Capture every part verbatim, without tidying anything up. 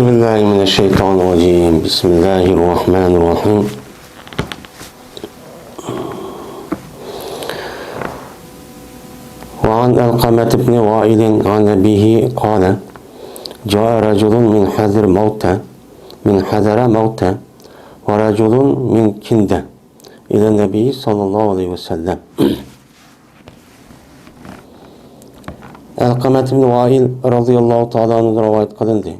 أعوذ بالله من الشيطان الرجيم. بسم الله الرحمن الرحيم. وعن علقمة بن وائل عن أبيه قال: جاء رجل من حضرموت، من حضرموت، ورجل من كندة، إلى النبي صلى الله عليه وسلم. ئەلقەمەت ئىبن ۋائىل رەزىياللاھۇ تائالا ئەنھۇدىن رىۋايەت قىلىندى.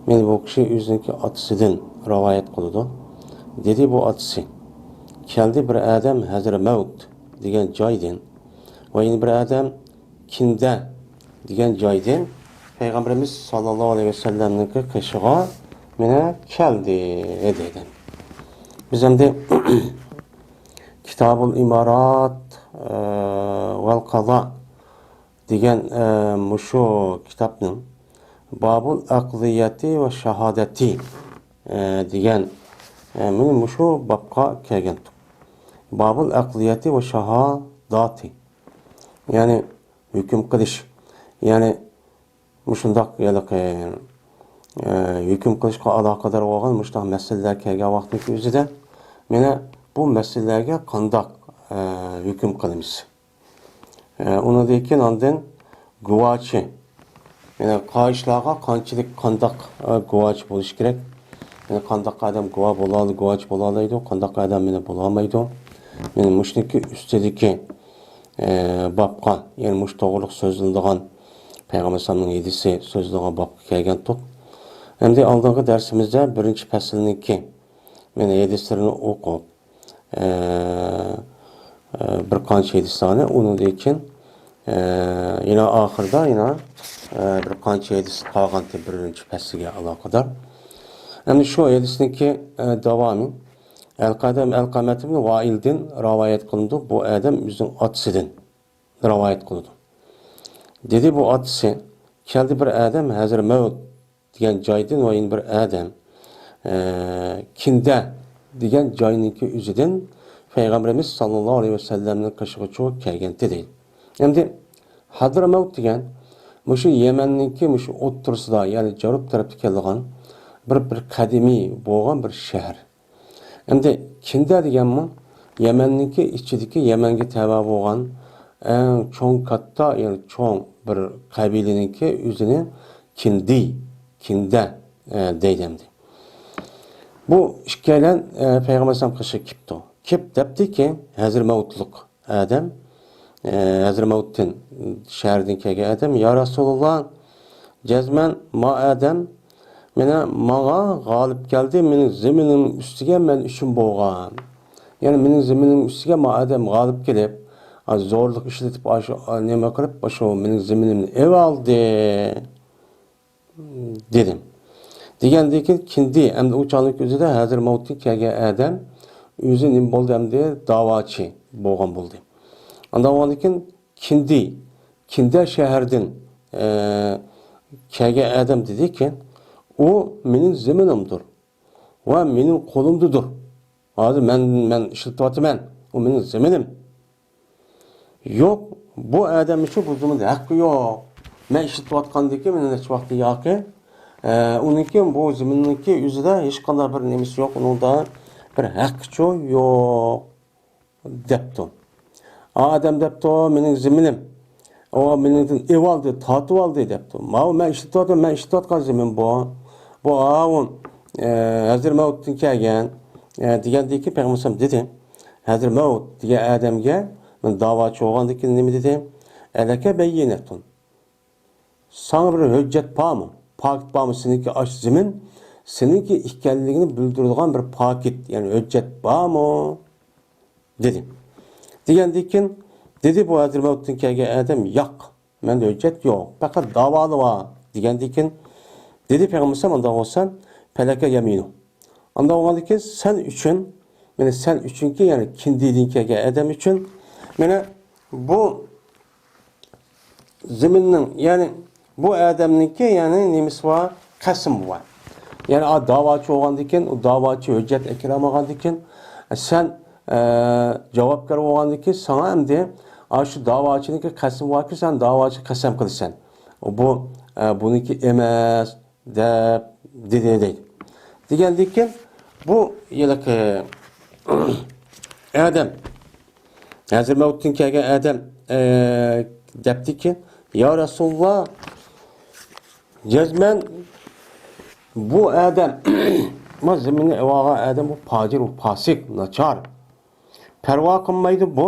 يەنى بۇ كىشى ئۆزىنىڭكى ئاتىسىدىن رىۋايەت قىلىدۇ. دېدى بۇ ئاتىسى: كەلدى بىر ئادەم ھەزرىمەۋت دېگەن جايدىن ۋە يەنە بىر ئادەم كىندە دېگەن جايدىن پەيغەمبىرىمىز ساللاللاھۇ ئەلەيھى ۋەسەللەمنىڭكى قېشىغا مېنى كەلدى دېدى. بىز ئەمدى كىتابۇل ئىمارات، ئە، ۋەل قازا دېگەن، ئە، مۇشۇ كىتابنىڭ بابۇل ئەقزىيەتى ۋە شاھادەتى، ئە، دېگەن، ئە، مانا مۇشۇ بابقا كەلگەنتۇق. بابۇل ئەقزىيەتى ۋە شاھاداتى. يەنى ھۆكۈم قىلىش. يەنى مۇشۇنداق ھېلىقى، ئە، ھۆكۈم قىلىشقا ئالاقىدار بولغان مۇشۇنداق مەسىلىلەر كەلگەن ۋاقىتنىڭ ئۆزىدە مانا بۇ مەسىلىلەرگە قانداق، ئە، ھۆكۈم قىلىمىز؟ ئە، ئۇنىڭدىن كېيىن ئاندىن گۇۋاچى. يەنى قايسىلارغا قانچىلىك قانداق، ئە، گۇۋاچى بولۇشى كېرەك؟ يەنى قانداق ئادەم گۇۋا بولا-، گۇۋاچى بولالايدۇ، قانداق ئادەم مانا بولالمايدۇ؟ مانا مۇشۇنىڭكى ئۈستىدىكى، ئە، بابقا، يەنى مۇشۇ توغرىلىق سۆزلىنىدىغان پەيغەمبەر ئەلەيھىسسالامنىڭ ھەدىسى سۆزلىنىدىغان بابقا كەلگەنتۇق. ئەمدى ئالدىنقى دەرسىمىزدە بىرىنچى پەسىلنىڭكى مانا ھەدىسلىرىنى ئوقۇپ، ئە، ئە، بىر قانچە ھەدىسلەرنى، ئۇنىڭدىن كېيىن، ئە، يەنە ئاخىرىدا يەنە، ئە، بىر قانچە ھەدىس قالغانتى بىرىنچى پەسىلگە ئالاقىدار. ئەمدى شۇ ھەدىسنىڭكى، ئە، داۋامى ئەلقەدەم ئەلقەمەت ئىبن ۋائىلدىن رىۋايەت قىلىنىدۇ. بۇ ئادەم ئۆزىنىڭ ئاتىسىدىن رىۋايەت قىلىدۇ. دېدى بۇ ئاتىسى، كەلدى بىر ئادەم ھەزرىمەۋت دېگەن جايدىن ۋە يەنە بىر ئادەم، ئە، كىندە دېگەن جاينىڭكى ئۆزىدىن پەيغەمبىرىمىز ساللاللاھۇ ئەلەيھى ۋەسەللەمنىڭ قېشىغىچە كەلگەنتى دەيدۇ. ئەمدى ھەزرىمەۋت دېگەن مۇشۇ يەمەننىڭكى مۇشۇ ئوتتۇرىسىدا، يەنى جەنۇب تەرەپتە كېلىدىغان بىر، بىر قەدىمىي بولغان بىر شەھەر. ئەمدى كىندە دېگەنمۇ يەمەننىڭكى ئىچىدىكى يەمەنگە تەۋە بولغان ئەڭ چوڭ كاتتا، يەنى چوڭ بىر قەبىلىنىڭكى ئۆزىنى كىندى، كىندە، ئە، دەيدۇ ئەمدى. بۇ ئىككىيلەن، ئە، پەيغەمبەر ئەلەيھىسسالام قېشىغا كېپتۇ. كېپ دەپتىكى، ھەزرىمەۋتلۇق ئادەم، ئە، ھەزرىمەۋتتىن شەھەردىن كەلگەن ئادەم، يا رەسۇلاللا، جەزمەن ما ئادەم مانا ماڭا غالىب كەلدى، مېنىڭ زېمىنىم ئۈستىگە مەن ئۈچۈن بولغان. يەنى مېنىڭ زېمىنىم ئۈستىگە ما ئادەم غالىب كېلىپ، ئا، زورلۇق ئىشلىتىپ، ئاشۇ، ئا، نېمە قىلىپ، ئاشۇ مېنىڭ زېمىنىمنى ئېلىۋالدى. دېدىم. دېگەندىن كېيىن كىندى، ئەمدى ئۇ چاغنىڭ ئۆزىدە ھەزرىمەۋتتىن كەلگەن ئادەم ئۆزى نېمە بولدى ئەمدى؟ داۋاچى بولغان بولدى. ئانداق بولغاندىن كېيىن كىندى، كىندە شەھەردىن، ئە، كەلگەن ئادەم دېدىكى، ئۇ مېنىڭ زېمىنىمدۇر ۋە مېنىڭ قولۇمدىدۇر. ھازىر مەن، مەن ئىشلىتىۋاتىمەن، ئۇ مېنىڭ زېمىنىم. يوق، بۇ ئادەم ئۈچۈن بۇ زېمىندا ھەققى يوق. مەن ئىشلىتىۋاتقاندىكى مېنىڭ نەچچە ۋاقتى ياكى، ئە، ئۇنىڭكى بۇ زېمىننىڭكى ئۆزىدە ھېچقانداق بىر نېمىسى يوق، ئۇنىڭدا بىر ھەققىچۇ يوق، دەپتۇ. ئا ئادەم دەپتۇ، مېنىڭ زېمىنىم. ئۇ مېنىڭدىن ئېۋالدى، تارتىۋالدى دەپتۇ. ماۋۇ مەن ئىشلىتىۋاتىمەن، مەن ئىشلىتىۋاتقان زېمىن بۇ. بۇ ئاۋۇ، ئە، ھەزرىمەۋتتىن كەلگەن، ئە، دېگەندىن كېيىن پەيغەمبەر ئەلەيھىسسالام دېدى. ھەزرىمەۋت دېگەن ئادەمگە مەن داۋاچى بولغاندىن كېيىن نېمە دېدى؟ ئەلەكە بەييىنەتۇن. ساڭا بىر ھۆججەت بارمۇ؟ پاكىت بارمۇ؟ سېنىڭكى ئاشۇ زېمىن سېنىڭكى ئىكەنلىكىنى بىلدۈرىدىغان بىر پاكىت، يەنى ھۆججەت بارمۇ؟ دېدى. دېگەندىن كېيىن دېدى بۇ ھەزرىمەۋتتىن كەلگەن ئادەم، ياق، مەندە ھۆججەت يوق، پەقەت داۋالار بار. دېگەندىن كېيىن دېدى پەيغەمبەر ئەلەيھىسسالام، ئانداق بولسا، پەلەكە يەمىنۇ. ئانداق بولغاندىن كېيىن سەن ئۈچۈن، يەنى سەن ئۈچۈنكى، يەنى كىندىدىن كەلگەن ئادەم ئۈچۈن، مانا بۇ زېمىننىڭ، يەنى بۇ ئادەمنىڭكى، يەنى نېمىسى بار؟ قەسىمى بار. يەنى ئا داۋاچى بولغاندىكىن، ئۇ داۋاچى ھۆججەت ئەكىرەلمىگەندىكىن، سەن، ئە، جاۋابكار بولغاندىكىن، ساڭا ئەمدى ئاشۇ داۋاچىنىڭكى قەسىمى باركى، سەن داۋاچى قەسەم قىلىسەن. بۇ، ئە، بۇنىڭكى ئەمەس دەپ، دېدى دەيدۇ. دېگەندىن كېيىن بۇ ھېلىقى ئادەم، ھەزرىمەۋتتىن كەلگەن ئادەم، ئە، دەپتىكى، يا رەسۇلاللا، جەزمەن بۇ ئادەم، ما زىممىنى ئېۋالغان ئادەم، بۇ پاجىر، بۇ پاسىق، ناچار. پەرۋا قىلمايدۇ بۇ.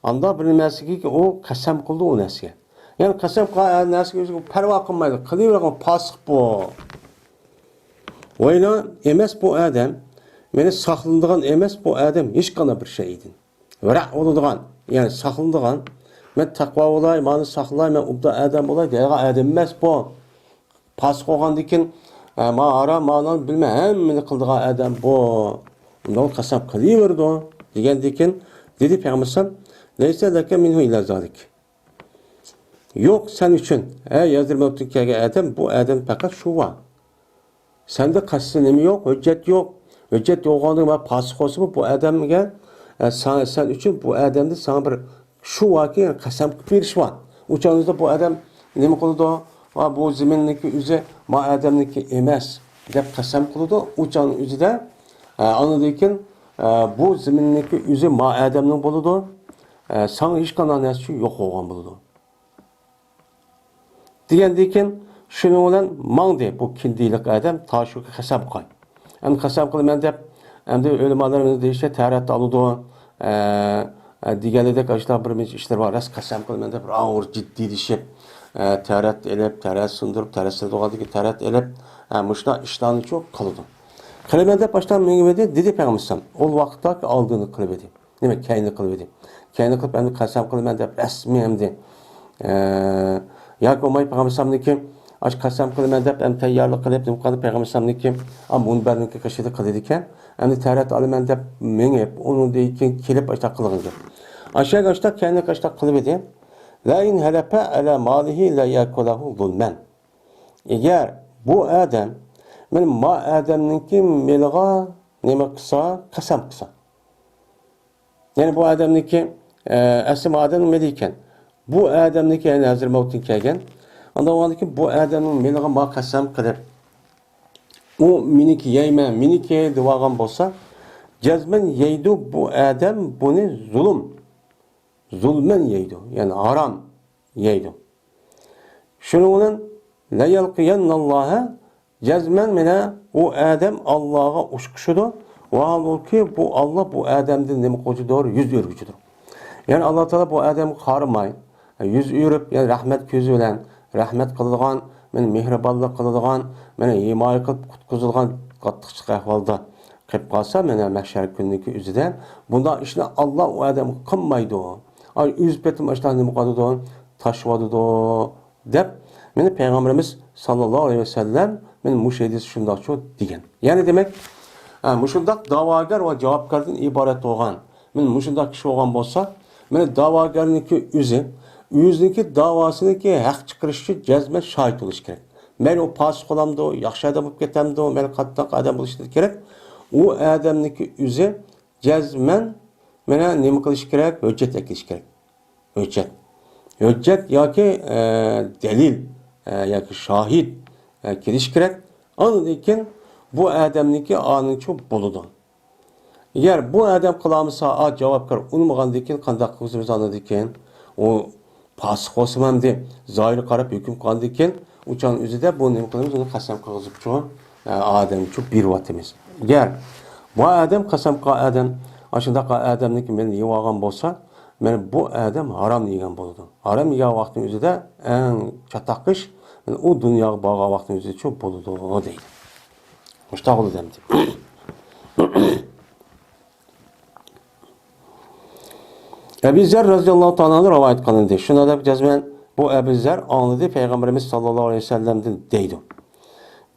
ئاندا بىر نەرسىگە ئۇ قەسەم قىلدى ئۇ نەرسىگە. يەنى قەسەم قىلغان نەرسىگە ئۆزى پەرۋا قىلمايدۇ. قىلىۋېرىدىغان پاسىق بۇ. ۋايلا ئەمەس بۇ ئادەم. مېنى ساقلىنىدىغان ئەمەس بۇ ئادەم ھېچقانداق بىر شەيدىن. ۋەرە بولىدىغان، يەنى ساقلىنىدىغان. مەن تەقۋا بولاي، مانى ساقلاي، مەن ئوبدان ئادەم بولاي دەيدىغان ئادەم ئەمەس بۇ. پاسىق بولغاندىكىن، ئە، ما ھارام، مانى بىلمەي ھەممىنى قىلىدىغان ئادەم بۇ. ئۇنداق قەسەم قىلىۋېرىدۇ دېگەندىكىن، دېدى پەيغەمبەر ئەلەيھىسسالام، لەيسە لەكە مىنھۇ ئىللا زالىك. يوق سەن ئۈچۈن، ئەي يەزدىرمەكتىن كەلگەن ئادەم، بۇ ئادەم پەقەت شۇ بار. سەندە قەستى نېمە يوق، ھۆججەت يوق. ھۆججەت يوقىغاندىن ما پاسىق بولسىمۇ بۇ ئادەمگە، ئە، سا-، سەن ئۈچۈن بۇ ئادەمدە ساڭا بىر شۇ باركى، قەسەم قىلىپ بېرىش بار. ئۇ چاغدا بۇ ئادەم نېمە قىلىدۇ؟ ۋا بۇ زېمىننىڭكى ئۆزى ما ئادەمنىڭكى ئەمەس دەپ قەسەم قىلىدۇ. ئۇ چاغنىڭ ئۆزىدە، ئە، ئاندىن كېيىن، ئە، بۇ زېمىننىڭكى ئۆزى ما ئادەمنىڭ بولىدۇ. ئە، ساڭا ھېچقانداق نەرسە ئۈچۈن يوق بولغان بولىدۇ. دېگەندىن كېيىن شۇنىڭ بىلەن ماڭدى بۇ كىندىلىق ئادەم، تا شۇ قەسەم قىلغان. ئەمدى قەسەم قىلىمەن دەپ، ئەمدى ئۆلىمالىرىمىز دېيىشىچە تەھارەت ئالىدۇ، ئە، ئە، دېگەندەك ئاشۇنداق بىر نەچچە ئىشلار بار. راست قەسەم قىلىمەن دەپ، بىر ئاغۇر جىددىيلىشىپ، ئە، تەھارەت ئېلىپ، تەھارەت سۇندۇرۇپ، تەھارەت سۇندۇرغاندىن كېيىن تەھارەت ئېلىپ، ئە، مۇشۇنداق ئىشلارنىچۇ قىلىدۇ. قىلىمەن دەپ ئاشۇنداق مېڭىۋىدى، دېدى پەيغەمبەر ئەلەيھىسسالام. ئۇ ۋاقىتتاكى ئالدىنى قىلىۋىدى. نېمە، كەينى قىلىۋىدى. كەينى قىلىپ، ئەمدى قەسەم قىلىمەن دەپ رەسمىي ئەمدى، ئە، ياكى بولماي پەيغەمبەر ئەلەيھىسسالامنىڭكى ئاشۇ قەسەم قىلىمەن دەپ ئەمدى تەييارلىق قىلىپ، نېمە قىلدى پەيغەمبەر ئەلەيھىسسالامنىڭكى، ئا، مۇنبەرنىڭكى قېشىدا قىلىدىكەن. ئەمدى تەھارەت ئالىمەن دەپ مېڭىپ، ئۇنىڭدىن كېيىن كېلىپ ئاشۇنداق قىلغان گەپ. ئاشۇ ئاشۇنداق كەينى ئاشۇنداق قىلىۋىدى. لە ئىن ھەلەپە ئەلە مالىھى لە يەكۇلەھۇ زۇلمەن. ئەگەر بۇ ئادەم مەن ما ئادەمنىڭكى مېلىغا نېمە قىلسا، قەسەم قىلسا. يەنى بۇ ئادەمنىڭكى، ئە، ئەسلى ما ئادەمنىڭ مېلى ئىكەن. بۇ ئادەمنىڭكى، يەنى ھەزرىمەۋتتىن كەلگەن. ئاندىن بۇ ئادەمنىڭ مېلىغا ما قەسەم قىلىپ، ئۇ مېنىڭكى يەيمەن، مېنىڭكى دېۋالغان بولسا، جەزمەن يەيدۇ بۇ ئادەم بۇنى زۇلۇم. زۇلمەن يەيدۇ، يەنى ھارام يەيدۇ. شۇنىڭ بىلەن لەيەلقىيەننەللاھە، جەزمەن مانا ئۇ ئادەم ئاللاغا ئۇچرىشىدۇ. ۋاھالبۇكى بۇ ئاللا بۇ ئادەمدىن نېمە قىلغۇچىدۇر؟ يۈز ئۆرۈگۈچىدۇر. يەنى ئاللا تائالا بۇ ئادەمگە قارىماي، يۈز ئۆرۈپ، يەنى رەھمەت كۆزى بىلەن، رەھمەت قىلىدىغان، مانا مېھرىبانلىق قىلىدىغان، مانا ھىمايە قىلىپ قۇتقۇزىدىغان قاتتىق ئەھۋالدا قېلىپ قالسا، مانا مەھشەر كۈنىدىكى ئۆزىدە بۇنداق ئىشنى ئاللا ئۇ ئادەمگە قىلمايدۇ. ئاي، ئۆز پېتىم ئاشۇنداق نېمە قىلىدۇ؟ تاشلىۋاتىدۇ، دەپ، مانا پەيغەمبىرىمىز ساللاللاھۇ ئەلەيھى ۋەسەللەم مانا مۇشۇ ھەدىس شۇنداقچۇ دېگەن. يەنى دېمەك، ئە، مۇشۇنداق داۋاگەر ۋە جاۋابكاردىن ئىبارەت بولغان مانا مۇشۇنداق كىشى بولغان بولسا، مانا داۋاگەرنىڭكى ئۆزى، ئۆزىنىڭكى داۋاسىنىڭكى ھەق چىقىرىشى ئۈچۈن جەزمەن شاھىت بولۇشى كېرەك. مەيلى ئۇ پاسىق بولامدۇ، ياخشى ئادەم بولۇپ كېتەمدۇ، مەيلى قاتتىق ئادەم بولۇشى كېرەك. ئۇ ئادەمنىڭكى ئۆزى جەزمەن مانا نېمە قىلىشى كېرەك؟ ھۆججەت ئەكېلىشى كېرەك. ھۆججەت. ھۆججەت ياكى، ئە، دەلىل، ئە، ياكى شاھىت، ئە، كېلىشى كېرەك. ئاندىن كېيىن بۇ ئادەمنىڭكى ئانىچۇ بولىدۇ. ئەگەر بۇ ئادەم قىلالمىسا، ئا، جاۋابكار ئۇنىمىغاندىن كېيىن قانداق قىلغۇزىمىز ئاندىن كېيىن؟ ئۇ پاسىق بولسىمۇ ئەمدى زاھىرغا قاراپ ھۆكۈم قىلغاندىن كېيىن، ئۇ چاغنىڭ ئۆزىدە بۇ نېمە قىلىمىز؟ ئۇنى قەسەم قىلغۇزۇپچۇ، ئادەمچۇ بېرىۋاتىمىز. ئەگەر بۇ ئادەم قەسەم قىلغان ئادەم، ئاشۇنداق ئادەمنىڭكى مېلىنى يېۋالغان بولسا، مانا بۇ ئادەم ھارام يېگەن بولىدۇ. ھارام يېگەن ۋاقىتنىڭ ئۆزىدە ئەڭ چاتاق ئىش، مانا ئۇ دۇنياغا بارغان ۋاقىتنىڭ ئۆزىدىچۇ بولىدۇ، دەيدۇ. مۇشۇنداق بولىدۇ ئەمدى. ئەبى زەر رەزىياللاھۇ تائالا ئەنھۇ رىۋايەت قىلىندى. شۇنداق دەپ جەزمەن بۇ ئەبى زەر ئاڭلىدى پەيغەمبىرىمىز ساللاللاھۇ ئەلەيھى ۋەسەللەمدىن دەيدۇ.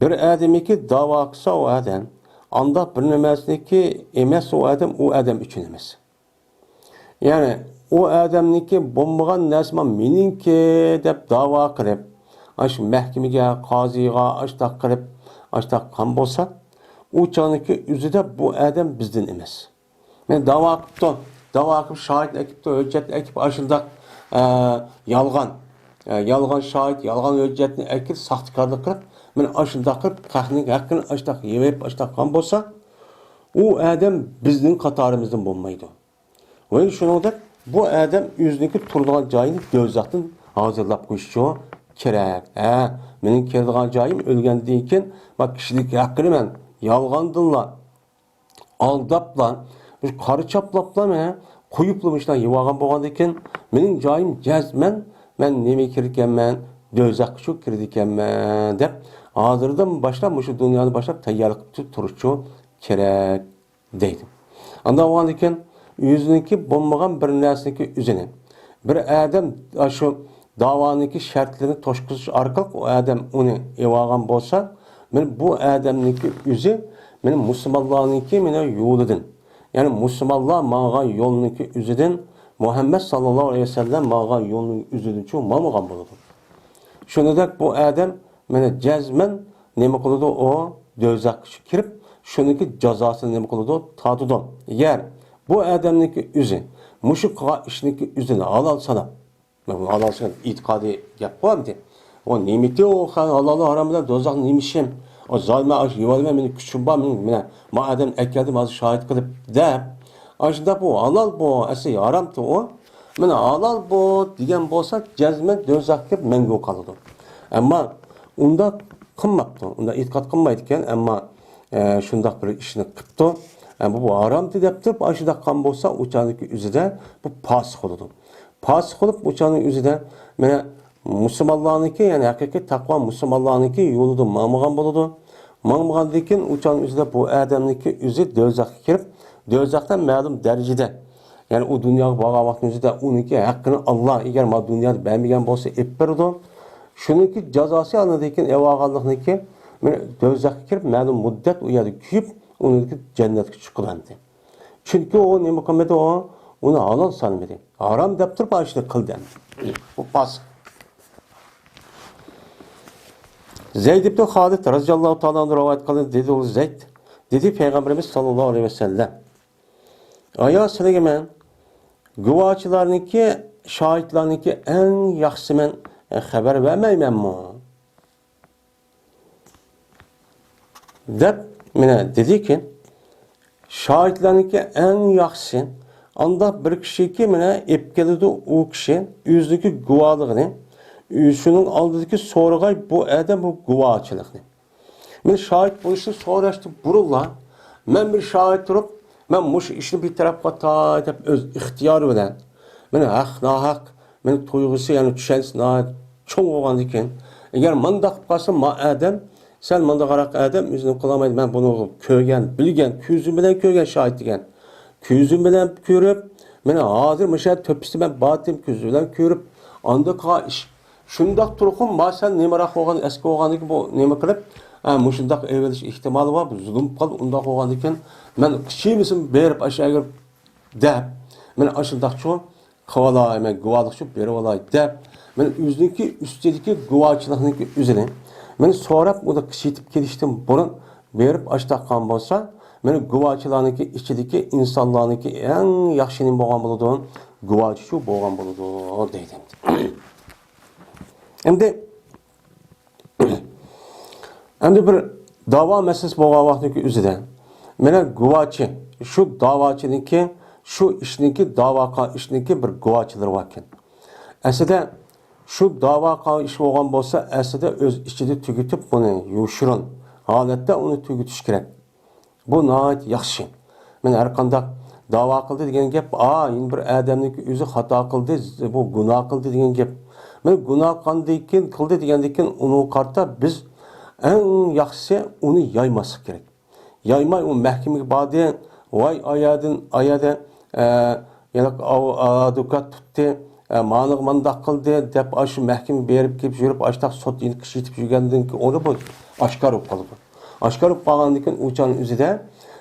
بىر ئادەمنىڭكى داۋا قىلسا ئۇ ئادەم، ئانداق بىر نېمەسىنىڭكى ئەمەس ئۇ ئادەم، ئۇ ئادەم ئۈچۈن ئەمەس. يەنى ئۇ ئادەمنىڭكى بولمىغان نەرسە مېنىڭكى دەپ داۋا قىلىپ، ئاشۇ مەھكىمىگە، قازىغا ئاشتاق قىلىپ، ئاشتاق قىلغان بولسا، ئۇ چاغنىڭكى ئۆزىدە بۇ ئادەم بىزدىن ئەمەس. مەن داۋا قىپتۇ، داۋا قىپ شاھىتنى ئەكىپتۇ، ھۆججەتنى ئەكىپ، ئاشۇنداق، ئە، يالغان، ئە، يالغان شاھىت، يالغان ھۆججەتنى ئەكىپ، ساختىكارلىق قىلىپ، مانا ئاشۇنداق قىلىپ، خەقنىڭ ھەققىنى ئاشتاق يەپ، ئاشتاق قىلغان بولسا، ئۇ ئادەم بىزنىڭ قاتارىمىزدىن بولمايدۇ. ۋە شۇنىڭدەك بۇ ئادەم ئۆزىنىڭكى تۇرىدىغان جايىنى دوزاختىن ھازىرلاپ قويۇشى كېرەك. ھە، مېنىڭ كىرىدىغان جايىم ئۆلگەندىن كېيىن، ما كىشىلىك ھەققىنى مەن يالغاندىنلا، ئالداپلا، قارا چاپلاپلا مەن قويۇپلا مۇشۇنداق يېۋالغان بولغاندىكىن، مېنىڭ جايىم جەزمەن، مەن نېمە كىرىدىكەنمەن، دوزاخقا شۇ كىرىدىكەنمەن دەپ، ھازىردىن باشلاپ، مۇشۇ دۇنيانى باشلاپ تەييارلىق قىلىپ تۇرۇشى كېرەك. دەيدۇ. ئانداق بولغاندىكىن، ئۆزىنىڭكى بولمىغان بىر نەرسىنىڭكى ئۆزىنى بىر ئادەم ئاشۇ داۋانىڭكى شەرتلىرىنى توشقۇزۇش ئارقىلىق ئۇ ئادەم ئۇنى ئېلىۋالغان بولسا، مانا بۇ ئادەمنىڭكى ئۆزى مانا مۇسۇلمانلارنىڭكى مانا يولىدىن، يەنى مۇسۇلمانلار ماڭغان يولنىڭكى ئۆزىدىن، مۇھەممەد ساللاللاھۇ ئەلەيھى ۋەسەللەم ماڭغان يولنىڭ ئۆزىدىنچۇ ماڭمىغان بولىدۇ. شۇنىڭدەك بۇ ئادەم مانا جەزمەن نېمە قىلىدۇ؟ ئۇ دوزاخقا كىرىپ، شۇنىڭكى جازاسىنى نېمە قىلىدۇ؟ تارتىدۇ. ئەگەر بۇ ئادەمنىڭكى ئۆزى مۇشۇ قىلغان ئىشنىڭكى ئۆزىنى ھالال ساناپ، بۇ ھالال ساناپ ئېتىقادىي گەپ قىلامدى. ئۇ نېمىتى ئۇ ھالال ھارام بىلەن دوزاخ نېمە ئىشىم؟ ئۇ زالىمە ئاشۇ يېۋالىمەن، مېنىڭ كۈچۈم بار، مېنىڭ مانا ما ئادەم ئەكەلدىم ھازىر شاھىت قىلىپ دەپ. ئاشۇنداق بۇ ھالال بۇ، ئەسلى ھارامتى ئۇ. مانا ھالال بۇ دېگەن بولسا، جەزمەن دوزاخقا كىرىپ مەڭگۈ قالىدۇ. ئەمما ئۇنداق قىلماپتۇ. ئۇنداق ئېتىقاد قىلمايدىكەن، ئەمما، ئە، شۇنداق بىر ئىشنى قىپتۇ. ئە، بۇ، بۇ ھارامتى دەپ تۇرۇپ، ئاشۇنداق قىلغان بولسا، ئۇ چاغدىكى ئۆزىدە بۇ پاسىق بولىدۇ. پاسىق بولۇپ، ئۇ چاغنىڭ ئۆزىدە مانا مۇسۇلمانلارنىڭكى، يەنى ھەقىقىي تەقۋا مۇسۇلمانلارنىڭكى يولىدا ماڭمىغان بولىدۇ. ماڭمىغاندىن كېيىن ئۇ چاغنىڭ ئۆزىدە بۇ ئادەمنىڭكى ئۆزى دوزاخقا كىرىپ، دوزاختا مەلۇم دەرىجىدە، يەنى ئۇ دۇنياغا بارغان ۋاقتىنىڭ ئۆزىدە ئۇنىڭكى ھەققىنى ئاللا ئەگەر ما دۇنيادا بەرمىگەن بولسا ئېلىپ بېرىدۇ. شۇنىڭكى جازاسى ئاندىن كېيىن ئېلىۋالغانلىقىنىڭكى مانا دوزاخقا كىرىپ مەلۇم مۇددەت ئۇ يەردە كۆيۈپ، ئۇنىڭدىن كېيىن جەننەتكە چىقىدۇ ئەمدى. چۈنكى ئۇ نېمە قىلمىدى ئۇ؟ ئۇنى ھالال سانىمىدى. ھارام دەپ تۇرۇپ ئاشۇنى قىلدى. بۇ پاسىق. زەيد ئىبن خالىد رەزىياللاھۇ تائالا ئەنھۇ رىۋايەت قىلدى، دېدى ئۇ زەيد، دېدى پەيغەمبىرىمىز ساللاللاھۇ ئەلەيھى ۋەسەللەم، ئايا سىلىگە مەن گۇۋاچىلارنىڭكى، شاھىتلارنىڭكى ئەڭ ياخشىسى مەن خەۋەر بەرمەيمەنمۇ؟ دەپ مانا دېدىكى، شاھىتلارنىڭكى ئەڭ ياخشىسى ئانداق بىر كىشىكى، مانا ئېلىپ كېلىدۇ ئۇ كىشى ئۆزىنىڭكى گۇۋاھلىقىنى، شۇنىڭ ئالدىدىكى سورىغاي بۇ ئادەم بۇ گۇۋاچىلىقنى. مانا شاھىت بولۇشنى سوراشتىن بۇرۇنلا، مەن بىر شاھىت تۇرۇپ، مەن مۇشۇ ئىشنى بىر تەرەپ قىلىۋاتاي دەپ ئۆز ئىختىيارى بىلەن، مانا ھەق، ناھەق، مېنىڭ تۇيغۇسى، يەنى چۈشەنچىسى ناھايىتى چوڭ بولغاندىكىن، ئەگەر مانداق قىلىپ قالسا، ما ئادەم، سەن مانداق قاراق ئادەم ئۆزىنى قىلالمايدۇ، مەن بۇنى كۆرگەن، بىلگەن، كۆزۈم بىلەن كۆرگەن شاھىت دېگەن. كۆزۈم بىلەن كۆرۈپ، مانا ھازىر مۇشۇ يەر تۆپىسىدە مەن بارتىم، كۆزۈم بىلەن كۆرۈپ، ئاندىن قىلغان ئىش. شۇنداق تۇرقۇم، ما سەن نېمىراق بولغان، ئەسكى بولغاندىكىن بۇ نېمە قىلىپ، ھە، مۇشۇنداق ئېلىش ئېھتىمالى بار، بۇ زۇلۇم قىل، ئۇنداق بولغاندىكىن مەن قىچىمىسىم بېرىپ ئاشۇ يەرگە دەپ، مانا ئاشۇنداقچۇ قىلىۋالاي، مەن گۇۋاھلىقچۇ بېرىۋالاي دەپ، مانا ئۆزىنىڭكى ئۈستىدىكى گۇۋاچىلىقنىڭكى ئۆزىنى مانا سوراپ، ئۇنى قىچىتىپ كېلىشتىن بۇرۇن بېرىپ ئاچتاققان بولسا، مانا گۇۋاچىلارنىڭكى ئىچىدىكى ئىنسانلارنىڭكى ئەڭ ياخشى نېمە بولغان بولىدۇ؟ گۇۋاچىچۇ بولغان بولىدۇ دەيدۇ. ئەمدى ئەمدى بىر داۋا مەسىلىسى بولغان ۋاقىتتىكى ئۆزىدە، مانا گۇۋاچى، شۇ داۋاچىنىڭكى، شۇ ئىشنىڭكى، داۋا قىلغان ئىشنىڭكى بىر گۇۋاچىلىرى باركەن. ئەسلىدە شۇ داۋا قىلغان ئىش بولغان بولسا، ئەسلىدە ئۆز ئىچىدە تۈگىتىپ بۇنى يوشۇرۇن ھالەتتە ئۇنى تۈگىتىش كېرەك. بۇ ناھايىتى ياخشى. مانا ھەر قانداق داۋا قىلدى دېگەن گەپ، ئا، يەنە بىر ئادەمنىڭكى ئۆزى خاتا قىلدى، بۇ گۇناھ قىلدى دېگەن گەپ. مانا گۇناھ قىلدىكىن، قىلدى دېگەندىكىن ئۇنىڭغا قارىتا بىز ئەڭ ياخشىسى ئۇنى يايماسلىق كېرەك. يايماي ئۇ مەھكىمىگە باردى، ۋاي ئايادىن، ئايادە، ئە، يەنە ئاۋ-، ئادۋوكات تۇتتى، ئە، مانىغا مانداق قىلدى دەپ ئاشۇ مەھكىمە بېرىپ كېلىپ يۈرۈپ ئاشتاق سوت يېنىك ئىشلىتىپ يۈرگەندىن كېيىن ئۇنى بۇ ئاشكارا بولۇپ قالىدۇ. ئاشكارا بولۇپ قالغاندىن كېيىن ئۇ چاغنىڭ ئۆزىدە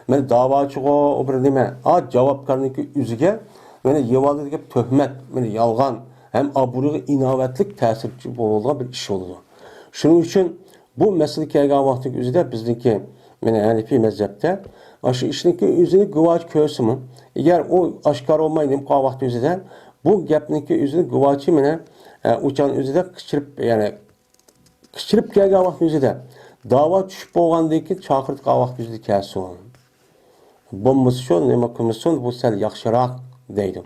مانا داۋاچىغۇ ئۇ بىر نېمە، ئا، جاۋابكارنىڭكى ئۆزىگە مانا يېۋالدى دەپ تۆھمەت، مانا يالغان ھەم ئابرۇيغا ئىناۋەتلىك تەسىرچى بولىدىغان بىر ئىش بولىدۇ. شۇنىڭ ئۈچۈن بۇ مەسىلە كەلگەن ۋاقىتتىكى ئۆزىدە بىزنىڭكى، مانا ھەنىفىي مەزھەپتە ئاشۇ ئىشنىڭكى ئۆزىنى گۇۋاچى كۆرسىمۇ، ئەگەر ئۇ ئاشكارا بولماي نېمە قىلغان ۋاقىتتا ئۆزىدە، بۇ گەپنىڭكى ئۆزىنى گۇۋاچى مانا، ئە، ئۇ چاغنىڭ ئۆزىدە قىچىرىپ، يەنى قىچىرىپ كەلگەن ۋاقىتنىڭ ئۆزىدە، داۋا چۈشۈپ بولغاندىن كېيىن چاقىرتقان ۋاقتى يۈزىدە كەلسۇن. بولمىسا شۇ نېمە قىلمىسۇن، بۇ سەل ياخشىراق دەيدۇ.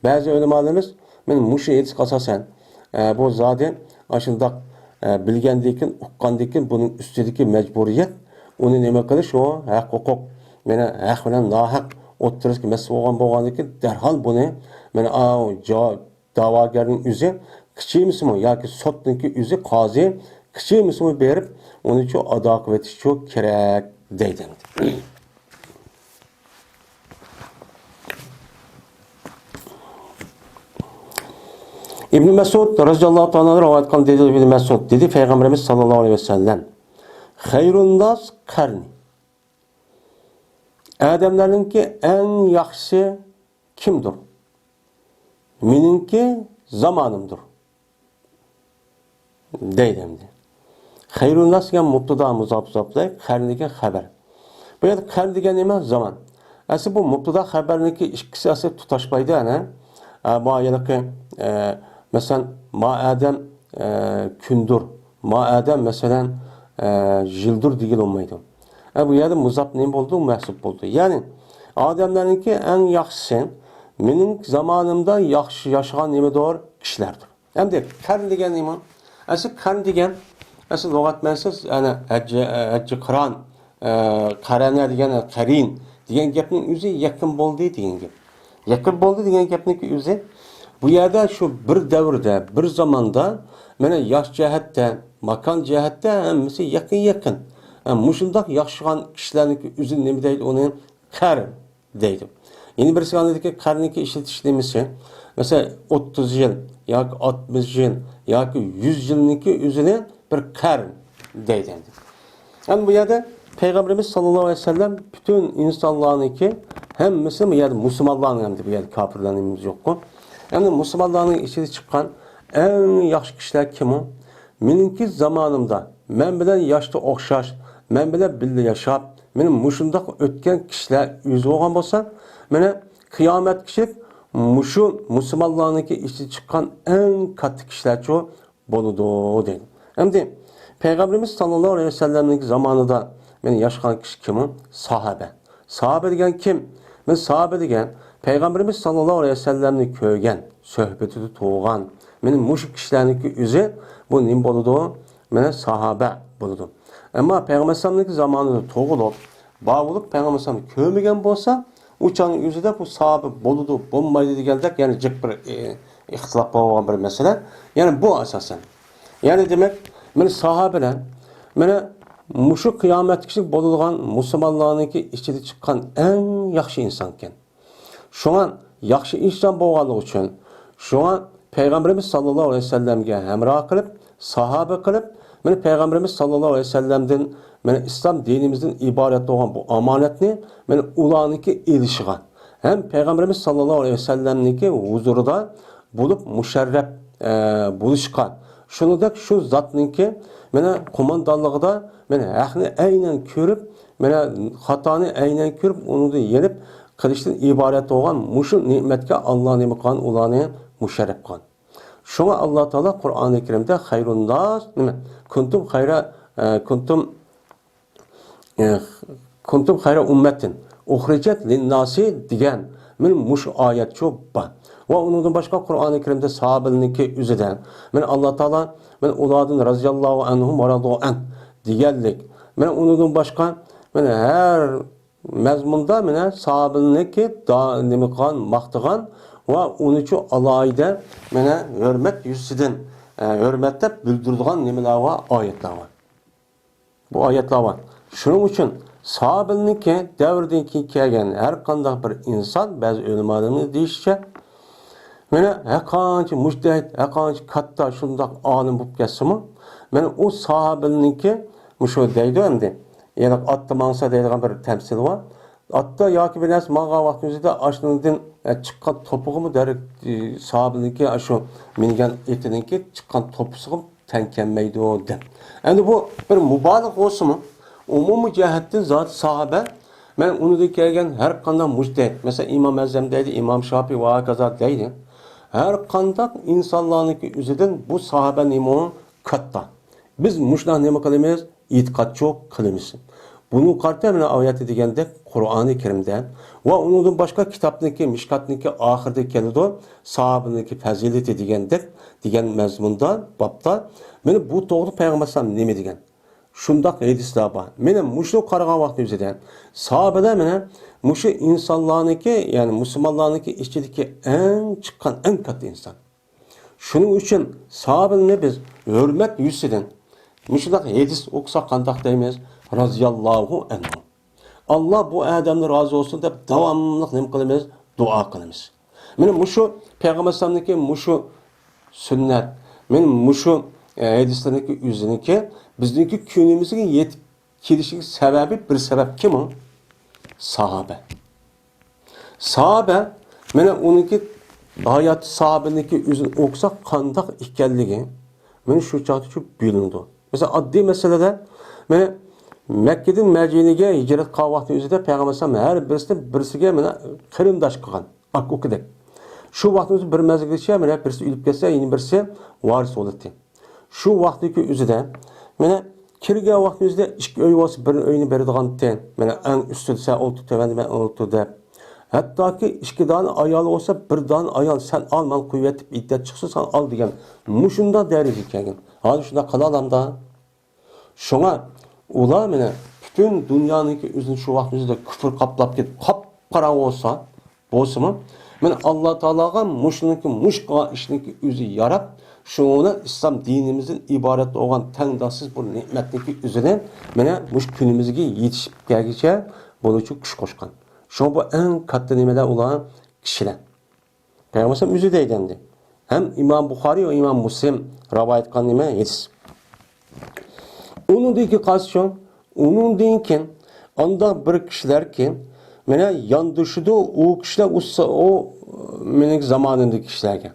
بەزى ئۆلىمالىرىمىز مانا مۇشۇ ھەدىسكە ئاساسەن، ئە، بۇ زادى ئاشۇنداق، ئە، بىلگەندىن كېيىن، ئۇققاندىن كېيىن بۇنىڭ ئۈستىدىكى مەجبۇرىيەت، ئۇنى نېمە قىلىش، ئۇ ھەق ھوقۇق، مانا ھەق بىلەن ناھەق ئوتتۇرىسىدا مەسىلە بولغان، بولغاندىن كېيىن دەرھال بۇنى، مانا، ئاۋۇ جا-، داۋاگەرنىڭ ئۆزى قىچىمىسىمۇ ياكى سوتنىڭكى ئۆزى، قازى قىچىمىسىمۇ بېرىپ، ئۇنىچۇ ئادا قىلىۋېتىشچۇ كېرەك دەيدۇ. ئىبن مەسئۇد رەزىياللاھۇ تائالا ئەنھۇ رىۋايەت قىلغان دېدى، ئىبن مەسئۇد دېدى، پەيغەمبىرىمىز ساللاللاھۇ ئەلەيھى ۋەسەللەم، خەيرۇنناس قەرنى. ئادەملەرنىڭكى ئەڭ ياخشىسى كىمدۇر؟ مېنىڭكى زامانىمدۇر. دەيدۇ ئەمدى. خەيرۇنناس دېگەن مۇبتىدا، مۇزاپ، مۇزاپلاي، قەرن دېگەن خەۋەر. بۇ يەردە قەرن دېگەن نېمە؟ زامان. ئەسلى بۇ مۇبتىدا خەۋەرنىڭكى ئىككىسى ئەسلى تۇتاشمايدۇ، ئەنە. ئە، ما ھېلىقى، ئە، مەسىلەن، ما ئادەم، ئە، كۈندۇر، ما ئادەم، مەسىلەن، ئە، يىلدۇر دېگىلى بولمايدۇ. ئە، بۇ يەردە مۇزاپ نېمە بولدى؟ مەھسۇپ بولدى. يەنى، ئادەملەرنىڭكى ئەڭ ياخشىسى مېنىڭ زامانىمدا ياخشى ياشىغان نېمىدۇر؟ كىشىلەردۇر. ئەمدى قەرن دېگەن نېمە؟ ئەسلى قەرن دېگەن، ئەسلى لۇغەت مەنىسى، يەنى ھەججى، ھەججى قىران، ئە، قەرەنە دېگەن، قەرىن دېگەن گەپنىڭ ئۆزى يېقىن بولدى دېگەن گەپ. يېقىن بولدى دېگەن گەپنىڭكى ئۆزى بۇ يەردە شۇ بىر دەۋردە، بىر زاماندا، مانا ياش جەھەتتە، ماكان جەھەتتە ھەممىسى يېقىن-يېقىن. ھە، مۇشۇنداق ياشىغان كىشىلەرنىڭكى ئۆزى نېمە دەيدۇ ئۇنى؟ قەرن دەيدۇ. يەنە بىرسى ئاندىكى قەرننىڭكى ئىشلىتىش نېمىسى؟ مەسىلەن، ئوتتۇز يىل ياكى ئاتمىش يىل ياكى يۈز يىلنىڭكى ئۆزىنى بىر قەرن دەيدۇ. ئەمدى بۇ يەردە پەيغەمبىرىمىز ساللاللاھۇ ئەلەيھى ۋەسەللەم پۈتۈن ئىنسانلارنىڭكى ھەممىسى، بۇ يەردە مۇسۇلمانلارنىڭ، ئەمدى بۇ يەردە كاپىرلارنىڭ نېمىمىز يوققۇ. ئەمدى مۇسۇلمانلارنىڭ ئىچىدە چىققان ئەڭ ياخشى كىشىلەر كىم ئۇ؟ مېنىڭكى زامانىمدا مەن بىلەن ياشتا ئوخشاش، مەن بىلەن بىللە ياشاپ، مېنى مۇشۇنداق ئۆتكەن كىشىلەر ئۆزى بولغان بولسا، مانا قىيامەتكىچىلىك مۇشۇ مۇسۇلمانلارنىڭكى ئىچىدە چىققان ئەڭ كاتتا كىشىلەرچۇ بولىدۇ، دەيدۇ. ئەمدى پەيغەمبىرىمىز ساللاللاھۇ ئەلەيھى ۋەسەللەمنىڭكى زامانىدا مانا ياشىغان كىشى كىم ئۇ؟ ساھابە. ساھابە دېگەن كىم؟ مانا ساھابە دېگەن پەيغەمبىرىمىز ساللاللاھۇ ئەلەيھى ۋەسەللەمنى كۆرگەن، سۆھبىتىدە تۇرغان، مانا مۇشۇ كىشىلەرنىڭكى ئۆزى بۇ نېمە بولىدۇ؟ مانا ساھابە بولىدۇ. ئەمما پەيغەمبەر ئەلەيھىسسالامنىڭكى زامانىدا تۇغۇلۇپ، بار بولۇپ، پەيغەمبەر ئەلەيھىسسالامنى كۆرمىگەن بولسا، ئۇ چاغنىڭ ئۆزىدە بۇ ساھابە بولىدۇ، بولمايدۇ دېگەندەك، يەنە جىق بىر، ئى، ئىختىلاپ بولغان بىر مەسىلە. يەنى بۇ ئاساسەن. يەنى دېمەك، مانا ساھابىلەر، مانا مۇشۇ قىيامەتكىچىلىك بولىدىغان مۇسۇلمانلارنىڭكى ئىچىدە چىققان ئەڭ ياخشى ئىنسان ئىكەن. شۇڭا ياخشى ئىنسان بولغانلىقى ئۈچۈن، شۇڭا پەيغەمبىرىمىز ساللاللاھۇ ئەلەيھى ۋەسەللەمگە ھەمراھ قىلىپ، ساھابە قىلىپ، مانا پەيغەمبىرىمىز ساللاللاھۇ ئەلەيھى ۋەسەللەمدىن، مانا ئىسلام دىنىمىزدىن ئىبارەت بولغان بۇ ئامانەتنى، مانا ئۇلارنىڭكى ئېلىشىغا ھەم پەيغەمبىرىمىز ساللاللاھۇ ئەلەيھى ۋەسەللەمنىڭكى ھۇزۇرىدا بولۇپ مۇشەررەپ، ئە، بولۇشقا، شۇنىڭدەك شۇ زاتنىڭكى مانا قوماندانلىقىدا مانا ھەقنى ئەينەن كۆرۈپ، مانا خاتانى ئەينەن كۆرۈپ، ئۇنىڭدىن يېنىپ قېلىشتىن ئىبارەت بولغان مۇشۇ نېمەتكە ئاللا نېمە قىلغان؟ ئۇلارنى مۇشەررەپ قىلغان. شۇڭا ئاللا تائالا قۇرئانى كەرىمدە خەيرۇنناس، نېمە؟ كۇنتۇم خەيرە، ئە، كۇنتۇم ئە، كۇنتۇم خەيرە ئۇممەتىن ئۇخرىجەت لىنناسى دېگەن مانا مۇشۇ ئايەتچۇ بار. ۋە ئۇنىڭدىن باشقا قۇرئانى كەرىمدە ساھابىلەرنىڭكى ئۆزىدە مانا ئاللا تائالا مانا ئۇلاردىن رازىياللاھۇ ئەنھۇم ۋە رازۇ ئەن دېگەنلىك. مانا ئۇنىڭدىن باشقا مانا ھەر مەزمۇندا مانا ساھابىلەرنىڭكى دا-، نېمە قىلغان، ماختىغان ۋە ئۇنىچۇ ئالاھىدە مانا ھۆرمەت يۈزىسىدىن، ئە، ھۆرمەتلەپ بىلدۈرىدىغان نېمىلەر بار، ئايەتلەر بار. بۇ ئايەتلەر بار. شۇنىڭ ئۈچۈن ساھابىلەرنىڭكى دەۋرىدىن كېيىن كەلگەن ھەر قانداق بىر ئىنسان، بەزى ئۆلىمالىرىمىز دېيىشىچە، مانا ھەرقانچە مۇجتەھىد، ھەرقانچە كاتتا شۇنداق ئالىم بولۇپ كەتسىمۇ، مانا ئۇ ساھابىلەرنىڭكى مۇشۇ دەيدۇ ئەمدى، يەنى ئاتتا ماڭسا دەيدىغان بىر تەمسىل بار. ئاتتا ياكى بىر نەرسە ماڭغان ۋاقتىمىزدا ئاشۇنىڭدىن، ئە، چىققان توپىغىمۇ دەرەك، ئى، ساھابىنىڭكى ئاشۇ مىنگەن ئېتىنىڭكى چىققان توپىسىغىمۇ تەڭ كەلمەيدۇ دەپ. ئەمدى بۇ بىر مۇبالىغە بولسىمۇ، ئومۇمىي جەھەتتىن زادى ساھابە، مەن ئۇنىڭدىن كەلگەن ھەر قانداق مۇجتەھىد، مەسىلەن، ئىمام ئەزەم دەيدۇ، ئىمام شاپىي ۋە ھاكازا دەيدۇ. ھەر قانداق ئىنسانلارنىڭكى ئۆزىدىن بۇ ساھابە نېمە كاتتا. بىز مۇشۇنداق نېمە قىلىمىز؟ ئېتىقادچۇ قىلىمىز. بۇنىڭغا قارىتا مانا ئايەتتە دېگەندەك قۇرئانى كەرىمدە ۋە ئۇنىڭدىن باشقا كىتابنىڭكى، مىشكاتنىڭكى ئاخىرىدا كېلىدۇ، ساھابىنىڭكى پەزىلىتى دېگەندەك، دېگەن مەزمۇندا، بابتا، مانا بۇ توغرىلىق پەيغەمبەر ئەلەيھىسسالام نېمە دېگەن؟ شۇنداق ھەدىسلەر بار. مانا مۇشۇ قارىغان ۋاقتىمىزدا ساھابىلەر مانا مۇشۇ ئىنسانلارنىڭكى، يەنى مۇسۇلمانلارنىڭكى ئىچىدىكى ئەڭ چىققان، ئەڭ كاتتا ئىنسان. شۇنىڭ ئۈچۈن ساھابىلەرنى بىز ھۆرمەت يۈزىسىدىن مۇشۇنداق ھەدىس ئوقۇساق قانداق دەيمىز؟ رازىياللاھۇ ئەنھۇ. ئاللا بۇ ئادەمدىن رازى بولسۇن دەپ داۋاملىق نېمە قىلىمىز؟ دۇئا قىلىمىز. مانا مۇشۇ پەيغەمبەر ئەلەيھىسسالامنىڭكى مۇشۇ سۈننەت، مانا مۇشۇ، ئە، ھەدىسلەرنىڭكى ئۆزىنىڭكى بىزنىڭكى كۈنىمىزگە يېتىپ كېلىشىگە سەۋەبى، بىر سەۋەب كىم ئۇ؟ ساھابە. ساھابە، مانا ئۇنىڭكى ھاياتى، ساھابىنىڭكى ئۆزىنى ئوقۇساق قانداق ئىكەنلىكى، مانا شۇ چاغدا شۇ بىلىنىدۇ. مەسىلەن، ئاددىي مەسىلىدە، مانا مەككىدىن مەدىنىگە ھىجرەت قىلغان ۋاقتى ئۆزىدە پەيغەمبەر ئەلەيھىسسالام ھەر بىرسىنى بىرسىگە مانا قېرىنداش قىلغان، ئاكا-ئۇكىدەك. شۇ ۋاقتىمىزدا بىر مەزگىلگىچە مانا بىرسى ئۆلۈپ كەتسە، يەنە بىرسى ۋارىس بولاتتى. شۇ ۋاقىتتىكى ئۆزىدە، مانا كىرگەن ۋاقتىمىزدا ئىككى ئۆي بولسا، بىر ئۆينى بېرىدىغانتى. مانا ئەڭ ئۈستىدە سەن ئولتۇر، تۆۋەندە مەن ئولتۇر دەپ. ھەتتاكى ئىككى دانە ئايال بولسا، بىر دانە ئايال سەن ئال، مەن قويۇۋەتتىم، ئىددەت چىقسۇن، سەن ئال دېگەن مۇشۇنداق دەرىجىگە كەلگەن. ھازىر شۇنداق قىلالامدا؟ شۇڭا ئۇلار مانا پۈتۈن دۇنيانىڭكى ئۆزىنى شۇ ۋاقىتنىڭ ئۆزىدە كۇفر قاپلاپ كېتىپ، قاپقاراڭغۇ بولسا، بولسىمۇ، مانا ئاللا تائالاغا مۇشۇنىڭكى، مۇشۇ قىلغان ئىشنىڭكى ئۆزى ياراپ، شۇنىڭ بىلەن ئىسلام دىنىمىزدىن ئىبارەت بولغان تەڭداشسىز بۇ نېمەتنىڭكى ئۆزىنى مانا مۇشۇ كۈنىمىزگە يېتىشىپ كەلگۈچە بولۇچە كۈچ قوشقان. شۇڭا بۇ ئەڭ كاتتا نېمىلەر ئۇلار، كىشىلەر. پەيغەمبەر ئۆزى دەيدۇ ئەمدى. ھەم ئىمام بۇخارىي ۋە ئىمام مۇسلىم رىۋايەت قىلغان نېمە؟ ھەدىس. ئۇنىڭدىن كېيىن قالسىچۇ؟ ئۇنىڭدىن كېيىن ئانداق بىر كىشىلەركى، مانا ياندىشىدۇ ئۇ كىشىلەر، ئۇ س-، ئۇ مېنىڭ زامانىمدىكى كىشىلەرگە.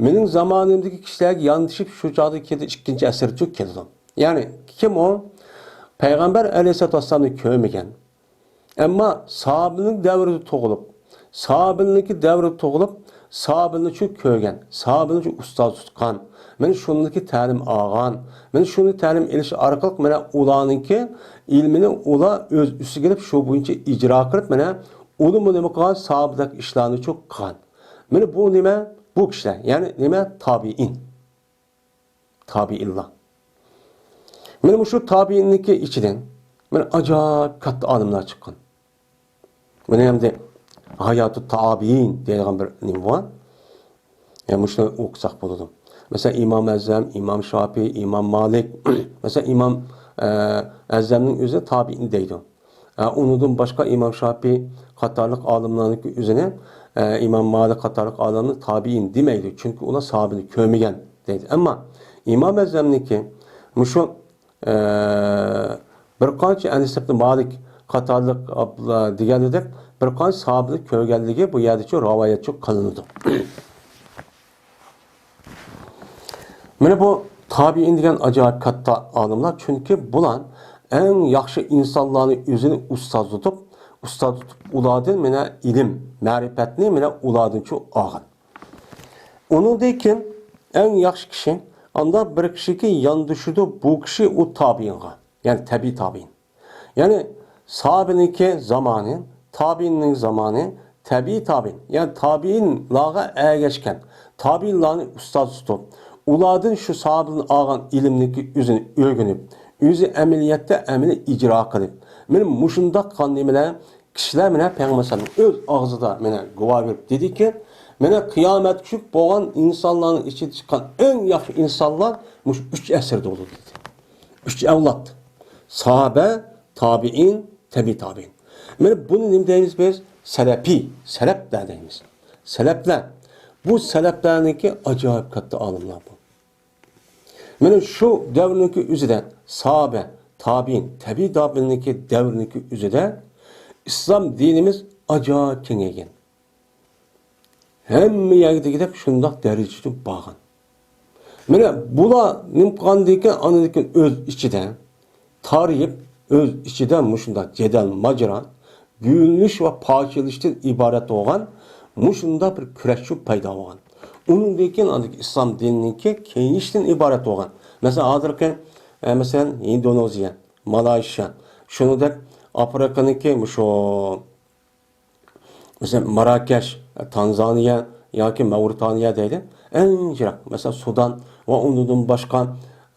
مېنىڭ زامانىمدىكى كىشىلەرگە ياندىشىپ شۇ چاغدا كېلىدۇ، ئىككىنچى ئەسىردىچۇ كېلىدۇ. يەنى كىم ئۇ؟ پەيغەمبەر ئەلەيھىسسالاتۇ ۋەسسالامنى كۆرمىگەن. ئەمما ساھابىنىڭ دەۋرىدە تۇغۇلۇپ، ساھابىنىڭكى دەۋرىدە تۇغۇلۇپ، ساھابىنى شۇ كۆرگەن، ساھابىنى شۇ ئۇستاز تۇتقان، مانا شۇنىڭكى تەلىم ئالغان، مانا شۇنى تەلىم ئېلىش ئارقىلىق مانا ئۇلارنىڭكى ئىلمىنى ئۇلار ئۆز ئۈستىگە ئېلىپ، شۇ بويىچە ئىجرا قىلىپ، مانا ئۇلىمۇ نېمە قىلغان؟ ساھابىدەك ئىشلارنى شۇ قىلغان. مانا بۇ نېمە؟ بۇ كىشىلەر، يەنى نېمە؟ تابىئىن. تابىئىنلار. مانا مۇشۇ تابىئىننىڭكى ئىچىدىن مانا ئاجايىپ كاتتا ئالىملار چىققان. مانا ئەمدى ھاياتۇت تابىئىن دەيدىغان بىر نېمە بار. يەنى مۇشۇنى ئوقۇساق بولىدۇ. مەسىلەن، ئىمام ئەزەم، ئىمام شاپىي، ئىمام مالىك. مەسىلەن، ئىمام، ئە، ئەزەمنىڭ ئۆزى تابىئىن دەيدۇ. ئە، ئۇنىڭدىن باشقا ئىمام شاپىي قاتارلىق ئالىملارنىڭكى ئۆزىنى، ئە، ئىمام مالىك قاتارلىق ئالىمنى تابىئىن دېمەيدۇ. چۈنكى ئۇلار ساھابىنى كۆرمىگەن دەيدۇ. ئەمما ئىمام ئەزەمنىڭكى مۇشۇ، ئە، بىر قانچە ئەنەس ئىبن مالىك قاتارلىق ئابلا-، دېگەنىدەك بىر قانچە ساھابىنى كۆرگەنلىكى بۇ يەردىچۇ رىۋايەتچۇ قىلىنىدۇ. مانا بۇ تابىئىن دېگەن ئاجايىپ كاتتا ئالىملار، چۈنكى بۇلار ئەڭ ياخشى ئىنسانلارنى ئۆزىنى ئۇستاز تۇتۇپ، ئۇستاز تۇتۇپ، ئۇلاردىن مانا ئىلىم، مەرىپەتنى مانا ئۇلاردىنچۇ ئالغان. ئۇنىڭدىن كېيىن ئەڭ ياخشى كىشى، ئانداق بىر كىشىكى ياندىشىدۇ، بۇ كىشى ئۇ تابىئىنغا، يەنى تەبىئىي تابىئىن. يەنى ساھابىنىڭكى زامانى، تابىئىننىڭ زامانى، تەبىئىي تابىئىن، يەنى تابىئىنلارغا ئەگەشكەن، تابىئىنلارنى ئۇستاز تۇتۇپ، ئۇلاردىن شۇ ساھابىدىن ئالغان ئىلىمنىڭكى ئۆزىنى ئۆگىنىپ، ئۆزى ئەمەلىيەتتە ئەمەلىي ئىجرا قىلىپ، مانا مۇشۇنداق قىلغان نېمىلەر، كىشىلەر مانا پەيغەمبەر ئەلەيھىسسالام ئۆز ئاغزىدا مانا گۇۋاھ بېرىپ دېدىكى، مانا قىيامەت كۈنى بولغان ئىنسانلارنىڭ ئىچىدە چىققان ئەڭ ياخشى ئىنسانلار مۇشۇ ئۈچ ئەسىردە بولىدۇ دېدى. ئۈچ ئەۋلاد. ساھابە، تابىئىن، تەبىئىي تابىئىن. مانا بۇنى نېمە دەيمىز بىز؟ سەلەپىي، سەلەپلەر دەيمىز. سەلەپلەر. بۇ سەلەپلەرنىڭكى ئاجايىپ كاتتا ئالىملار بۇ. مانا شۇ دەۋرنىڭكى ئۆزىدە ساھابە، تابىئىن، تەبىئىي تابىئىننىڭكى دەۋرنىڭكى ئۆزىدە ئىسلام دىنىمىز ئاجايىپ كېڭەيگەن. ھەممە يەرگە دېگۈدەك شۇنداق دەرىجىدە بارغان. مانا بۇلار نېمە قىلغاندىكىن، ئاندىن كېيىن ئۆز ئىچىدە تارىيىپ، ئۆز ئىچىدە مۇشۇنداق جېدەل ماجىرا، بۆلۈنۈش ۋە پارچىلىشتىن ئىبارەت بولغان مۇشۇنداق بىر كۈرەشچۇ پەيدا بولغان. ئۇنىڭدىن كېيىن ئاندىكى ئىسلام دىنىنىڭكى كېڭىيىشتىن ئىبارەت بولغان. مەسىلەن، ھازىرقى، ئە، مەسىلەن، ئىندونېزىيە، مالايشىيا. شۇنىڭدەك ئافرىقىنىڭكى مۇشۇ، مەسىلەن، ماراكەش، تانزانىيە ياكى ماۋرىتانىيە دەيلى. ئەڭ يىراق، مەسىلەن، سۇدان ۋە ئۇنىڭدىن باشقا،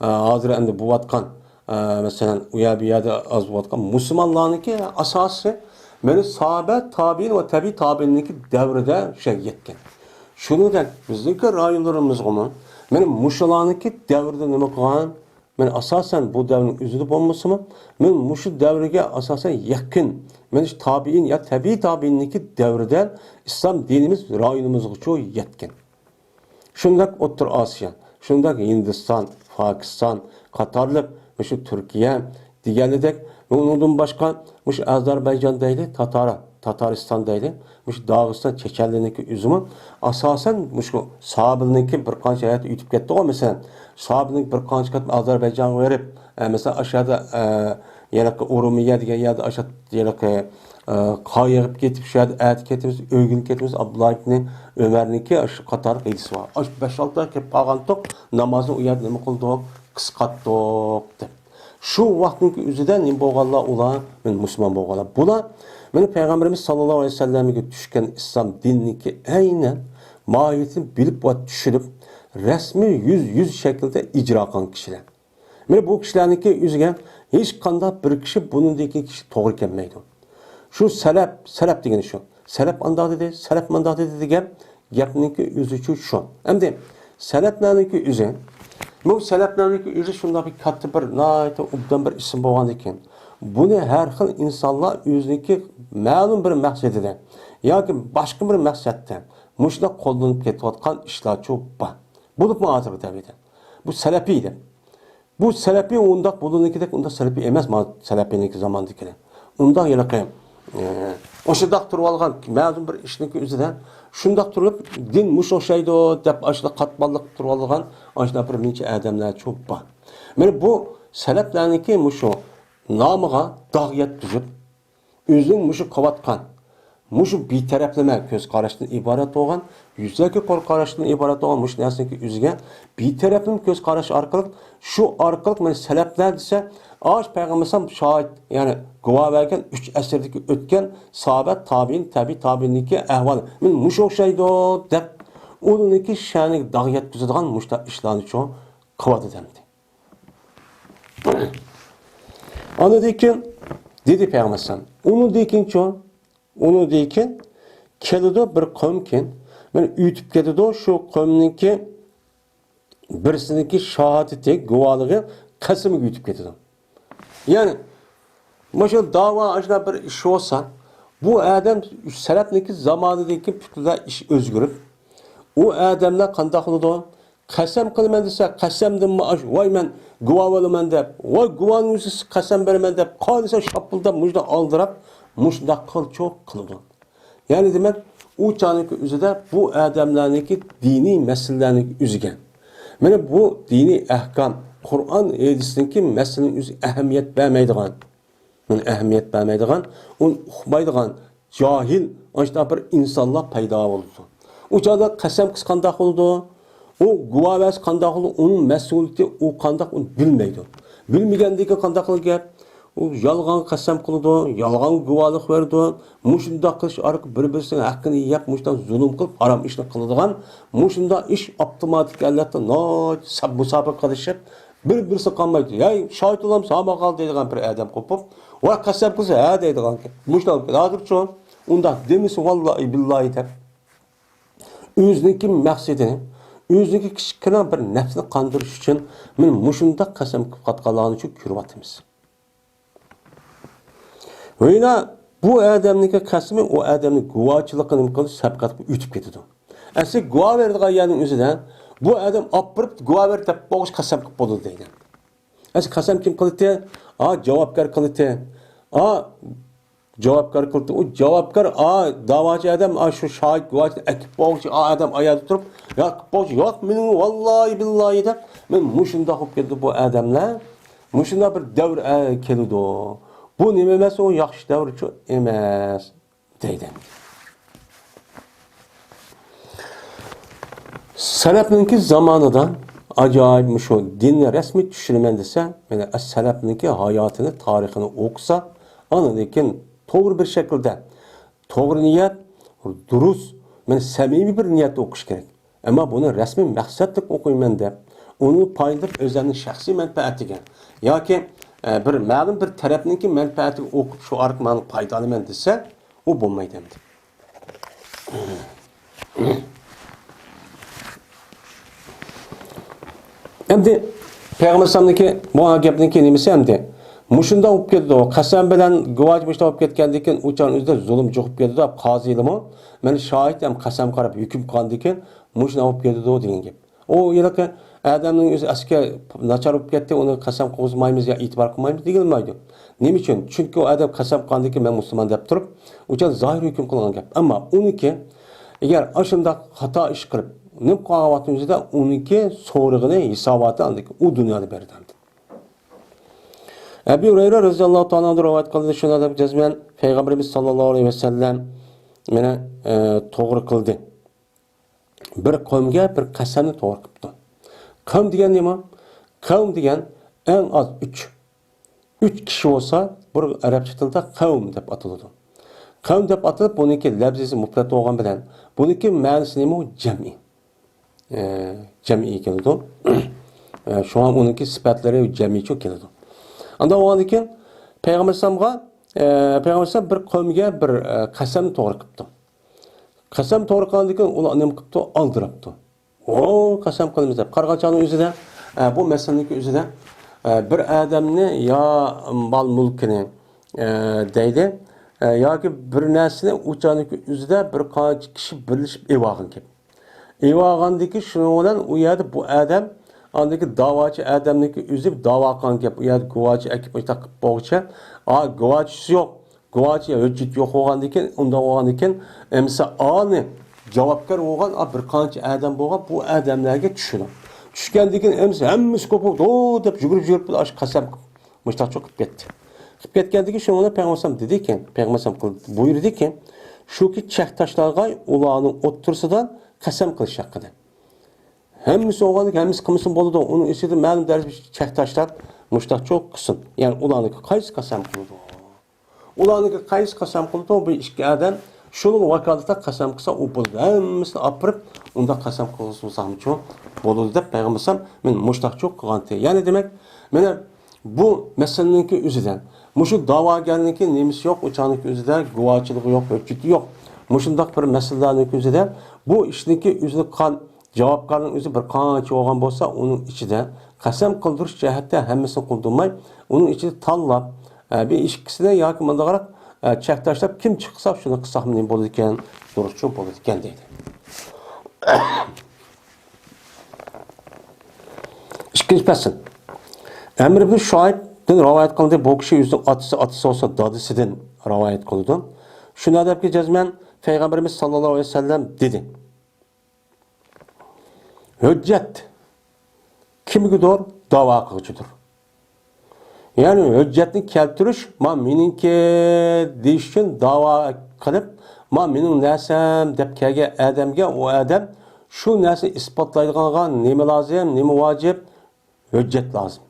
ئە، ھازىر ئەمدى بولۇۋاتقان، ئە، مەسىلەن، ئۇ يەر بۇ يەردە ئاز بولۇۋاتقان مۇسۇلمانلارنىڭكى ئاساسى مەن ساھابە، تابىئىن ۋە تەبىئىي تابىئىننىڭكى دەۋرىدە شۇ يەرگە يەتكەن. شۇنىڭدەك بىزنىڭكى رايونلىرىمىزغىمۇ مەن مۇشۇلارنىڭكى دەۋرىدە نېمە قىلغان؟ مەن ئاساسەن بۇ دەۋرنىڭ ئۆزىدە بولمىسىمۇ، مەن مۇشۇ دەۋرگە ئاساسەن يېقىن، مەن شۇ تابىئىن يا تەبىئىي تابىئىننىڭكى دەۋرىدە ئىسلام دىنىمىز رايونىمىزغىچۇ يەتكەن. شۇنداق ئوتتۇرا ئاسىيا، شۇنداق ھىندىستان، پاكىستان قاتارلىق، مۇشۇ تۈركىيە دېگەنىدەك، ئۇنىڭدىن باشقا مۇشۇ ئازەربەيجان دەيلى، تاتار، تاتارىستان دەيلى، مۇشۇ داغىستان، چېچەنلەرنىڭكى ئۆزىمۇ ئاساسەن مۇشۇ سابىلنىڭكى بىر قانچە ھاياتى ئۆتۈپ كەتتىغۇ، مەسىلەن، سابىلنىڭكى بىر قانچە قېتىم ئازەربەيجانغا بېرىپ، ئە، مەسىلەن، ئاشۇ يەردە، ئە، ھېلىقى ئورۇمىيە دېگەن يەردە ئاشۇ ھېلىقى، ئە، قار يېغىپ كېتىپ، شۇ يەردە ئەتە كېتىمىز، ئۆگۈن كېتىمىز، ئابدۇللا ئىبنى ئۆمەرنىڭكى شۇ قاتارلىق ھەدىسى بار. ئاشۇ بەش ئالتە ئاي كېلىپ قالغانتۇق، نامازنى ئۇ يەردە نېمە قىلدۇق؟ قىسقارتتۇق، دەپ. شۇ ۋاقىتنىڭكى ئۆزىدە نېمە بولغانلار ئۇلار؟ مەن مۇسۇلمان بولغانلار. بۇلار مانا پەيغەمبىرىمىز ساللاللاھۇ ئەلەيھى ۋەسەللەمگە چۈشكەن ئىسلام دىنىنىڭكى ئەينەن ماھىيىتىنى بىلىپ ۋە چۈشىنىپ، رەسمىي يۈز يۈز شەكىلدە ئىجرا قىلغان كىشىلەر. مانا بۇ كىشىلەرنىڭكى ئۆزىگە ھېچقانداق بىر كىشى بۇنىڭدىكى كىشى توغرا كەلمەيدۇ. شۇ سەلەپ، سەلەپ دېگىنى شۇ. سەلەپ ئانداق دېدى، سەلەپ مانداق دېدى دېگەن گەپنىڭكى ئۆزىچۇ شۇ. ئەمدى سەلەپلەرنىڭكى ئۆزى، بۇ سەلەپلەرنىڭكى ئۆزى شۇنداق بىر كاتتا بىر، ناھايىتى ئوبدان بىر ئىسىم بولغاندىكىن، بۇنى ھەر خىل ئىنسانلار ئۆزىنىڭكى مەلۇم بىر مەقسىتىدە ياكى باشقا بىر مەقسەتتە مۇشۇنداق قوللىنىپ كېتىۋاتقان ئىشلارچۇ بار. بولۇپمۇ ھازىرقى دەۋردە. بۇ سەلەپىي دەپ. بۇ سەلەپىي ئۇنداق بۇلىنىڭكىدەك ئۇنداق سەلەپىي ئەمەس، ما سەلەپىينىڭكى زاماندىكىلەر. ئۇنداق ھېلىقى، ئە، ئاشۇنداق تۇرۇۋالغان مەلۇم بىر ئىشنىڭكى ئۆزىدە شۇنداق تۇرۇپ، دىن مۇشۇ ئوخشايدۇ دەپ ئاشۇنداق قاتماللىق تۇرۇۋالغان ئاشۇنداق بىر مۇنچە ئادەملەرچۇ بار. مانا بۇ سەلەپلەرنىڭكى مۇشۇ نامىغا داغ يەتكۈزۈپ، ئۆزىنىڭ مۇشۇ قىلىۋاتقان، مۇشۇ بىتەرەپلىمە كۆز قاراشتىن ئىبارەت بولغان، يۈزەكى قول قاراشتىن ئىبارەت بولغان مۇشۇ نەرسىنىڭكى ئۆزىگە بىتەرەپلىمە كۆز قاراش ئارقىلىق، شۇ ئارقىلىق مانا سەلەپلەر دېسە، ئاشۇ پەيغەمبەر ئەلەيھىسسالام شاھىت، يەنى گۇۋاھ بەرگەن ئۈچ ئەسىردىكى ئۆتكەن ساھابە، تابىئىن، تەبىئىي تابىئىننىڭكى ئەھۋالى مانا مۇشۇ ئوخشايدۇ دەپ، ئۇنىڭكى شەنىگە داغ يەتكۈزىدىغان مۇشۇنداق ئىشلارنىچۇ قىلىۋاتىدۇ ئەمدى. ئاندىن كېيىن دېدى پەيغەمبەر ئەلەيھىسسالام، ئۇنىڭدىن كېيىنچۇ، ئۇنىڭدىن كېيىن كېلىدۇ بىر قەۋم كېيىن، مانا ئۆتۈپ كېتىدۇ، شۇ قەۋمنىڭكى بىرسىنىڭكى شاھادىتى، گۇۋاھلىقى، قەسىمىگە ئۆتۈپ كېتىدۇ. يەنى مۇشۇ داۋا ئاشۇنداق بىر ئىش بولسا، بۇ ئادەم سەلەپنىڭكى زامانىدىكى پۈتۈنلەي ئىش ئۆزگىرىپ، ئۇ ئادەملەر قانداق قىلىدۇ؟ قەسەم قىلىمەن دېسە، قەسەمدىنمۇ ئاش، ۋاي مەن گۇۋاھ بولىمەن دەپ، ۋاي گۇۋاھنىڭ ئۆزى قەسەم بېرىمەن دەپ، قان دېسە شاپپىلداپ مۇشۇنداق ئالدىراپ، مۇشۇنداق قىلچۇق قىلىدۇ. يەنى دېمەك، ئۇ چاغنىڭكى ئۆزىدە بۇ ئادەملەرنىڭكى دىنىي مەسىلىلەرنىڭكى ئۆزىگە، مانا بۇ دىنىي ئەھكام، قۇرئان، ھەدىسنىڭكى مەسىلىنىڭ ئۆزىگە ئەھمىيەت بەرمەيدىغان، ئۇنى ئەھمىيەت بەرمەيدىغان، ئۇنى ئۇقمايدىغان جاھىل، ئاشۇنداق بىر ئىنسانلار پەيدا بولىدۇ. ئۇ چاغدا قەسەم قىلسا قانداق بولىدۇ؟ ئۇ گۇۋاھ بەرسە قانداق بولىدۇ؟ ئۇنىڭ مەسئۇلىيىتى ئۇ قانداق، ئۇنى بىلمەيدۇ. بىلمىگەندىن كېيىن قانداق قىلىدۇ گەپ؟ ئۇ يالغان قەسەم قىلىدۇ، يالغان گۇۋاھلىق بېرىدۇ. مۇشۇنداق قىلىش ئارقىلىق بىر-بىرسىنىڭ ھەققىنى يەپ، مۇشۇنداق زۇلۇم قىلىپ، ھارام ئىشنى قىلىدىغان، مۇشۇنداق ئىش ئاپتوماتىك ھالەتتە ناھايىتى سەپ مۇسابىقە قىلىشىپ، بىر-بىرسى قالمايدۇ. ھەي، شاھىت ئۇلام ساما قال دەيدىغان بىر ئادەم قوپۇپ، ۋاي قەسەم قىلسا ھە دەيدىغان گەپ. مۇشۇنداق ھازىرچۇ ئۇنداق دېمىسە ۋاللاھى بىللاھى دەپ، ئۆزىنىڭكى مەقسىتىنى، ئۆزىنىڭكى كىچىككىنە بىر نەپسىنى قاندۇرۇش ئۈچۈن مانا مۇشۇنداق قەسەم قىلىپ قاتقانلارنى كۆرۈۋاتىمىز. ۋەيلا بۇ ئادەمنىڭكى قەسىمى ئۇ ئادەمنىڭ گۇۋاھچىلىقىنى نېمە قىلىدۇ؟ سەپقەتكە ئۆتۈپ كېتىدۇ. ئەسلى گۇۋاھ بېرىدىغان يەرنىڭ ئۆزىدە بۇ ئادەم ئاپىرىپ گۇۋاھ بېرىپ دەپ بولغۇچە قەسەم قىلىپ بولىدۇ دەيدۇ. ئەسلى قەسەم كىم قىلىتتى؟ ئا، جاۋابكار قىلىتتى. ئا، جاۋابكار قىلىتتى. ئۇ جاۋابكار، ئا، داۋاچى ئادەم، ئا، شۇ شاھىت گۇۋاھچىنى ئەكىپ بولغۇچە، ئا، ئادەم ئايادا تۇرۇپ، ياق، قىلىپ بولغۇچە، ياق، مېنىڭ ۋاللاھى بىللاھى دەپ، مەن مۇشۇنداق بولۇپ كەتتى بۇ ئادەملەر. مۇشۇنداق بىر دەۋر، ئە، كېلىدۇ. بۇ نېمە ئەمەس، ئۇ ياخشى دەۋرچۇ ئەمەس. دەيدۇ. سەلەپنىڭكى زامانىدا ئاجايىپ مۇشۇ دىننى رەسمىي چۈشىنىمەن دېسە، مانا ئەس-سەلەفنىڭكى ھاياتىنى، تارىخىنى ئوقۇسا، ئاندىن كېيىن توغرا بىر شەكىلدە، توغرا نىيەت، دۇرۇس، مانا سەمىمىي بىر نىيەتتە ئوقۇش كېرەك. ئەمما بۇنى رەسمىي مەقسەتلىك ئوقۇيمەن دەپ، ئۇنى پايدىلىنىپ ئۆزلەرنىڭ شەخسىي مەنپەئەتىگە ياكى، ئە، بىر مەلۇم بىر تەرەپنىڭكى مەنپەئەتىگە ئوقۇپ، شۇ ئارقىلىق مەن پايدىلىنىمەن دېسە، ئۇ بولمايدۇ ئەمدى. ئەمدى پەيغەمبەر ئەلەيھىسسالامنىڭكى بۇ گەپنىڭكى نېمىسى ئەمدى؟ مۇشۇنداق بولۇپ كېتىدۇ. قەسەم بىلەن گۇۋاھچى مۇشۇنداق بولۇپ كەتكەندىن كېيىن، ئۇ چاغنىڭ ئۆزىدە زۇلۇم جۇقۇپ كېتىدۇ. قازىلىمۇ مانا شاھىت ھەم قەسەمگە قاراپ ھۆكۈم قىلغاندىن كېيىن مۇشۇنداق بولۇپ كېتىدۇ دېگەن گەپ. ئۇ ھېلىقى ئادەمنىڭ ئۆزى ئەسكى ناچار بولۇپ كەتتى، ئۇنى قەسەم قىلغۇزمايمىز يا ئېتىبار قىلمايمىز دېيىلمەيدۇ. نېمە ئۈچۈن؟ چۈنكى ئۇ ئادەم قەسەم قىلغاندىن كېيىن مەن مۇسۇلمان دەپ تۇرۇپ، ئۇ چاغ زاھىر ھۆكۈم قىلغان گەپ. ئەمما ئۇنىڭكى، ئەگەر ئاشۇنداق خاتا ئىش قىلىپ، نېمە قىلغان ۋاقتىنىڭ ئۆزىدە ئۇنىڭكى سورىقىنى، ھېساباتى ئاندىن كېيىن ئۇ دۇنيادا بېرىدۇ. ئەبۇ ھۇرەيرە رەزىياللاھۇ تائالا ئانھۇ رىۋايەت قىلدى، شۇنداق دەپ جەزمەن پەيغەمبىرىمىز ساللاللاھۇ ئەلەيھى ۋەسەللەم مانا، ئە، توغرا قىلدى. بىر قەۋمگە بىر قەسەمنى توغرا قىپتۇ. قەۋم دېگەن نېمە؟ قەۋم دېگەن ئەڭ ئاز ئۈچ. ئۈچ كىشى بولسا، بۇ ئەرەبچە تىلدا قەۋم دەپ ئاتىلىدۇ. قەۋم دەپ ئاتىلىپ، بۇنىڭكى لەپزىسى مۇپرەت بولغان بىلەن، بۇنىڭكى مەنىسى نېمە؟ ئۇ جەمئىي. ئە، جەمئىي كېلىدۇ. ئە، شۇڭا ئۇنىڭكى سۈپەتلىرى جەمئىيچۇ كېلىدۇ. ئاندىن بولغاندىن كېيىن پەيغەمبەر ئەلەيھىسسالامغا، ئە، پەيغەمبەر ئەلەيھىسسالام بىر قەۋمگە بىر، ئە، قەسەمنى توغرا قىپتۇ. قەسەم توغرا قىلغاندىن كېيىن ئۇلار نېمە قىپتۇ؟ ئالدىراپتۇ. ئو، قەسەم قىلىمىز دەپ. قارىغان چاغنىڭ ئۆزىدە، ئە، بۇ مەسىلىنىڭكى ئۆزىدە، ئە، بىر ئادەمنى يا مال مۈلكىنى، ئە، دەيدۇ، ئە، ياكى بىر نەرسىنى ئۇ چاغنىڭكى ئۆزىدە بىر قانچە كىشى بىرلىشىپ ئېلىۋالغان گەپ. ئېلىۋالغاندىكى شۇنىڭ بىلەن ئۇ يەردە بۇ ئادەم، ئاندىكى داۋاچى ئادەمنىڭكى ئۆزى داۋا قىلغان گەپ. ئۇ يەردە گۇۋاچى ئەكىپ مۇشۇنداق قىلىپ بولغۇچە، ئا، گۇۋاچىسى يوق. گۇۋاچى ھۆججىتى يوق بولغاندىكىن، ئۇنداق بولغاندىكىن، ئەمسە ئانى جاۋابكار بولغان، ئا، بىر قانچە ئادەم بولغان، بۇ ئادەملەرگە چۈشىدۇ. چۈشكەندىكىن ئەمسە ھەممىسى كوپۇپ، دو دەپ يۈگۈرۈپ، يۈگۈرۈپ، ئاشۇ قەسەم مۇشتاقچۇ قىلىپ كەتتى. قىلىپ كەتكەندىكىن، شۇنىڭ بىلەن پەيغەمبەر ئەلەيھىسسالام دېدىكى، پەيغەمبەر ئەلەيھىسسالام قىل-، بۇيرۇدىكى، شۇكى چەك تاشلارغا ئۇلارنىڭ ئوتتۇرىسىدا قەسەم قىلىش ھەققىدە. ھەممىسى بولغاندىكىن، ھەممىسى قىلمىسىمۇ بولىدۇ. ئۇنىڭ ئىچىدە مەلۇم دەرىجىدە چەك تاشلاپ، مۇشتاقچۇ قىلسۇن. يەنى ئۇلارنىڭكى قايسى قەسەم قىلىدۇ؟ ئۇلارنىڭكى قايسى قەسەم قىلىدۇ؟ بۇ ئىككى ئادەم شۇنىڭ ۋاكالىتىدە قەسەم قىلسا، ئۇ بولىدۇ. ھەممىسىنى ئاپىرىپ، ئۇنداق قەسەم قىلغۇزمىساقمۇچۇ بولىدۇ دەپ پەيغەمبەر ئەلەيھىسسالام مېنى مۇشتاقچۇ قىلغانتى. يەنى دېمەك، مانا بۇ مەسىلىنىڭكى ئۆزىدە، مۇشۇ داۋاگەرنىڭكى نېمىسى يوق، ئۇ چاغنىڭكى ئۆزىدە گۇۋاچىلىقى يوق، ھۆججىتى يوق. مۇشۇنداق بىر مەسىلىلەرنىڭكى ئۆزىدە بۇ ئىشنىڭكى ئۆزىنى قىلغان جاۋابكارنىڭ ئۆزى بىر قانچە بولغان بولسا، ئۇنىڭ ئىچىدە قەسەم قىلدۇرۇش جەھەتتە ھەممىسىنى قىلدۇرماي، ئۇنىڭ ئىچىدە تاللاپ، ئە، بىر ئىككىسىنى ياكى مۇنداقراق، ئە، چەك تاشلاپ، كىم چىقسا شۇنى قىلساق نېمە بولىدىكەن؟ دۇرۇسچۇ بولىدىكەن دەيدۇ. ئىككىنچى پەسىل. ئەمر ئىبن شۇئەيبتىن رىۋايەت قىلىندى. بۇ كىشى ئۆزىنىڭ ئاتىسى، ئاتىسى بولسا دادىسىدىن رىۋايەت قىلىدۇ. شۇنداق دەپكى جەزمەن پەيغەمبىرىمىز ساللاللاھۇ ئەلەيھى ۋەسەللەم دېدى. ھۆججەت كىمگىدۇر؟ داۋا قىلغۇچىدۇر. يەنى ھۆججەتنى كەلتۈرۈش، ما مېنىڭكى دېيىش ئۈچۈن داۋا قىلىپ، ما مېنىڭ نەرسەم دەپ كەلگەن ئادەمگە ئۇ ئادەم شۇ نەرسىنى ئىسپاتلايدىغانغا نېمە لازىم، نېمە ۋاجىپ؟ ھۆججەت لازىم.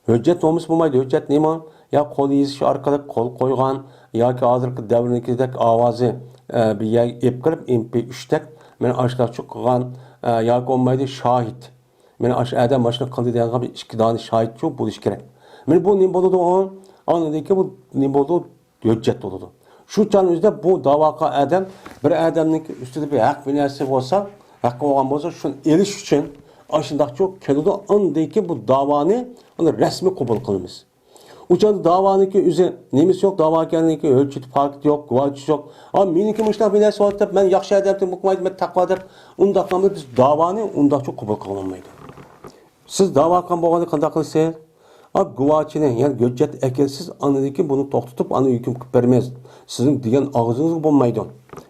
ھۆججەت بولمىسا بولمايدۇ. ھۆججەت نېمە؟ يا قول يېزىش ئارقىلىق قول قويغان ياكى ھازىرقى دەۋرنىڭكىدەك ئاۋازى، ئە، بىر يەرگە ئېلىپ كىرىپ، ئېم پى ئۈچتەك، مانا ئاشۇنداقچۇ قىلغان، ئە، ياكى بولمايدۇ شاھىت. مانا ئاشۇ ئادەم ماشۇنداق قىلدى دېگەنغا بىر ئىككى دانە شاھىتچۇ بولۇش كېرەك. مانا بۇ نېمە بولىدۇ ئۇ؟ ئاندىن كېيىن بۇ نېمە بولىدۇ؟ ھۆججەت بولىدۇ. شۇ چاغنىڭ ئۆزىدە بۇ داۋا قىلغان ئادەم بىر ئادەمنىڭكى ئۈستىدە بىر ھەق بىناسى بولسا، ھەققى بولغان بولسا، شۇنى ئېلىش ئۈچۈن ئاشۇنداقچۇ كېلىدۇ. ئاندىن كېيىن بۇ داۋانى ئۇنى رەسمىي قوبۇل قىلىمىز. ئۇ چاغدا داۋانىڭكى ئۆزى نېمىسى يوق، داۋاگەرنىڭكى ھۆججىتى پاكىتى يوق، گۇۋاھچىسى يوق. ھا، مېنىڭكى مۇشۇنداق بىر نەرسە بار دەپ، مەن ياخشى ئادەم دەپ، مۇقىم ئادەم دەپ، تەقۋا دەپ، ئۇنداق قىلماي بىز داۋانى ئۇنداقچۇ قوبۇل قىلغىلى بولمايدۇ. سىز داۋا قىلغان بولغاندا قانداق قىلىسىز؟ ئا، گۇۋاچىنى، يەنى ھۆججەت ئەكەلسىز، ئاندىن كېيىن بۇنى توختىتىپ، ئاندىن ھۆكۈم قىلىپ بېرىمىز. سىزنىڭ دېگەن ئاغزىڭىزغا بولمايدۇ.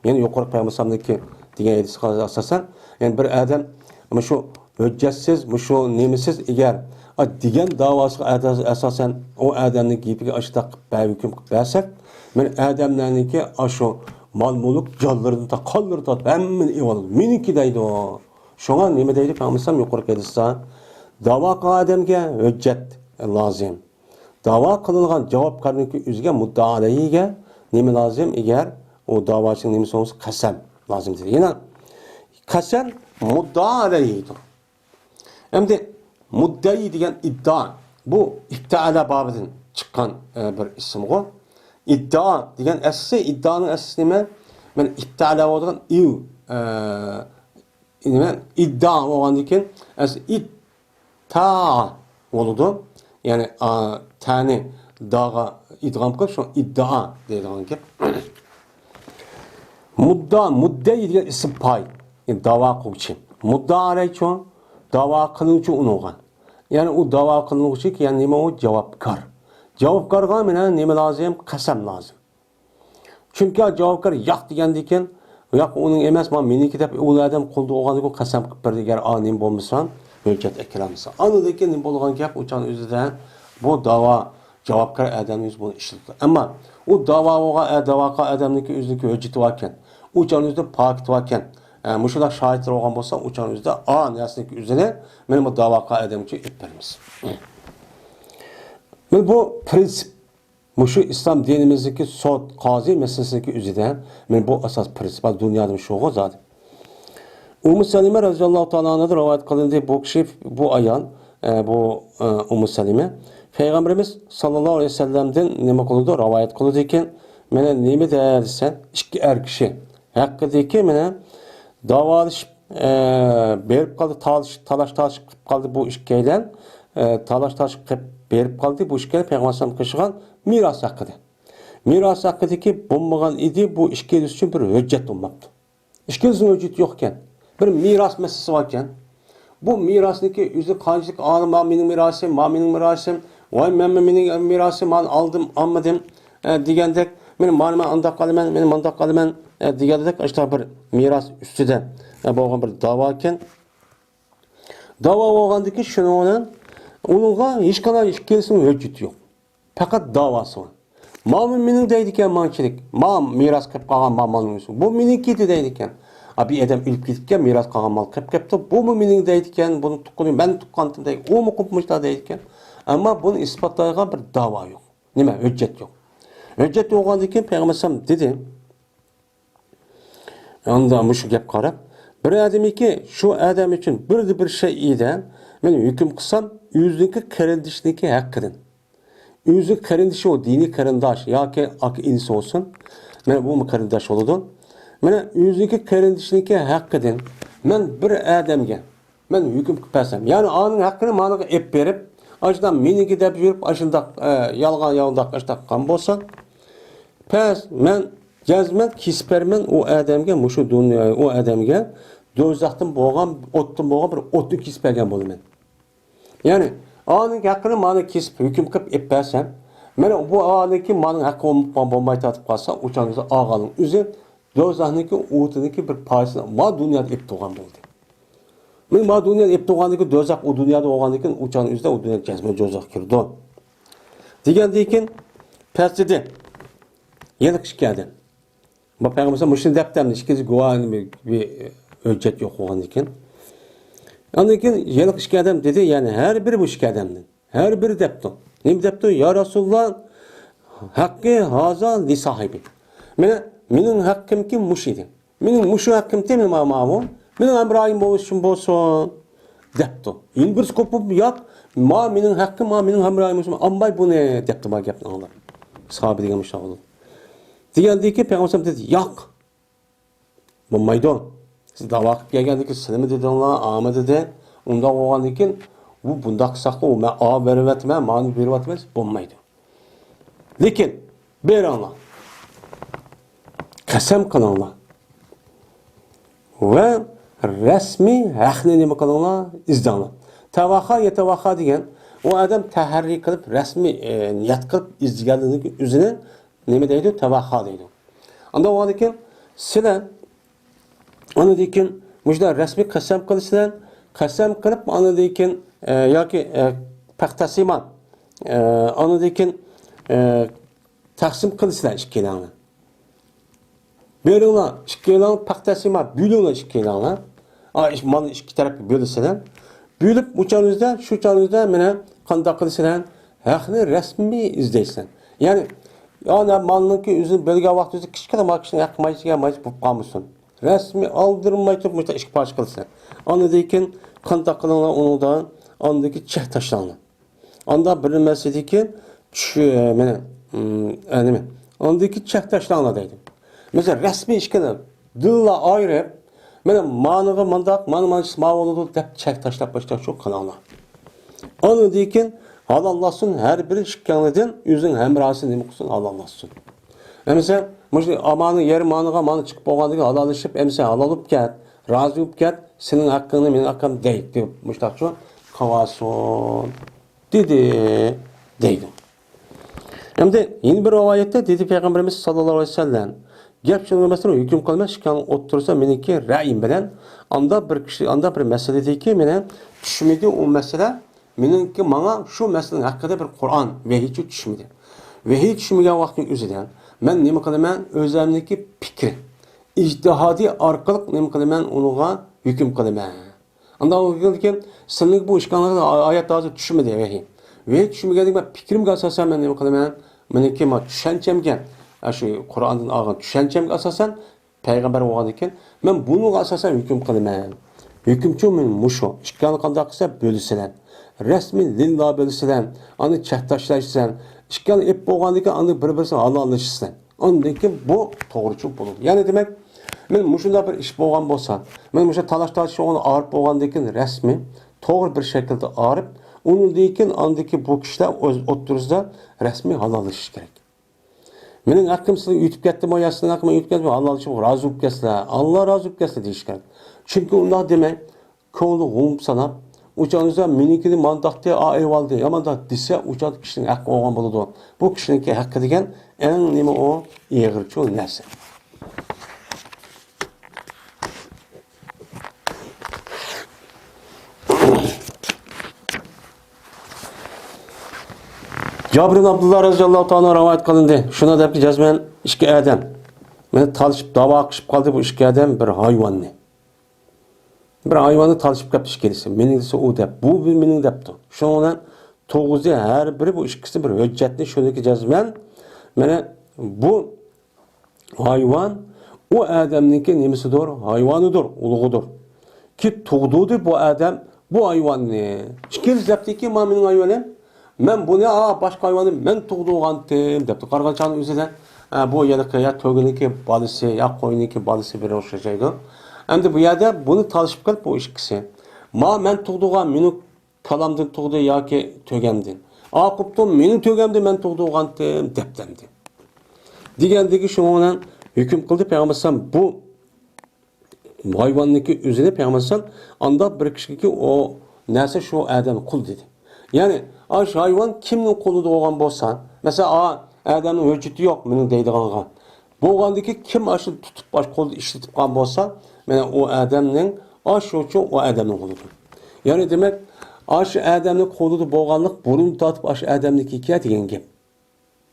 يەنى يۇقىرىقى پەيغەمبەر ئەلەيھىسسالامنىڭكى دېگەن ھەدىسكە ئاساسەن، يەنى بىر ئادەم مۇشۇ ھۆججەتسىز، مۇشۇ نېمىسىز ئەگەر، ئا، دېگەن داۋاسىغا ئاساسەن ئۇ ئادەمنىڭ گېپىگە ئاشۇنداق قىلىپ بە-، ھۆكۈم قىلىپ بەرسەك، مەن ئادەملەرنىڭكى ئاشۇ مال-مۈلۈك، جانلىرىدىن تا-، قانلىرىدىن تارتىپ ھەممىنى ئېلىۋالىدۇ. مېنىڭكى دەيدۇ. شۇڭا نېمە دەيدۇ پەيغەمبەر ئەلەيھىسسالام يۇقىرىقى ھەدىستە؟ داۋا قىلغان ئادەمگە ھۆججەت لازىم. داۋا قىلىنغان جاۋابكارنىڭكى ئۆزىگە، مۇددىئا ئەلەيھىگە نېمە لازىم؟ ئەگەر ئۇ داۋاچىنىڭ نېمىسى بولسا، قەسەم لازىم دېدى. يەنە قەسەم مۇددىئا ئەلەيھىدۇر. ئەمدى مۇددەئى دېگەن ئىددىئا. بۇ ئىپتەئەلە بابىدىن چىققان، ئە، بىر ئىسىمغۇ. ئىددىئا دېگەن ئەسلى، ئىددىئانىڭ ئەسلىسى نېمە؟ مەن ئىپتەئەلە بولىدىغان ئىۋ، ئە، نېمە؟ ئىددىئا بولغاندىن كېيىن ئەسلى ئىد تا بولىدۇ. يەنى، ئا، تەنى داغا ئىدغام قىلىپ، شۇ ئىددىئا دەيدىغان گەپ. مۇددا، مۇددەئى دېگەن ئىسىم پايىل. يەنى داۋا قىلغۇچى. مۇددىئا ئەلەيھى چۇ؟ داۋا قىلىنغۇچى ئۇنىڭغا. يەنى ئۇ داۋا قىلىنغۇچى، يەنى نېمە ئۇ؟ جاۋابكار. جاۋابكارغا مانا نېمە لازىم؟ قەسەم لازىم. چۈنكى جاۋابكار ياق دېگەندىكىن، ياق، ئۇنىڭ ئەمەس، مانا مېنىڭكى دەپ ئۇ ئادەم قولدا بولغاندىكىن قەسەم قىلىپ بەردى. ئەگەر ئا نېمە بولمىسا، ھۆججەت ئەكىرەلمىسە. ئاندىن كېيىن نېمە بولغان گەپ؟ ئۇ چاغنىڭ ئۆزىدە بۇ داۋا جاۋابكار ئادەم ئۆزى بۇنى ئىشلىتىدۇ. ئەمما ئۇ داۋا بولغان، ئە، داۋا قىلغان ئادەمنىڭكى ئۆزىنىڭكى ھۆججىتى باركەن. ئۇ چاغنىڭ ئۆزىدە پاكىتى باركەن. ئە، مۇشۇنداق شاھىتلار بولغان بولسا، ئۇ چاغنىڭ ئۆزىدە ئا نەرسىنىڭكى ئۆزىنى مانا بۇ داۋا قىلغان ئادەمگە ئېلىپ بېرىمىز. مانا بۇ پرىنسىپ. مۇشۇ ئىسلام دىنىمىزدىكى سوت، قازى مەسىلىسىدىكى ئۆزىدە، مەن بۇ ئاساس پرىنسىپ، دۇنيادىمۇ شۇغۇ زادى. ئۇممۇ سەلىمە رەزىياللاھۇ تائالا ئانھادىن رىۋايەت قىلىندى، بۇ كىشى، بۇ ئايال، ئە، بۇ، ئە، ئۇممۇ سەلىمە پەيغەمبىرىمىز ساللاللاھۇ ئەلەيھى ۋەسەللەمدىن نېمە قىلىدۇ؟ رىۋايەت قىلىدىكەن، مانا نېمە دە دېسە، ئىككى ئەر كىشى ھەققىدىكى، مانا داۋالىشىپ، ئە، بېرىپ قالدى، تالىش-، تالاش-تارتىش قىلىپ قالدى بۇ ئىككىيلەن. ئە، تالاش-تارتىش قىلىپ بېرىپ قالدى بۇ ئىككىيلەن پەيغەمبەر ئەلەيھىسسالام قىلىشقان مىراس ھەققىدە. مىراس ھەققىدىكى بولمىغان ئىدى، بۇ ئىككىلىسى ئۈچۈن بىر ھۆججەت بولماپتۇ. ئىككىلىسىنىڭ ھۆججىتى يوق ئىكەن. بىر مىراس مەسىلىسى بار ئىكەن. بۇ مىراسنىڭكى ئۆزى قانچىلىك ئالىم، ما مېنىڭ مىراسىم، ما مېنىڭ مىراسىم، ۋاي مەنمۇ مېنىڭ مىراسىم، مانا ئالدىم، ئالمىدىم، ئە، دېگەندەك، مېنى مانا مەن ئانداق قىلىمەن، مېنى مانداق قىلىمەن، ئە، دېگەندەك، ئاشۇنداق بىر مىراس ئۈستىدە، ئە، بولغان بىر داۋا ئىكەن. داۋا بولغاندىكىن شۇنىڭ بىلەن ئۇنىڭغا ھېچقانداق ئىككىلىسىنىڭ ھۆججىتى يوق. پەقەت داۋاسى بار. مانا مېنىڭ دەيدىكەن مانچىلىك. ما مىراس قىلىپ قالغان ما مالنىڭ ئۆزى. بۇ مېنىڭكى دەيدىكەن. ئا، بىر ئادەم ئۆلۈپ كېتىپكەن، مىراس قالغان مال قىلىپ قېپتۇ. بۇمۇ مېنىڭ دەيدىكەن، بۇنىڭ تۇغقىنى مەن تۇغقانتىم دەيدىكەن. ئۇمۇ قىلىپ مۇشۇنداق دەيدىكەن. ئەمما بۇنى ئىسپاتلايدىغان بىر داۋا يوق. نېمە؟ ھۆججەت يوق. ھۆججەت يوققاندىن كېيىن پەيغەمبەر ئەلەيھىسسالام دېدى. ئاندا مۇشۇ گەپ قاراپ، بىر ئادەمكى شۇ ئادەم ئۈچۈن بىردە بىر شەيئىدە مەن ھۆكۈم قىلسام، ئۆزىنىڭكى قېرىندىشىنىڭكى ھەققىدىن. ئۆزى قېرىندىشى، ئۇ دىنىي قېرىنداش ياكى ئاكا ئىنىسى بولسۇن، مانا بۇمۇ قېرىنداش بولىدۇ. مانا ئۆزىنىڭكى قېرىندىشىنىڭكى ھەققىدىن مەن بىر ئادەمگە مەن ھۆكۈم قىلىپ بەرسەم، يەنى ئانىڭ ھەققىنى مانىغا ئېلىپ بېرىپ، ئاشۇنداق مېنىڭكى دەپ يۈرۈپ، ئاشۇنداق، ئە، يالغان ياۋىداق ئاشۇنداق قىلغان بولسا، پەس، مەن جەزمەن كېسىپ بېرىمەن ئۇ ئادەمگە، مۇشۇ دۇنيا، ئۇ ئادەمگە دوزاختىن بولغان، ئوتتىن بولغان بىر ئوتنى كېسىپ بەرگەن بولىمەن. يەنى ئانىڭ ھەققىنى مانا كېسىپ، ھۆكۈم قىلىپ ئېلىپ بەرسەم، مانا بۇ ئانىڭكى مانىڭ ھەققى بولماي تارتىپ قالسا، ئۇ چاغدا ئالغاننىڭ ئۆزى دوزاخنىڭكى ئوتىنىڭكى بىر پارچىسىنى ما دۇنيادا ئېلىپ تۇرغان بولدى. مانا ما دۇنيادا ئېلىپ تۇرغاندىكى دوزاخ ئۇ دۇنيادا بولغاندىكىن ئۇ چاغنىڭ ئۆزىدە ئۇ دۇنيا جەزمەن دوزاخقا كىرىدۇ. دېگەندىن كېيىن پەس دېدى. يەنە ئىككى ئادەم. ما پەيغەمبەر مۇشۇنى دەپتۇ ئەمدى ئىككىنچى گۇۋاھىنى بىر، بىر ھۆججەت يوق بولغاندىن كېيىن. ئاندىن كېيىن يەنە ئىككى ئادەم دېدى، يەنى ھەر بىرى بۇ ئىككى ئادەمدىن. ھەر بىرى دەپتۇ. نېمە دەپتۇ؟ يا رەسۇلاللا، ھەققى ھازا لىساھىبى. مانا مېنىڭ ھەققىمكى مۇشۇ ئىدى. مېنىڭ مۇشۇ ھەققىمتى مانا ماۋۇ. مېنىڭ ھەمراھىم بولۇشۇم بولسۇن، دەپتۇ. يەنە بىرسى قوپۇپ، ياق، ما مېنىڭ ھەققىم، ما مېنىڭ ھەمراھىم بولسۇن، ئالماي بۇنى، دەپتۇ ما گەپنى ئاڭلاپ. ساھابە دېگەن مۇشۇنداق بولدى. دېگەندىن كېيىن پەيغەمبەر دېدى، ياق. بولمايدۇ. سىز داۋا قىلىپ كەلگەندىن كېيىن سىلىمۇ دېدىڭلار، ئامۇ دېدى. ئۇنداق بولغاندىن كېيىن، ئۇ بۇنداق قىلساقلا، ئۇ مەن ئا بېرىۋاتىمەن، مانى بېرىۋاتىمەن، بولمايدۇ. لېكىن، بېرىڭلار. قەسەم قىلىڭلار. ۋە رەسمىي ھەقنى نېمە قىلىڭلار؟ ئىزدەڭلار. تەۋەخا يەتەۋەخا دېگەن، ئۇ ئادەم تەھەررى قىلىپ، رەسمىي، ئە، نىيەت قىلىپ ئىزدىگەنلىكىنىڭ ئۆزىنى نېمە دەيدۇ؟ تەۋەخا دەيدۇ. ئاندىن بولغاندىن كېيىن سىلەر ئاندىن كېيىن مۇشۇنداق رەسمىي قەسەم قىلىسىلەر. قەسەم قىلىپ ئاندىن كېيىن، ئە، ياكى، ئە، پەختەسىما، ئە، ئاندىن كېيىن، ئە، تەقسىم قىلىسىلەر ئىككىلەڭلار. بېرىڭلار، ئىككىلەڭ پەختەسىما، بۆلۈڭلار ئىككىلەڭلار. ئا، ئىش-، مالنى ئىككى تەرەپكە بۆلىسىلەر. بۆلۈپ، ئۇ چاغنىڭىزدا، شۇ چاغنىڭىزدا مانا قانداق قىلىسىلەر؟ ھەقنى رەسمىي ئىزدەيسىلەر. يەنى، يا مالنىڭكى ئۆزىنى بۆلگەن ۋاقتىڭىزدا كىچىككىنە مال كىشىنىڭ ھەققى مايسىگە مايسى بولۇپ قالمىسۇن. رەسمىي ئالدىرىماي تۇرۇپ مۇشۇنداق ئىككى پارچە قىلىسىلەر. ئاندىن كېيىن قانداق قىلىڭلار ئۇنىڭدا؟ ئاندىن كېيىن چەك تاشلاڭلار. ئانداق بىر نېمىسىدىكى چۈش، مانا، ئە، نېمە؟ ئاندىكى چەك تاشلاڭلار دەيدۇ. مەسىلەن، رەسمىي ئىككىنى دىللا ئايرىپ، مانا مانىغا مانداق، مانا مانىسى ما بولىدۇ دەپ چەك تاشلاپ باشلاپ شۇ قىلاڭلار. ئاندىن كېيىن ھالاللاشسۇن، ھەر بىرى ئىككىڭلىدىن ئۆزىنىڭ ھەمراھىسى نېمە قىلسۇن، ھالاللاشسۇن. ئەمىسە، مۇشۇ ئامانىڭ يېرى مانىغا مانا چىقىپ بولغاندىن كېيىن ھالاللىشىپ، ئەمىسە ھالال بولۇپ كەت، رازى بولۇپ كەت، سېنىڭ ھەققىڭنى مېنىڭ ھەققىم دەي، دەپ مۇشۇنداقچۇ قىلىۋالسۇن. دېدى، دەيدۇ. ئەمدى يەنە بىر رىۋايەتتە دېدى پەيغەمبىرىمىز ساللاللاھۇ ئەلەيھى ۋەسەللەم، گەپ شۇنىڭ مەسىلەن، ھۆكۈم قىلماس ئىكەن ئوتتۇرىسىدا مېنىڭكى رەئيىم بىلەن ئاندا بىر كىشى، ئاندا بىر مەسىلىدىكى مېنىڭ چۈشمىدى ئۇ مەسىلە، مېنىڭكى ماڭا شۇ مەسىلىنىڭ ھەققىدە بىر قۇرئان ۋەھىيچۇ چۈشمىدى. ۋەھىي چۈشمىگەن ۋاقىتنىڭ ئۆزىدە مەن نېمە قىلىمەن؟ ئۆزەمنىڭكى پىكرى، ئىجتىھادى ئارقىلىق نېمە قىلىمەن؟ ئۇنىڭغا ھۆكۈم قىلىمەن. ئاندىن كېيىن سىلىنىڭ بۇ ئىشقىڭلارغا ئايەت ھازىر چۈشمىدى ۋەھىي. ۋەھىي چۈشمىگەندىن كېيىن پىكرىمگە ئاساسەن مەن نېمە قىلىمەن؟ مېنىڭكى ما چۈشەنچەمگە، ئاشۇ قۇرئاندىن ئالغان چۈشەنچەمگە ئاساسەن پەيغەمبەر بولغاندىن كېيىن مەن بۇنىڭغا ئاساسەن ھۆكۈم قىلىمەن. ھۆكۈمچۇ مەن مۇشۇ. ئىككىڭلار قانداق قىلسا بۆلىسىلەر. رەسمىي لىللا بۆلىسىلەر. ئاندىن چەك تاشلايسىلەر. ئىككىڭلار ئېلىپ بولغاندىن كېيىن ئاندىن بىر-بىرسىنى ھالاللىشىسىلەر. ئاندىن كېيىن بۇ توغرىچۇ بولىدۇ. يەنى دېمەك، مەن مۇشۇنداق بىر ئىش بولغان بولسا، مەن مۇشۇ تالاش-تارتىش ئوڭىنى ئاغرىپ بولغاندىن كېيىن رەسمىي، توغرا بىر شەكىلدە ئاغرىپ، ئۇنىڭدىن كېيىن ئاندىكى بۇ كىشىلەر ئۆز ئوتتۇرىسىدا رەسمىي ھالاللىشىش كېرەك. مېنىڭ ھەققىم سىزگە ئۆتۈپ كەتتىمۇ يا سىزنىڭ ھەققىڭىز ئۆتۈپ كەتتىمۇ، ھالاللىشىپ رازى بولۇپ كەتسىلەر، ئاللا رازى بولۇپ كەتسىلەر دېيىش كېرەك. چۈنكى ئۇنداق دېمەي، كۆڭلى غۇم ساناپ، ئۇ چاغدا مېنىڭكىنى مانداقتى، ئا ئېلىۋالدى، يا مانداق دېسە، ئۇ چاغدا كىشىنىڭ ھەققى بولغان بولىدۇ. بۇ كىشىنىڭكى ھەققى دېگەن ئەڭ نېمە ئۇ؟ ئېغىرچۇ نەرسە. جابىر ئىبن ئابدۇللا رەزىياللاھۇ تائالا رىۋايەت قىلىندى. شۇنى دەپتۇ جەزمەن ئىككى ئادەم. مانا تالىشىپ داۋا قىلىشىپ قالدى بۇ ئىككى ئادەم بىر ھايۋاننى. بىر ھايۋاننى تالىشىپ كەپتۇ ئىككىلىسى. مېنىڭكىسى ئۇ دەپ، بۇ مېنىڭ دەپتۇ. شۇنىڭ بىلەن تۇرغۇزدى ھەر بىرى بۇ ئىككىسى بىر ھۆججەتنى، شۇنىڭكى جەزمەن مانا بۇ ھايۋان ئۇ ئادەمنىڭكى نېمىسىدۇر؟ ھايۋانىدۇر، ئۇلۇغىدۇر. كېلىپ تۇغدۇردى بۇ ئادەم بۇ ھايۋاننى. ئىككىنچى دەپتىكى، ما مېنىڭ ھايۋىنىم. مەن بۇنى، ئا، باشقا ھايۋاننى مەن تۇغدۇرغانتىم دەپتۇ. قارىغان چاغنىڭ ئۆزىدە، ئە، بۇ يەنىكى يا تۆگىنىڭكى بالىسى، يا قوينىڭكى بالىسى بىر ئوخشايدۇ. ئەمدى بۇ يەردە بۇنى تالىشىپ قېلىپ بۇ ئىككىسى. ما مەن تۇغدۇرغان، مېنىڭ كالامدىن تۇغدى ياكى تۆگەمدىن؟ ئا قوپتۇم، مېنىڭ تۆگەمدىن مەن تۇغدۇرغانتىم دەپتۇ ئەمدى. دېگەندىكى شۇنىڭ بىلەن ھۆكۈم قىلدى پەيغەمبەر ئەلەيھىسسالام بۇ ھايۋاننىڭكى ئۆزىنى پەيغەمبەر ئەلەيھىسسالام ئانداق بىر كىشىگىكى ئۇ نەرسە شۇ ئادەم قۇل دېدى. يەنى، ئاشۇ ھايۋان كىمنىڭ قولىدا بولغان بولسا، مەسىلەن، ئا ئادەمنىڭ ھۆججىتى يوق مېنىڭ دەيدىغانغا. بولغاندىكى كىم ئاشۇ تۇتۇپ، ئاشۇ قولدا ئىشلىتىپ قالغان بولسا، مانا ئۇ ئادەمنىڭ، ئاشۇچۇ ئۇ ئادەمنىڭ قولىدا. يەنى دېمەك، ئاشۇ ئادەمنىڭ قولىدا بولغانلىق بۇرۇن تارتىپ ئاشۇ ئادەمنىڭكى دېگەن گەپ.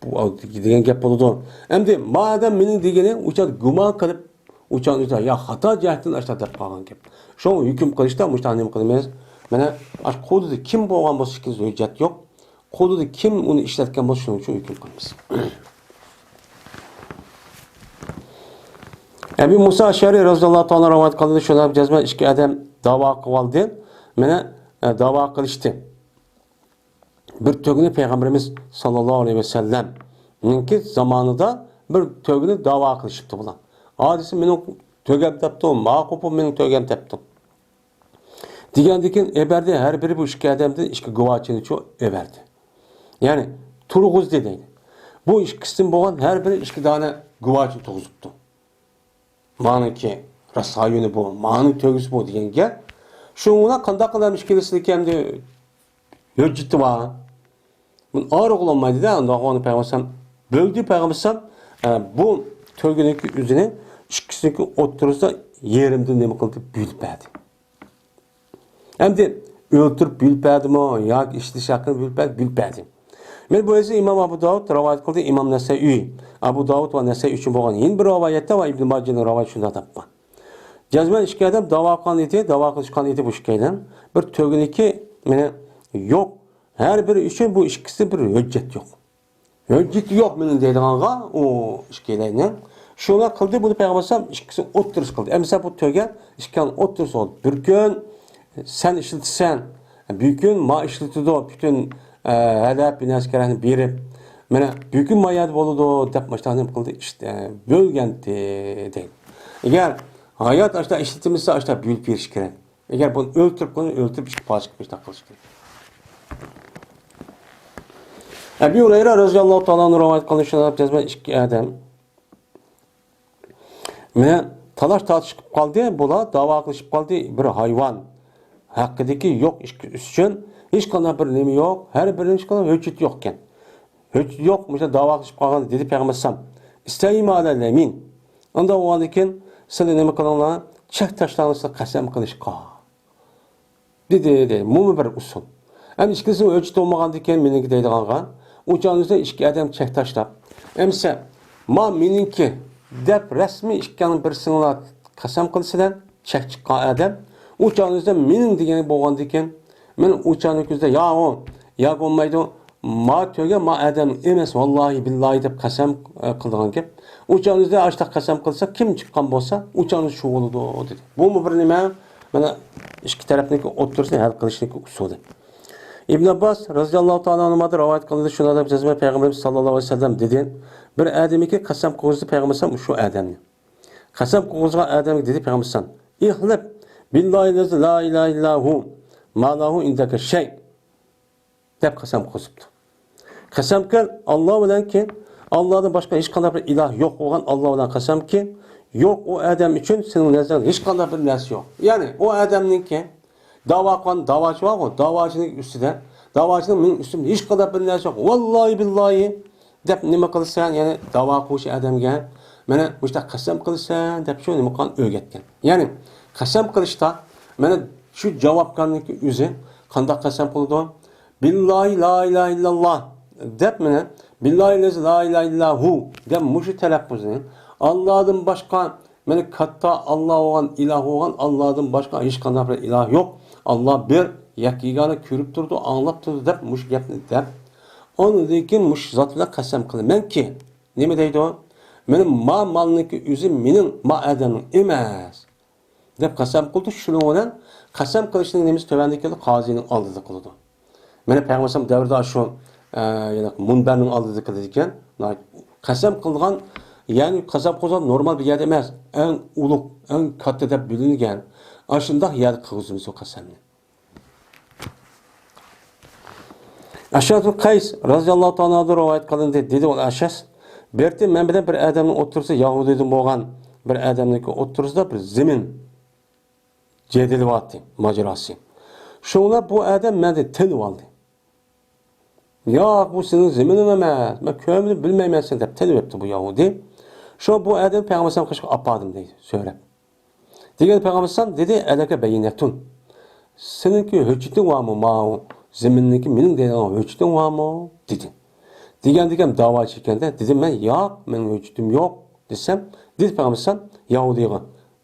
بۇ دېگەن گەپ بولىدۇ. ئەمدى ما ئادەم مېنىڭ دېگىنى ئۇچات گۇمان قىلىپ، ئۇچان ئۆزى يا خاتا جەھەتتىن ئاشتا دەپ قالغان گەپ. شۇڭا ھۆكۈم قىلىشتا مۇشۇنداق نېمە قىلىمىز؟ مانا، ئاشۇ قولىدا كىم بولغان بولسا ئىككىنچى ھۆججەت يوق. قولىدا كىم ئۇنى ئىشلەتكەن بولسا شۇنىڭ ئۈچۈن ھۆكۈم قىلىمىز. ئەبى مۇسا ئەشئەرى رەزىياللاھۇ تائالا رىۋايەت قىلدى، شۇنداق جەزمەن ئىككى ئادەم داۋا قىلىۋالدى. مانا، ئە، داۋا قىلىشتى. بىر تۆگىنى پەيغەمبىرىمىز ساللاللاھۇ ئەلەيھى ۋەسەللەمنىڭكى زامانىدا بىر تۆگىنى داۋا قىلىشىپتۇ بۇلار. ھادىسى مېنىڭ تۆگەم دەپتۇ، ماقۇپۇ مېنىڭ تۆگەم دەپتۇ. دېگەندىن كېيىن ئېبەردى، ھەر بىرى بۇ ئىككى ئادەمدىن ئىككى گۇۋاچىنىچۇ ئېبەردى. يەنى تۇرغۇزدى دەيدۇ. بۇ ئىككىسىدىن بولغان ھەر بىرى ئىككى دانە گۇۋاچىنى تۇرغۇزۇپتۇ. مانىڭكى راست ھايۋىنى بۇ، مانىڭ تۆگىسى بۇ دېگەن گەپ. شۇنىڭ بىلەن قانداق قىلىمىز ئىككىلىسىنىڭكى ئەمدى ھۆججىتى بار. بۇنى ئايرىغىلى بولمايدۇ-دە، ئۇنداق ئۇنى پەيغەمبەر ئەلەيھىسسالام بۆلدى، پەيغەمبەر ئەلەيھىسسالام، ئە، بۇ تۆگىنىڭكى ئۆزىنى ئىككىسىنىڭكى ئوتتۇرىسىدا يېرىمدىن نېمە قىلدى؟ بۆلۈپ بەردى. ئەمدى ئۆلتۈرۈپ بۆلۈپ بەردىمۇ ياكى ئىشلىتىش ھەققىنى بۆلۈپ بەردى؟ بۆلۈپ بەردى. مانا بۇ ھەدىسنى ئىمام ئەبۇ داۋۇد رىۋايەت قىلدى، ئىمام نەسەئىي، ئەبۇ داۋۇد ۋە نەسەئىي ئۈچۈن بولغان يەنە بىر رىۋايەتتە ۋە ئىبن ماجەنىڭ رىۋايىتى شۇنداق دەپ بار. جەزمەن ئىككى ئادەم داۋا قىلغان ئىدى، داۋا قىلىشقان ئىدى بۇ ئىككىيلەن. بىر تۆگىنىكى مېنى يوق، ھەر بىرى ئۈچۈن بۇ ئىككىسى بىر ھۆججەت يوق. ھۆججىتى يوق مېنىڭ دەيدىغانغا ئۇ ئىككىيلەننىڭ. شۇلار قىلدى، بۇنى پەيغەمبەر ئەلەيھىسسالام ئىككىسى ئوتتۇرىسى قىلدى. ئەمىسە بۇ تۆگە ئىككىنىڭ ئوتتۇرىسى بولدى. بىر كۈن سەن ئىشلىتىسەن، بىر كۈن ما ئىشلىتىدۇ، پۈتۈن، ئە، ھەلەپ بىر نەرسە كېرەكنى بېرىپ، مانا بۈگۈن ما يەردە بولىدۇ دەپ مۇشۇنداق نېمە قىلدى، ئىشت-، ئە، بۆلگەنتى دەيدۇ. ئەگەر ھايات ئاشتا ئىشلىتىلمىسە، ئاشتا بۆلۈپ بېرىش كېرەك. ئەگەر بۇنى ئۆلتۈرۈپ قويۇڭ، ئۆلتۈرۈپ ئىككى پارچە قىلىپ مۇشۇنداق قىلىش كېرەك. ئەبى ھۇرەيرە رەزىياللاھۇ تائالا ئەنھۇ رىۋايەت قىلىنىشىدا جەزمەن ئىككى ئادەم مانا تالاش تارتىشىپ قالدى، بۇلار داۋا قىلىشىپ قالدى، بىر ھايۋان ھەققىدىكى يوق ئىش ئۈچۈن ھېچقانداق بىر نېمە يوق، ھەر بىرىنىڭ ھېچقانداق ھۆججىتى يوق ئىكەن. ھۆججىتى يوق، مۇشۇ داۋا قىلىشىپ قالغان دېدى پەيغەمبەر ئەلەيھىسسالام. ئىستەيما ئەلەل يەمىن. ئۇنداق بولغاندىن كېيىن سىلەر نېمە قىلىڭلار؟ چەك تاشلاڭلار سىلەر قەسەم قىلىشقا. دېدى، دېدى. بۇمۇ بىر ئۇسۇل. ئەمدى ئىككىسىنىڭ ھۆججىتى بولمىغاندىكىن مېنىڭكى دەيدىغانغا، ئۇ چاغنىڭ ئىككى ئادەم چەك تاشلاپ، ئەمسە ما مېنىڭكى دەپ رەسمىي ئىككىڭلار بىرسىڭلار قەسەم قىلسىلەر، چەك چىققان ئادەم. ئۇ چاغنىڭ مېنىڭ دېگەن بولغاندىكىن، مەن ئۇ چاغنىڭ كۆزىدە يا ئۇ، يا بولمايدۇ، ما تۆگە ما ئادەم ئەمەس، ۋاللاھى بىللاھى دەپ قەسەم، ئە، قىلىدىغان گەپ. ئۇ چاغنىڭ ئاشتاق قەسەم قىلسا، كىم چىققان بولسا، ئۇ چاغنىڭ شۇ بولىدۇ، دېدى. بۇمۇ بىر نېمە؟ مانا ئىككى تەرەپنىڭكى ئوتتۇرىسىنى ھەل قىلىشنىڭكى ئۇسۇلى. ئىبن ئابباس رەزىياللاھۇ تائالا ئەنھۇمادىن رىۋايەت قىلىندى، شۇنداق دەپ جەزمەن پەيغەمبىرىمىز ساللاللاھۇ ئەلەيھى ۋەسەللەم دېدى، بىر ئادەمگە قەسەم قىلغۇزدى پەيغەمبىر ئەلەيھىسسالام شۇ ئادەمنى. قەسەم قىلغۇزغان ئادەمگە دېدى پەيغەمبىر ئەلەيھىسسالام، ئىھلىف بىللاھىللەزى لا ئىلاھە ئىللا ھۇ ما لەھۇ ئىندەكە شەي. دەپ قەسەم قىلىپتۇ. قەسەمكى ئاللا بىلەنكى، ئاللادىن باشقا ھېچقانداق بىر ئىلاھ يوق بولغان ئاللا بىلەن قەسەمكى، يوق ئۇ ئادەم ئۈچۈن سېنىڭ نەزىرىڭدە ھېچقانداق بىر نەرسە يوق. يەنى ئۇ ئادەمنىڭكى داۋا قىلغان داۋاچى بارغۇ، داۋاچىنىڭ ئۈستىدە، داۋاچىنىڭ مېنىڭ ئۈستۈمدە ھېچقانداق بىر نەرسە يوق. ۋاللاھى بىللاھى دەپ نېمە قىلىسەن، يەنى داۋا قىلغۇچى ئادەمگە مانا مۇشۇنداق قەسەم قىلىسەن دەپ شۇ نېمە قىلغان ئۆگەتكەن. يەنى قەسەم قىلىشتا مانا شۇ جاۋابكارنىڭكى ئۆزى قانداق قەسەم قىلىدۇ؟ بىللاھى لا ئىلاھە ئىللاللا دەپ مانا بىللاھى لەزى لا ئىلاھە ئىللا ھۇ دەپ مۇشۇ تەلەپپۇزنى ئاللادىن باشقا مانا كاتتا ئاللا بولغان، ئىلاھ بولغان ئاللادىن باشقا ھېچقانداق بىر ئىلاھ يوق. ئاللا بىر، يەككە يېگانە، كۆرۈپ تۇرىدۇ، ئاڭلاپ تۇرىدۇ دەپ مۇشۇ گەپنى دەپ، ئاندىن كېيىن مۇشۇ زات بىلەن قەسەم قىلىمەنكى، نېمە دەيدۇ؟ مېنىڭ ما مالنىڭكى ئۆزى مېنىڭ، ما ئادەمنىڭ ئەمەس دەپ قەسەم قىلىدۇ. شۇنىڭ بىلەن قەسەم قىلىشنىڭ نېمىسى تۆۋەندە كېلىدۇ؟ قازىنىڭ ئالدىدا قىلىدۇ. مانا پەيغەمبەر ئەلەيھىسسالام دەۋرىدە شۇ، ئە، يەنى مۇنبەرنىڭ ئالدىدا قىلىدىكەن. قەسەم قىلغان، يەنى قەسەم قىلغان نورمال بىر يەردە ئەمەس، ئەڭ ئۇلۇغ، ئەڭ كاتتا دەپ بىلىنگەن ئاشۇنداق يەردە قىلغۇزىمىز ئۇ قەسەمنى. ئەشئەس بىن قەيس رەزىياللاھۇ تائالا ئەنھۇدىن رىۋايەت قىلىندى. دېدى ئۇ ئەشئەس، بىر قېتىم مەن بىلەن بىر ئادەمنىڭ ئوتتۇرىسىدا، يەھۇدىيدىن بولغان بىر ئادەمنىڭكى ئوتتۇرىسىدا بىر زېمىن جېدىلى بارتى، ماجىراسى. شۇڭلار بۇ ئادەم مەندىن تىنىۋالدى. ياق، بۇ سېنىڭ زېمىنىڭ ئەمەس، مەن كۆرمىدىم، بىلمەيمەن سېنى دەپ تىنىۋەپتۇ بۇ يەھۇدىي. شۇ بۇ ئادەم پەيغەمبەر ئەلەيھىسسالام قېشىغا ئاپاردىم دەيدۇ، سۆرەپ. دېگەن پەيغەمبەر ئەلەيھىسسالام دېدى، ئەلەكە بەييىنەتۇن. سېنىڭكى ھۆججىتىڭ بارمۇ؟ ماۋۇ زېمىننىڭكى مېنىڭ دەيدىغان ھۆججىتىڭ بارمۇ؟ دېدى. دېگەندىكىن داۋاچى ئىكەندە، دېدىم مەن، ياق، مېنىڭ ھۆججىتىم يوق، دېسەم، دېدى پەيغەمبەر ئەلەيھىسسالام، يەھۇدىيغا،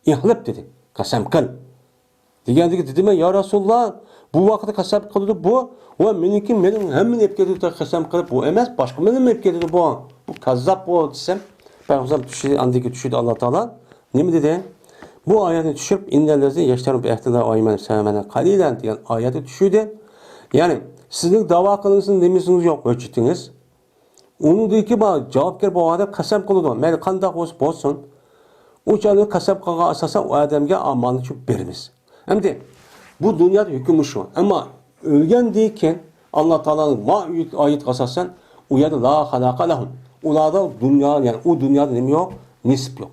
ئىھلىپ دېدى، قەسەم قىل. دېگەندىكىن دېدىم مەن، يا رەسۇلاللا، بۇ ۋاقىتتا قەسەم قىلىدۇ بۇ، ۋە مېنىڭكى، مېنىڭ ھەممىنى ئېلىپ كېتىدۇ قەسەم قىلىپ، بۇ ئەمەس، باشقا مېنىمۇ ئېلىپ كېتىدۇ بۇ. بۇ كاززاپ بۇ، دېسەم، پەيغەمبەر ئالەيھىسسالام چۈشى، ئاندىن كېيىن چۈشىدە ئاللا تائالا نېمە دېدى؟ بۇ ئايەتنى چۈشۈرۈپ، ئىننەللەزىنە يەشتەرۇنە بىئەھدىللاھى ۋە ئەيمانىھىم سەمەنەن قەلىلەن دېگەن ئايەتنى چۈشۈردى. يەنى، سىزنىڭ داۋا قىلغىنىڭىزنىڭ نېمىسىڭىز يوق، ھۆججىتىڭىز. ئۇنىڭدىكى بار جاۋابكار بولغان ئادەم قەسەم قىلىدۇ، مەيلى قانداق بولسا بولسۇن. ئۇ چاغدا قەسەم قىلغان ئاساسەن ئۇ ئادەمگە ئاماننى چۈشۈرۈپ بېرىمىز. ئەمدى بۇ دۇنيادا ھۆكمى شۇ. ئەمما ئۆلگەندىن كېيىن ئاللا تائالانىڭ ما ئايىتىغا ئاساسەن ئۇ يەردە لا خالاقا لەھۇم. ئۇلاردا دۇنيا، يەنى ئۇ دۇنيادا نېمە يوق؟ نېسىپ يوق.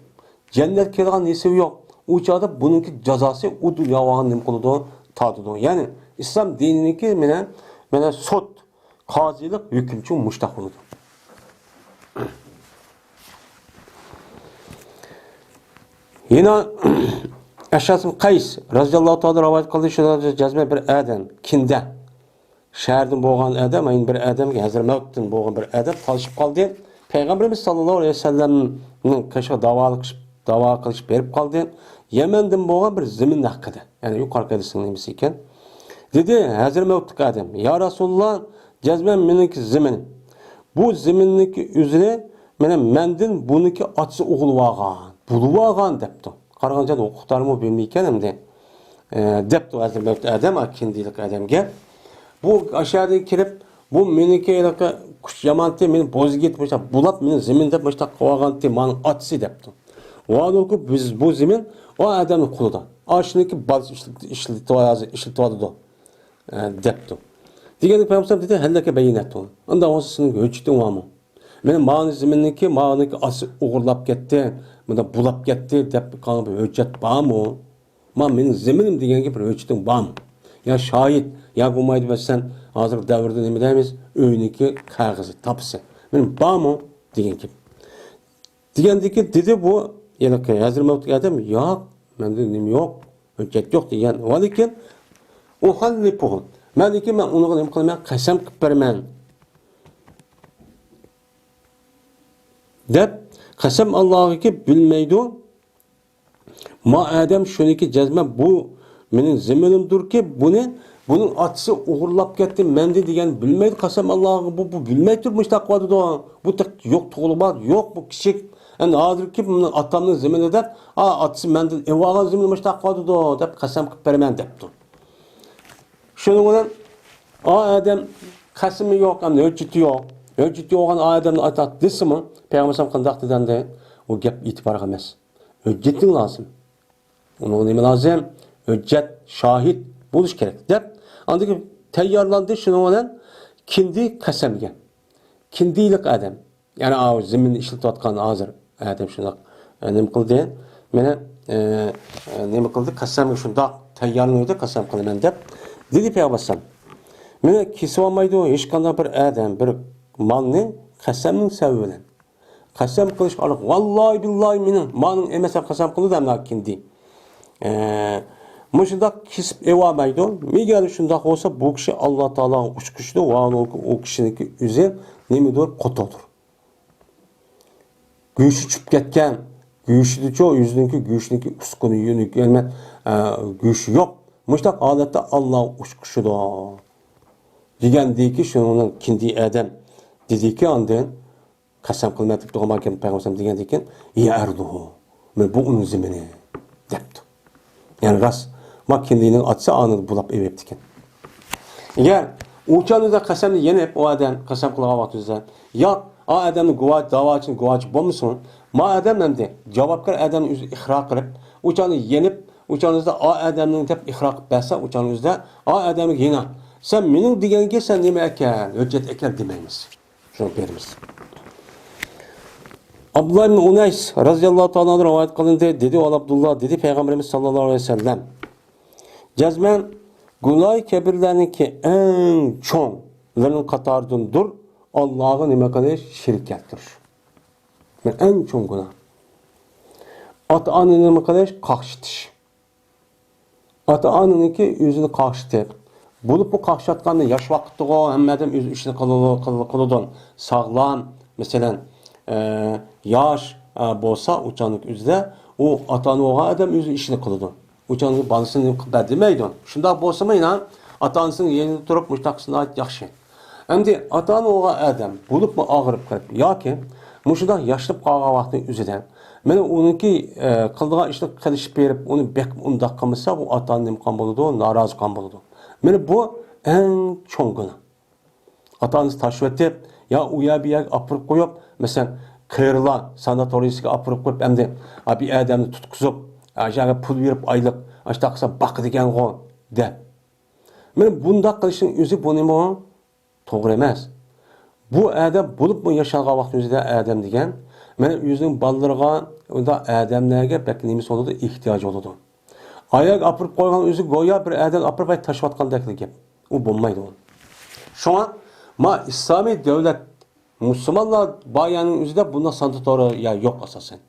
جەننەتكە كىرىدىغان نېسىپ يوق. ئۇ چاغدا بۇنىڭكى جازاسى ئۇ دۇنيا بولغان نېمە قىلىدۇ؟ تارتىدۇ. يەنى ئىسلام دىنىنىڭكى مانا، مانا سوت، قازىلىق، ھۆكۈمچى مۇشتاق بولىدۇ. يەنە ئەشئەس بىن قەيس رەزىياللاھۇ تائالا رىۋايەت قىلدى، شۇنىڭ جەزمەن بىر ئادەم، كىندە، شەھەردىن بولغان ئادەم، يەنە بىر ئادەمگە، ھەزرەمەۋتتىن بولغان بىر ئادەم تالىشىپ قالدى. پەيغەمبىرىمىز ساللاللاھۇ ئەلەيھى ۋەسەللەمنىڭ قېشىغا داۋالىق، داۋا قىلىش بېرىپ قالدى. يەمەندىن بولغان بىر زېمىن ھەققىدە. يەنى يۇقىرىقى ھەدىسنىڭ نېمىسى ئىكەن؟ دېدى ھەزرىمەۋتلىك ئادەم، يا رەسۇلاللا، جەزمەن مېنىڭكى زېمىن. بۇ زېمىننىڭكى ئۆزىنى مانا مەندىن بۇنىڭكى ئاتىسى ئوغرىلىۋالغان، بۇلىۋالغان دەپتۇ. قارىغانچە ئوقۇتارمۇ بىلمەيكەن ئەمدى. ئە، دەپتۇ ھەزرىتى ئادەم، ئا، كىندىلىك ئادەمگە. بۇ ئاشۇ يەردىن كىرىپ، بۇ مېنىڭكى ھېلىقى كۈچ يامانتى، مېنى بوزىگىت مۇشۇنداق بۇلاپ، مېنى زېمىن دەپ مۇشۇنداق قىلىۋالغانتى، ماڭا ئاتىسى دەپتۇ. ۋالۇكى بىز بۇ زېمىن ئۇ ئادەمنىڭ قولىدا. ئاشۇنىڭكى بالىسى ئىشلىتىۋاتىدۇ، ئە، دەپتۇ. دېگەندە پەيغەمبەر دېدى، ھەللەكە بەينەتۇ. ئۇنداق بولسا سېنىڭ ھۆججىتىڭ بارمۇ؟ مېنىڭ ماۋۇ زېمىننىڭكى، ماۋۇنىڭكى ئاتىسى ئوغرىلاپ كەتتى، مۇنداق بۇلاپ كەتتى دەپ قالغان بىر ھۆججەت بارمۇ؟ ما مېنىڭ زېمىنىم دېگەنگە بىر ھۆججىتىڭ بارمۇ؟ يا شاھىت، يا بولمايدۇ بەس سەن ھازىرقى دەۋردە نېمە دەيمىز؟ ئۆينىڭكى قەغىزى، تاپىسى. مېنىڭ بارمۇ؟ دېگەن گەپ. دېگەندىكى دېدى بۇ، يەنى ھەزرىمەۋتلىك ئادەم، ياق، مەندە نېمە يوق، ھۆججەت يوق دېگەن. ۋەلىكىن ئۇھەللىپۇھۇ. مەنكى مەن ئۇنىڭغا نېمە قىلىمەن؟ قەسەم قىلىپ بېرىمەن. دەپ قەسەم ئاللاغىكى بىلمەيدۇ. ما ئادەم شۇنىكى جەزمەن بۇ مېنىڭ زېمىنىمدۇركى، بۇنى، بۇنىڭ ئاتىسى ئوغرىلاپ كەتتى، مەندە دېگەن بىلمەيدۇ. قەسەم ئاللاغا بۇ، بۇ بىلمەي تۇرۇپ مۇشۇنداق قىلىۋاتىدۇ. بۇ تېخى يوق، تۇغۇلما يوق، بۇ كىچىك. ئەمدى ھازىركى مېنىڭ ئاتامنىڭ زېمىنى دەپ، ئا، ئاتىسى مەندىن ئېلىۋالغان زېمىنى مۇشۇنداق قىلىۋاتىدۇ، دەپ قەسەم قىلىپ بېرىمەن دەپتۇ. شۇنىڭ بىلەن ئا ئادەم قەسىمى يوق، ئەمدى ھۆججىتى يوق. ھۆججىتى يوق بولغان ئا ئادەمنى ئاتاق دېسىمۇ، پەيغەمبەر قانداق دېدى ئەمدى؟ ئۇ گەپ ئېتىبارغا ئەمەس. ھۆججىتىڭ لازىم. ئۇنىڭغا نېمە لازىم؟ ھۆججەت، شاھىت بولۇش كېرەك، دەپ، ئاندىن كېيىن تەييارلاندى شۇنىڭ بىلەن كىندى قەسەمگە. كىندىلىق ئادەم. يەنى ئاۋۇ زېمىننى ئىشلىتىۋاتقان ھازىر ئادەم شۇنداق، ئە، نېمە قىلدى؟ مېنى، ئە، ئە، نېمە قىلدى؟ قەسەمگە شۇنداق تەييارلىنىۋىدى، قەسەم قىلىمەن دەپ. دېدى پەيغەمبەر ئەلەيھىسسالام. مېنى كېسىۋالمايدۇ ھېچقانداق بىر ئادەم، بىر مالنى قەسەمنىڭ سەۋەبى بىلەن. قەسەم قىلىش ئارقىلىق، ۋاللاھى بىللاھى مېنىڭ مالىم ئەمەس دەپ قەسەم قىلىدۇ ھەمدە كىندى. ئە، مۇشۇنداق كېسىپ ئېۋالمايدۇ. ئەگەر شۇنداق بولسا، بۇ كىشى ئاللا تائالاغا ئوچۇق كىشىدۇر، ۋە ئۇ كىشىنىڭكى ئۆزى نېمىدۇر، قوتۇقدۇر. گۆشى چۈشۈپ كەتكەن، گۆشىدىچۇ، ئۆزىنىڭكى گۆشىنىڭكى ئۇسقۇنى، يۆنىكى، ئە، گۆشى يوق. مۇشۇنداق ھالەتتە ئاللا ئوچۇق كىشىدۇر. دېگەندىكى شۇنىڭ كىندى ئادەم دېدىكى ئاندىن قەسەم قىلىمەن دەپ تۇرغان باركەن پەيغەمبەر دېگەندىن كېيىن، يا ئەرزۇھۇ، مەن بۇ ئۇنىڭ زېمىنى دەپتۇ. يەنى راست، ما كىندىنىڭ ئاتىسى ئانىنى بۇلاپ ئېلىپتىكەن. ئەگەر ئۇ چاغدا قەسەمنى يېنىپ، ئۇ ئادەم قەسەم قىلغان ۋاقتىدا، ياق، ئا ئادەمنى گۇۋاھ، داۋاچىنى گۇۋاھچى بولمىسۇن، ما ئادەم ئەمدى جاۋابكار ئادەمنى ئۆزى ئىقرار قىلىپ، ئۇ چاغدا يېنىپ، ئۇ چاغدا ئا ئادەمنىڭ دەپ ئىقرار قىلىپ بەرسە، ئۇ چاغدا ئا ئادەمگە يېنە، سەن مېنىڭ دېگەنگە سەن نېمە ئەكەل، ھۆججەت ئەكەل دېمەيمىز. شۇنى بېرىمىز. ئابدۇللا ئىبن ئۇنەيس رەزىياللاھۇ تائالا ئەنھۇ رىۋايەت قىلىندى. دېدى، ئۇ ئابدۇللا، دېدى پەيغەمبىرىمىز ساللاللاھۇ ئەلەيھى ۋەسەللەم، جەزمەن گۇناھى كەبىرلەرنىڭكى ئەڭ چوڭلىرىنىڭ قاتارىدىندۇر ئاللاغا نېمە قىلىش؟ شېرىك كەلتۈرۈش. ئەڭ چوڭ گۇناھ. ئاتا-ئانىنى نېمە قىلىش؟ قاقشىتىش. ئاتا-ئانىنىڭكى ئۆزىنى قاقشىتىپ، بولۇپمۇ قاقشاتقاندا ياش ۋاقىتتىغۇ ھەممە ئادەم ئۆز ئىشىنى قىلىدۇ، قىل-، قىلىدۇ. ساغلام، مەسىلەن، ئە، ياش، ئە، بولسا ئۇ چاغنىڭ ئۆزىدە ئۇ ئاتا-ئانا بولغان ئادەم ئۆز ئىشىنى قىلىدۇ. ئۇ چاغنىڭ بالىسىنى نېمە قىلىپ بەر دېمەيدۇ. شۇنداق بولسىمۇ يەنە ئاتا-ئانىسىنىڭ يېنىدا تۇرۇپ مۇشۇنداق قىلسا ناھايىتى ياخشى. ئەمدى ئاتا-ئانا بولغان ئادەم بولۇپمۇ ئاغرىپ قېلىپ ياكى مۇشۇنداق ياشىنىپ قالغان ۋاقىتنىڭ ئۆزىدە مانا ئۇنىڭكى، ئە، قىلىدىغان ئىشىنى قىلىشىپ بېرىپ، ئۇنى بېقىپ ئۇنداق قىلمىسا، ئۇ ئاتا-ئانا نېمە قىلغان بولىدۇ؟ نارازى قىلغان بولىدۇ. مانا بۇ ئەڭ چوڭ گۇناھ. ئاتا-ئانىسى تاشلىۋېتىپ، يا ئۇ يەر بۇ يەرگە ئاپىرىپ قويۇپ، مەسىلەن، قېرىلار ساناتورىيىسىگە ئاپىرىپ قويۇپ، ئەمدى، ئا، بىر ئادەمنى تۇتقۇزۇپ، ئاشۇ يەرگە پۇل بېرىپ ئايلىق، ئاشۇنداق قىلسا باقىدىكەنغۇ، دەپ. مانا بۇنداق قىلىشنىڭ ئۆزى بۇ نېمە؟ توغرا ئەمەس. بۇ ئادەم بولۇپمۇ ياشانغان ۋاقتىمىزدا ئادەم دېگەن، مانا ئۆزىنىڭ بالىلىرىغا، ئۇنداق ئادەملەرگە بەك نېمىسى بولىدۇ، ئېھتىياجى بولىدۇ. ئاياغ ئاپىرىپ قويغان ئۆزى گويا بىر ئادەم ئاپىرىپ تاشلىۋاتقاندەكلا گەپ. ئۇ بولمايدۇ. شۇڭا ما ئىسلامىي دۆلەت، مۇسۇلمانلار بار يەرنىڭ ئۆزىدە بۇنداق ساناتورىيە يوق ئاساسەن.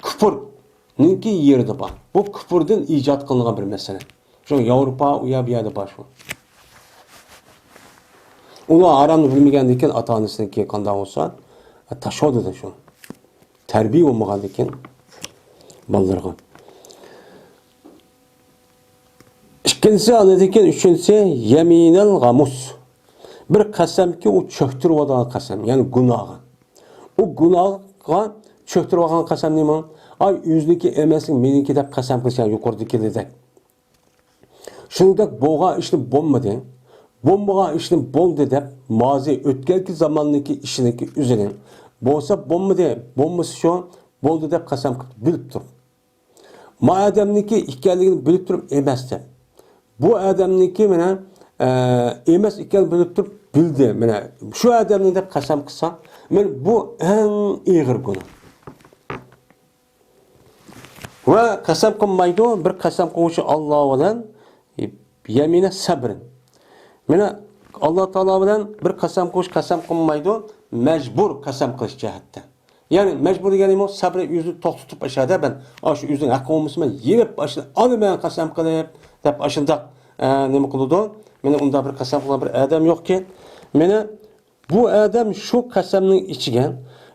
كۇپۇرنىڭكى يېرىدە بار. بۇ كۇپۇردىن ئىجاد قىلىنغان بىر مەسىلە. شۇ ياۋروپا، ئۇ يەر، بۇ يەردە بار شۇ. ئۇلار ھارامنى بىلمىگەندىن كېيىن ئاتا-ئانىسىنىڭكى قانداق بولسا، تاشلاۋاتىدۇ شۇ. تەربىيە بولمىغاندىكىن بالىلىرىغا. ئىككىنچىسى، ئاندىن كېيىن ئۈچىنچىسى، يەمىنەل غامۇس. بىر قەسەمكى، ئۇ چۆكتۈرۈۋالغان قەسەم، يەنى گۇناھقا. ئۇ گۇناھقا چۆكتۈرۈۋالغان قەسەم نېمە؟ ئاي، ئۆزىنىڭكى ئەمەسلىك، مېنىڭكى دەپ قەسەم قىلىش، يەنى يۇقىرىدىكىدەك. شۇنىڭدەك بولغان ئىشنى بولمىدى، بولمىغان ئىشنى بولدى دەپ، مازى ئۆتكەنكى زاماننىڭكى ئىشىنىڭكى ئۆزىنى، بولسا بولمىدى، بولمىسا شۇ، بولدى دەپ قەسەم قىلىپ بىلىپ تۇرۇپ. ما ئادەمنىڭكى ئىكەنلىكىنى بىلىپ تۇرۇپ ئەمەس دەپ. بۇ ئادەمنىڭكى مانا، ئە، ئەمەس ئىكەنلىكىنى بىلىپ تۇرۇپ بىلدى. مانا شۇ ئادەمنى دەپ قەسەم قىلسا، مانا بۇ ئەڭ ئېغىر گۇناھ. ۋە قەسەم قىلمايدۇ، بىر قەسەم قىلغۇچى ئاللا بىلەن يەمىنە سەبرىن. مانا ئاللا تائالا بىلەن بىر قەسەم قىلغۇچى قەسەم قىلمايدۇ، مەجبۇر قەسەم قىلىش جەھەتتە. يەنى مەجبۇر دېگەن نېمە؟ سەبرى ئۆزىنى توختىتىپ ئاشۇ ئادەم، مەن ئاشۇ ئۆزىنىڭ ھەققى بولمىسا مەن يېپىپ ئاشۇنى ئالىمەن قەسەم قىلىپ دەپ ئاشۇنداق، ئە، نېمە قىلىدۇ؟ مانا ئۇنداق بىر قەسەم قىلغان بىر ئادەم يوقكەن. مانا بۇ ئادەم شۇ قەسەمنىڭ ئىچىگە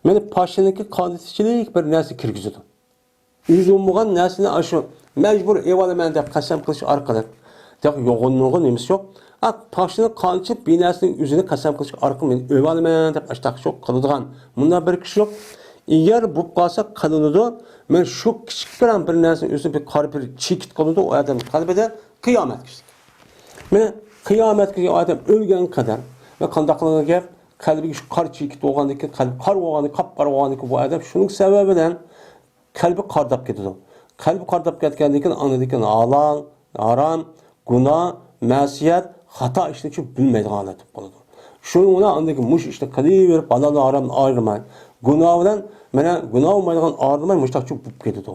مانا پاشىنىڭكى قانىتىچىلىك بىر نەرسە كىرگۈزىدۇ. ئۆزى بولمىغان نەرسىنى ئاشۇ مەجبۇر ئېۋالىمەن دەپ قەسەم قىلىش ئارقىلىق، دەپ يوغىنىغۇ نېمىسى يوق. ئا، پاشىنى قانچە بىنەرسىنىڭ ئۆزىنى قەسەم قىلىش ئارقىلىق مەن ئېۋالىمەن دەپ ئاشتاق شۇ قىلىدىغان مۇنداق بىر كىشى يوق. ئەگەر بولۇپ قالسا قىلىنىدۇ. مەن شۇ كىچىك بىر، بىر نەرسىنىڭ ئۆزىنى بىر قارا بىر چېكىت قىلىدۇ ئۇ ئادەم قەلبىدە قىيامەتكىچە. مەن قىيامەتكىچە ئادەم ئۆلگەن قەدەر ۋە قانداق قىلغان گەپ، قەلبىگە شۇ قارا چېكىت بولغاندىن كېيىن، قەلبى قارا بولغاندىن، قاپقارا بولغاندىن كېيىن بۇ ئادەم شۇنىڭ سەۋەبى بىلەن قەلبى قارداپ كېتىدۇ. قەلبى قارداپ كەتكەندىن كېيىن ئاندىن كېيىن ھالال، ھارام، گۇناھ، مەسىيەت، خاتا ئىشنى چۈشۈپ بىلمەيدىغان ھالەت بولۇپ قالىدۇ. شۇنىڭ بىلەن ئاندىن كېيىن مۇشۇ ئىشنى قىلىۋېرىپ، ھالال، ھارامنى ئايرىماي، گۇناھ بىلەن، مانا گۇناھ بولمايدىغان ئايرىماي مۇشۇنداق چۈشۈپ بولۇپ كېتىدۇ.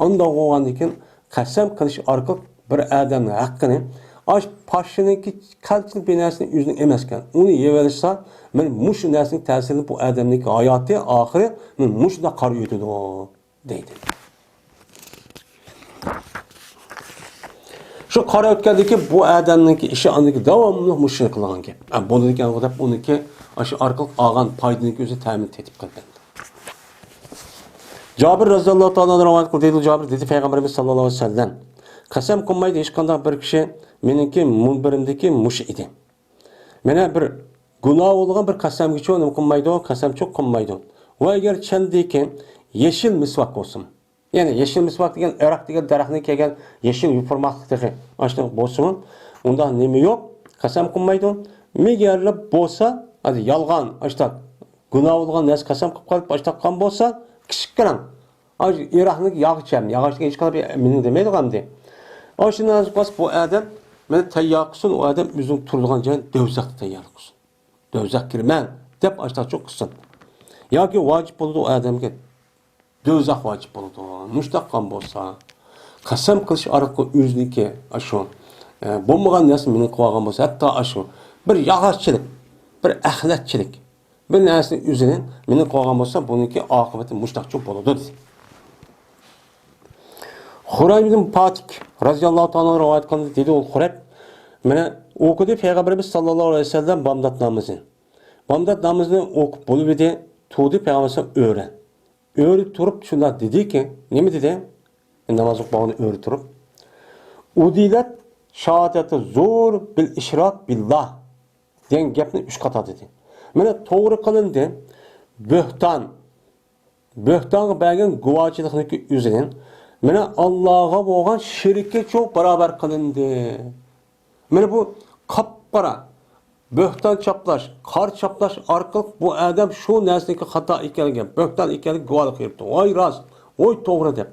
ئانداق بولغاندىن كېيىن قەسەم قىلىش ئارقىلىق بىر ئادەمنىڭ ھەققىنى، ئاش پاشىنىڭكى قانچىلىك بىر نەرسىنى ئۆزىنىڭ ئەمەسكەن، ئۇنى يەۋېلىشسا، مانا مۇشۇ نەرسىنىڭ تەسىرىدىن بۇ ئادەمنىڭكى ھاياتى ئاخىرى مانا مۇشۇنداق قارا ئۆتىدۇ، دەيدۇ. شۇ قارا ئۆتكەندىن كېيىن بۇ ئادەمنىڭكى ئىشى ئاندىن كېيىن داۋاملىق مۇشۇنى قىلغان گەپ. ئە، بولىدىكەن دەپ ئۇنىڭكى ئاشۇ ئارقىلىق ئالغان پايدىنىڭكى ئۆزى تەمىن تېتىپ قالغان. جابىر رەزىياللاھۇ تائالا ئەنھۇ رىۋايەت قىلدى، دەيدۇ جابىر، دېدى پەيغەمبىرىمىز ساللاللاھۇ ئەلەيھى ۋەسەللەم، قەسەم قىلمايدۇ ھېچقانداق بىر كىشى، مېنىڭكى مۇنبىرىمدىكى مۇشۇ ئىدى. مانا بىر گۇناھ بولغان بىر قەسەمگىچۇ نېمە قىلمايدۇ، قەسەمچۇ قىلمايدۇ. ۋە ئەگەر چەندىكى يېشىل مىسۋاك بولسۇن. يەنى يېشىل مىسۋاك دېگەن ئەرەق دېگەن دەرەختىن كەلگەن يېشىل يوپۇرماقلىق تېخى ئاشۇنداق بولسىمۇ، ئۇنداق نېمە يوق، قەسەم قىلمايدۇ. مەگەرلا بولسا، ھەدە يالغان، ئاشۇنداق گۇناھ بولغان نەرسە قەسەم قىلىپ قالىپ، ئاشۇنداق قىلغان بولسا، كىچىك قىلىڭ. ئاشۇ ئېرەقنىڭ ياغىچى ھەم، ياغاچ دېگەن ھېچقانداق بىر مېنىڭ دېمەيدىغان ئەمدى. ئاشۇنداق بولسا بۇ ئادەم مانا تەييار قىلسۇن، ئۇ ئادەم ئۆزىنىڭ تۇرىدىغان جايىنى دوزاختا تەييار قىلسۇن. دوزاخ كىرىمەن دەپ ئاشۇنداق قىلسۇن. ياكى ۋاجىپ بولىدۇ ئۇ ئادەمگە. دوزاخ ۋاجىپ بولىدۇ. مۇشۇنداق قىلغان بولسا، قەسەم قىلىش ئارقىلىق ئۆزىنىڭكى ئاشۇ، ئە، بولمىغان نەرسىنى مېنىڭ قىلىۋالغان بولسا، ھەتتا ئاشۇ بىر ياغاچچىلىك، بىر ئەخلەتچىلىك، بىر نەرسىنى ئۆزىنى مېنىڭ قىلىۋالغان بولسا، بۇنىڭكى ئاقىۋىتى مۇشۇنداقچۇ بولىدۇ، دېدى. خۇرەيب ئىبن پاتىك رەزىياللاھۇ تائالا ئەنھۇ رىۋايەت قىلدى، دېدى ئۇ خۇرەيب، مانا ئوقۇدى پەيغەمبىرىمىز ساللاللاھۇ ئەلەيھى ۋەسەللەم بامدات نامىزىنى. بامدات نامىزىنى ئوقۇپ بولۇپ ئىدى، تۇردى پەيغەمبەر ئۆرە. ئۆرە تۇرۇپ شۇنداق دېدىكى، نېمە دېدى؟ ناماز ئوقۇپ بولغاندا ئۆرە تۇرۇپ. ئۇدىلەت شاھادەتۇ زۇر بىل ئىشراك بىللاھ دېگەن گەپنى ئۈچ قاتا دېدى. مانا توغرا قىلىندى. بۆھتان، بۆھتانغا بەرگەن گۇۋاھچىلىقنىڭكى ئۆزىنى، مانا ئاللاغا بولغان شېرىكى چوق باراۋەر قىلىندى. مانا بۇ قاپقارا بۆھتان چاپلاش، قارا چاپلاش ئارقىلىق بۇ ئادەم شۇ نەرسىنىڭكى خاتا ئىكەنلىكىگە، بۆھتان ئىكەنلىكىگە گۇۋاھلىق بېرىپتۇ. ۋاي راست، ۋاي توغرا دەپ.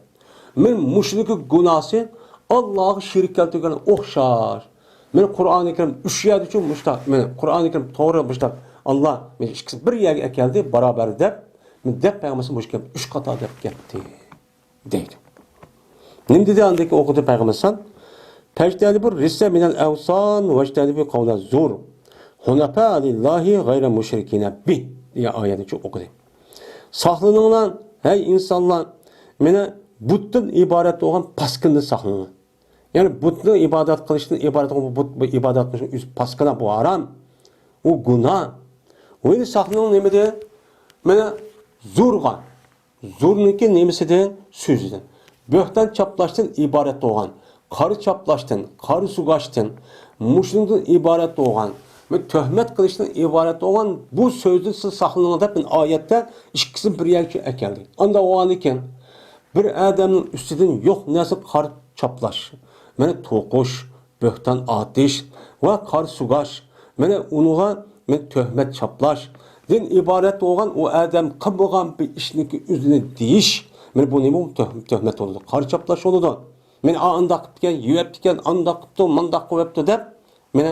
مانا مۇشۇنىڭكى گۇناھسى ئاللاغا شېرىك كەلتۈرگەنگە ئوخشاش. مانا قۇرئانى كەرىم ئۈچ يەردىچۇ مۇشتاق، مانا قۇرئانى كەرىم توغرا مۇشتاق. ئاللا مانا ئىككىسى بىر يەرگە ئەكەلدى، باراۋەر دەپ، دەپ پەيغەمبەر مۇشۇ گەپنى ئۈچ قاتا دەپ كەتتى. دەيدۇ. نېمە دېدى ئاندىن كېيىن ئوقۇدى پەيغەمبەر ئەلەيھىسسالام؟ «فاجتنبوا الرجس من الأوثان واجتنبوا قول الزور. حنفاء لله غير مشركين به» دېگەن ئايەتنى ئوقۇدى. ساقلىنىڭلار، ھەي ئىنسانلار، مانا بۇتتىن ئىبارەت بولغان پاسكىنىدىن ساقلىنىڭلار. يەنى بۇتنى ئىبادەت قىلىشتىن ئىبارەت بولغان بۇت، بۇ ئىبادەت قىلىشنىڭ ئۆزى پاسكىنا، بۇ ھارام. ئۇ گۇناھ. ۋە ساقلىنىڭ نېمىدىن؟ مانا زۇرغا. زورنىڭكى نېمىسىدىن؟ سۆزىدىن. بۆھتان چاپلاشتىن ئىبارەت بولغان، قارا چاپلاشتىن، قارا سۇگاشتىن، مۇشۇنىڭدىن ئىبارەت بولغان، تۆھمەت قىلىشتىن ئىبارەت بولغان بۇ سۆزدىن سىز ساقلىنىڭ دەپ مانا ئايەتتە ئىككىسىنى بىر يەرگە ئەكەلدى. ئاندا بولغاندىكىن بىر ئادەمنىڭ ئۈستىدىن يوق نەرسە قارا چاپلاش، مانا توقۇش، بۆھتان ئاتىش ۋە قارا سۇگاش، مانا ئۇنىڭغا مانا تۆھمەت چاپلاشتىن ئىبارەت بولغان ئۇ ئادەم قىلمىغان بىر ئىشنىڭكى ئۆزىنى دېيىش، مانا بۇ نېمە؟ تۆھ-، تۆھمەت بولىدۇ، قارا چاپلاش بولىدۇ. مانا ئا-، ئانداق قىپتىكەن، يېۋەپتىكەن، ئانداق قىپتۇ، مانداق قىلىۋەپتۇ دەپ، مانا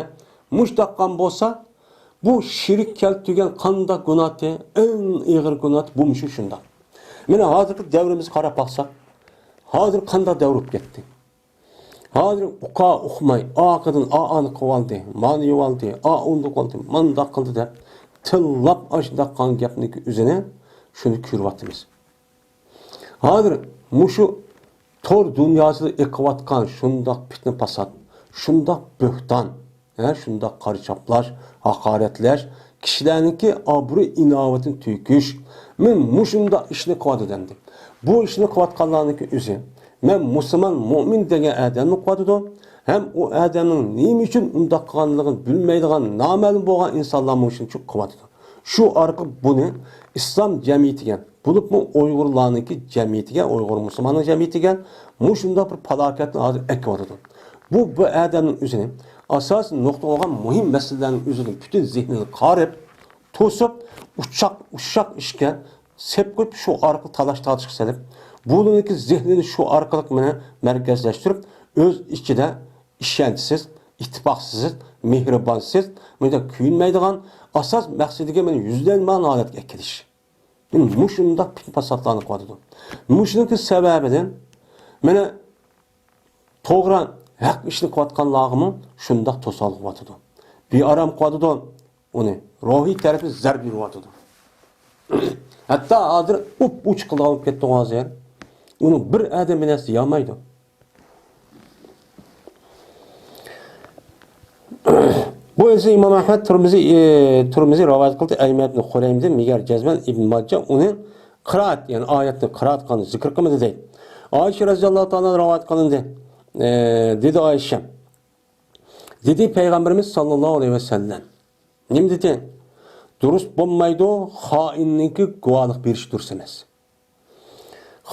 مۇشۇنداق قىلغان بولسا، بۇ شېرىك كەلتۈرگەن قانداق گۇناھتى؟ ئەڭ ئېغىر گۇناھ بۇ مۇشۇ شۇنداق. مانا ھازىرقى دەۋرىمىزگە قاراپ باقساق، ھازىر قانداق دەۋر بولۇپ كەتتى؟ ھازىر ئۇقا ئۇقماي، ئارقىدىن ئا ئانى قىلىۋالدى، مانى يېۋالدى، ئا ئۇندۇق قىلدى، مانداق قىلدى دەپ، تىللاپ ئاشۇنداق قىلغان گەپنىڭكى ئۆزىنى شۇنى كۆرۈۋاتىمىز. ھازىر مۇشۇ تور دۇنياسىدا ئېقىۋاتقان شۇنداق پىتنە پاسات، شۇنداق بۆھتان، ھە، شۇنداق قارا چاپلاش، ھاقارەتلەش، كىشىلەرنىڭكى ئابرۇي ئىناۋىتىنى تۆكۈش، مەن مۇشۇنداق ئىشنى قىلىۋاتىدۇ دەمدى. بۇ ئىشنى قىلىۋاتقانلارنىڭكى ئۆزى، مەن مۇسۇلمان، مۇئمىن دېگەن ئادەمنى قىلىۋاتىدۇ، ھەم ئۇ ئادەمنىڭ نېمە ئۈچۈن ئۇنداق قىلغانلىقىنى بىلمەيدىغان نامەلۇم بولغان ئىنسانلارمۇ شۇنى قىلىۋاتىدۇ. شۇ ئارقىلىق بۇنى ئىسلام جەمئىيىتىگە، بولۇپمۇ ئۇيغۇرلارنىڭكى جەمئىيىتىگە، ئۇيغۇر مۇسۇلماننىڭ جەمئىيىتىگە مۇشۇنداق بىر پالاكەتنى ھازىر ئەكىۋاتىدۇ. بۇ، بۇ ئادەمنىڭ ئۆزىنى ئاساسىي نۇقتا بولغان مۇھىم مەسىلىلەرنىڭ ئۆزىنى پۈتۈن زېھنىنى قارىپ، توسۇپ، ئۇششاق، ئۇششاق ئىشكە سېلىپ قويۇپ، شۇ ئارقىلىق تالاش-تارتىشقا سېلىپ، بۇلارنىڭكى زېھنىنى شۇ ئارقىلىق مانا مەركەزلەشتۈرۈپ، ئۆز ئىچىدە ئىشەنچسىز، ئىتتىپاقسىز، مېھرىبانسىز، مۇنداق كۆيۈنمەيدىغان، ئاساس مەقسىتىگە مانا يۈزلەنمىگەن ھالەتكە ئەكېلىش. مۇشۇنداق پىتنە پاساتلارنى قىلىۋاتىدۇ. مۇشۇنىڭكى سەۋەبىدىن مانا توغرا، ھەق ئىشنى قىلىۋاتقانلارغىمۇ شۇنداق توسالغۇ قىلىۋاتىدۇ. بىئارام قىلىۋاتىدۇ، ئۇنى روھىي تەرىپى زەربە ئۇرۇۋاتىدۇ. ھەتتا ھازىر ئۇپ-ئۇچ قىلىدىغان بولۇپ كەتتى ھازىر. ئۇنىڭ بىر ئادەم بىر نەرسە دېيەلمەيدۇ. بۇ ھەدىسنى ئىمام ئەھمەد، تۇرمۇزى، ئى، تۇرمۇزى رىۋايەت قىلدى. ئەيمەن ئىبن خۇرەيمدىن، مىگەر جەزمەن ئىبن ماجە ئۇنى قىرائەت، يەنى ئايەتنى قىرائەت قىلغاندا زىكىر قىلمىدى دەيدۇ. ئائىشە رەزىياللاھۇ تائالا رىۋايەت قىلىندى. ئى، دېدى ئائىشە، دېدى پەيغەمبىرىمىز ساللاللاھۇ ئەلەيھى ۋەسەللەم. نېمە دېدى؟ دۇرۇس بولمايدۇ، خائىننىڭكى گۇۋاھلىق بېرىشى دۇرۇس ئەمەس.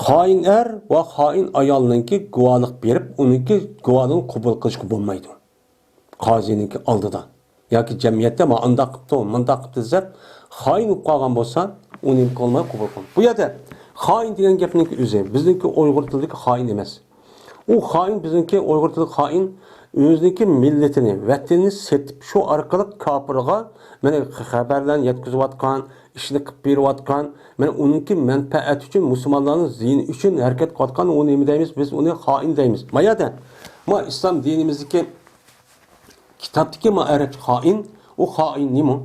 خائىن ئەر ۋە خائىن ئايالنىڭكى گۇۋاھلىق بېرىپ، ئۇنىڭكى گۇۋاھلىقىنى قوبۇل قىلىشقا بولمايدۇ. قازىنىڭكى ئالدىدا ياكى جەمئىيەتتە مانا ئانداق قىپتۇ، مۇنداق قىپتۇ دەپ خائىن بولۇپ قالغان بولسا، ئۇنى نېمە قىلماي قوبۇل قىلىڭ. بۇ يەردە خائىن دېگەن گەپنىڭكى ئۆزى بىزنىڭكى ئۇيغۇر تىلىدىكى خائىن ئەمەس. ئۇ خائىن، بىزنىڭكى ئۇيغۇر تىلىدا خائىن، ئۆزىنىڭكى مىللىتىنى، ۋەتىنىنى سېتىپ، شۇ ئارقىلىق كاپىرغا مانا خەۋەرلەرنى يەتكۈزۈۋاتقان، ئىشنى قىلىپ بېرىۋاتقان، مانا ئۇنىڭكى مەنپەئەتى ئۈچۈن، مۇسۇلمانلارنىڭ زىيىنى ئۈچۈن ھەرىكەت قىلىۋاتقان، ئۇ نېمە دەيمىز؟ بىز ئۇنى خائىن دەيمىز. ما يەردە، ما ئىسلام دىنىمىزدىكى كىتابتىكى ما ئەرەبچە خائىن، ئۇ خائىن نېمە؟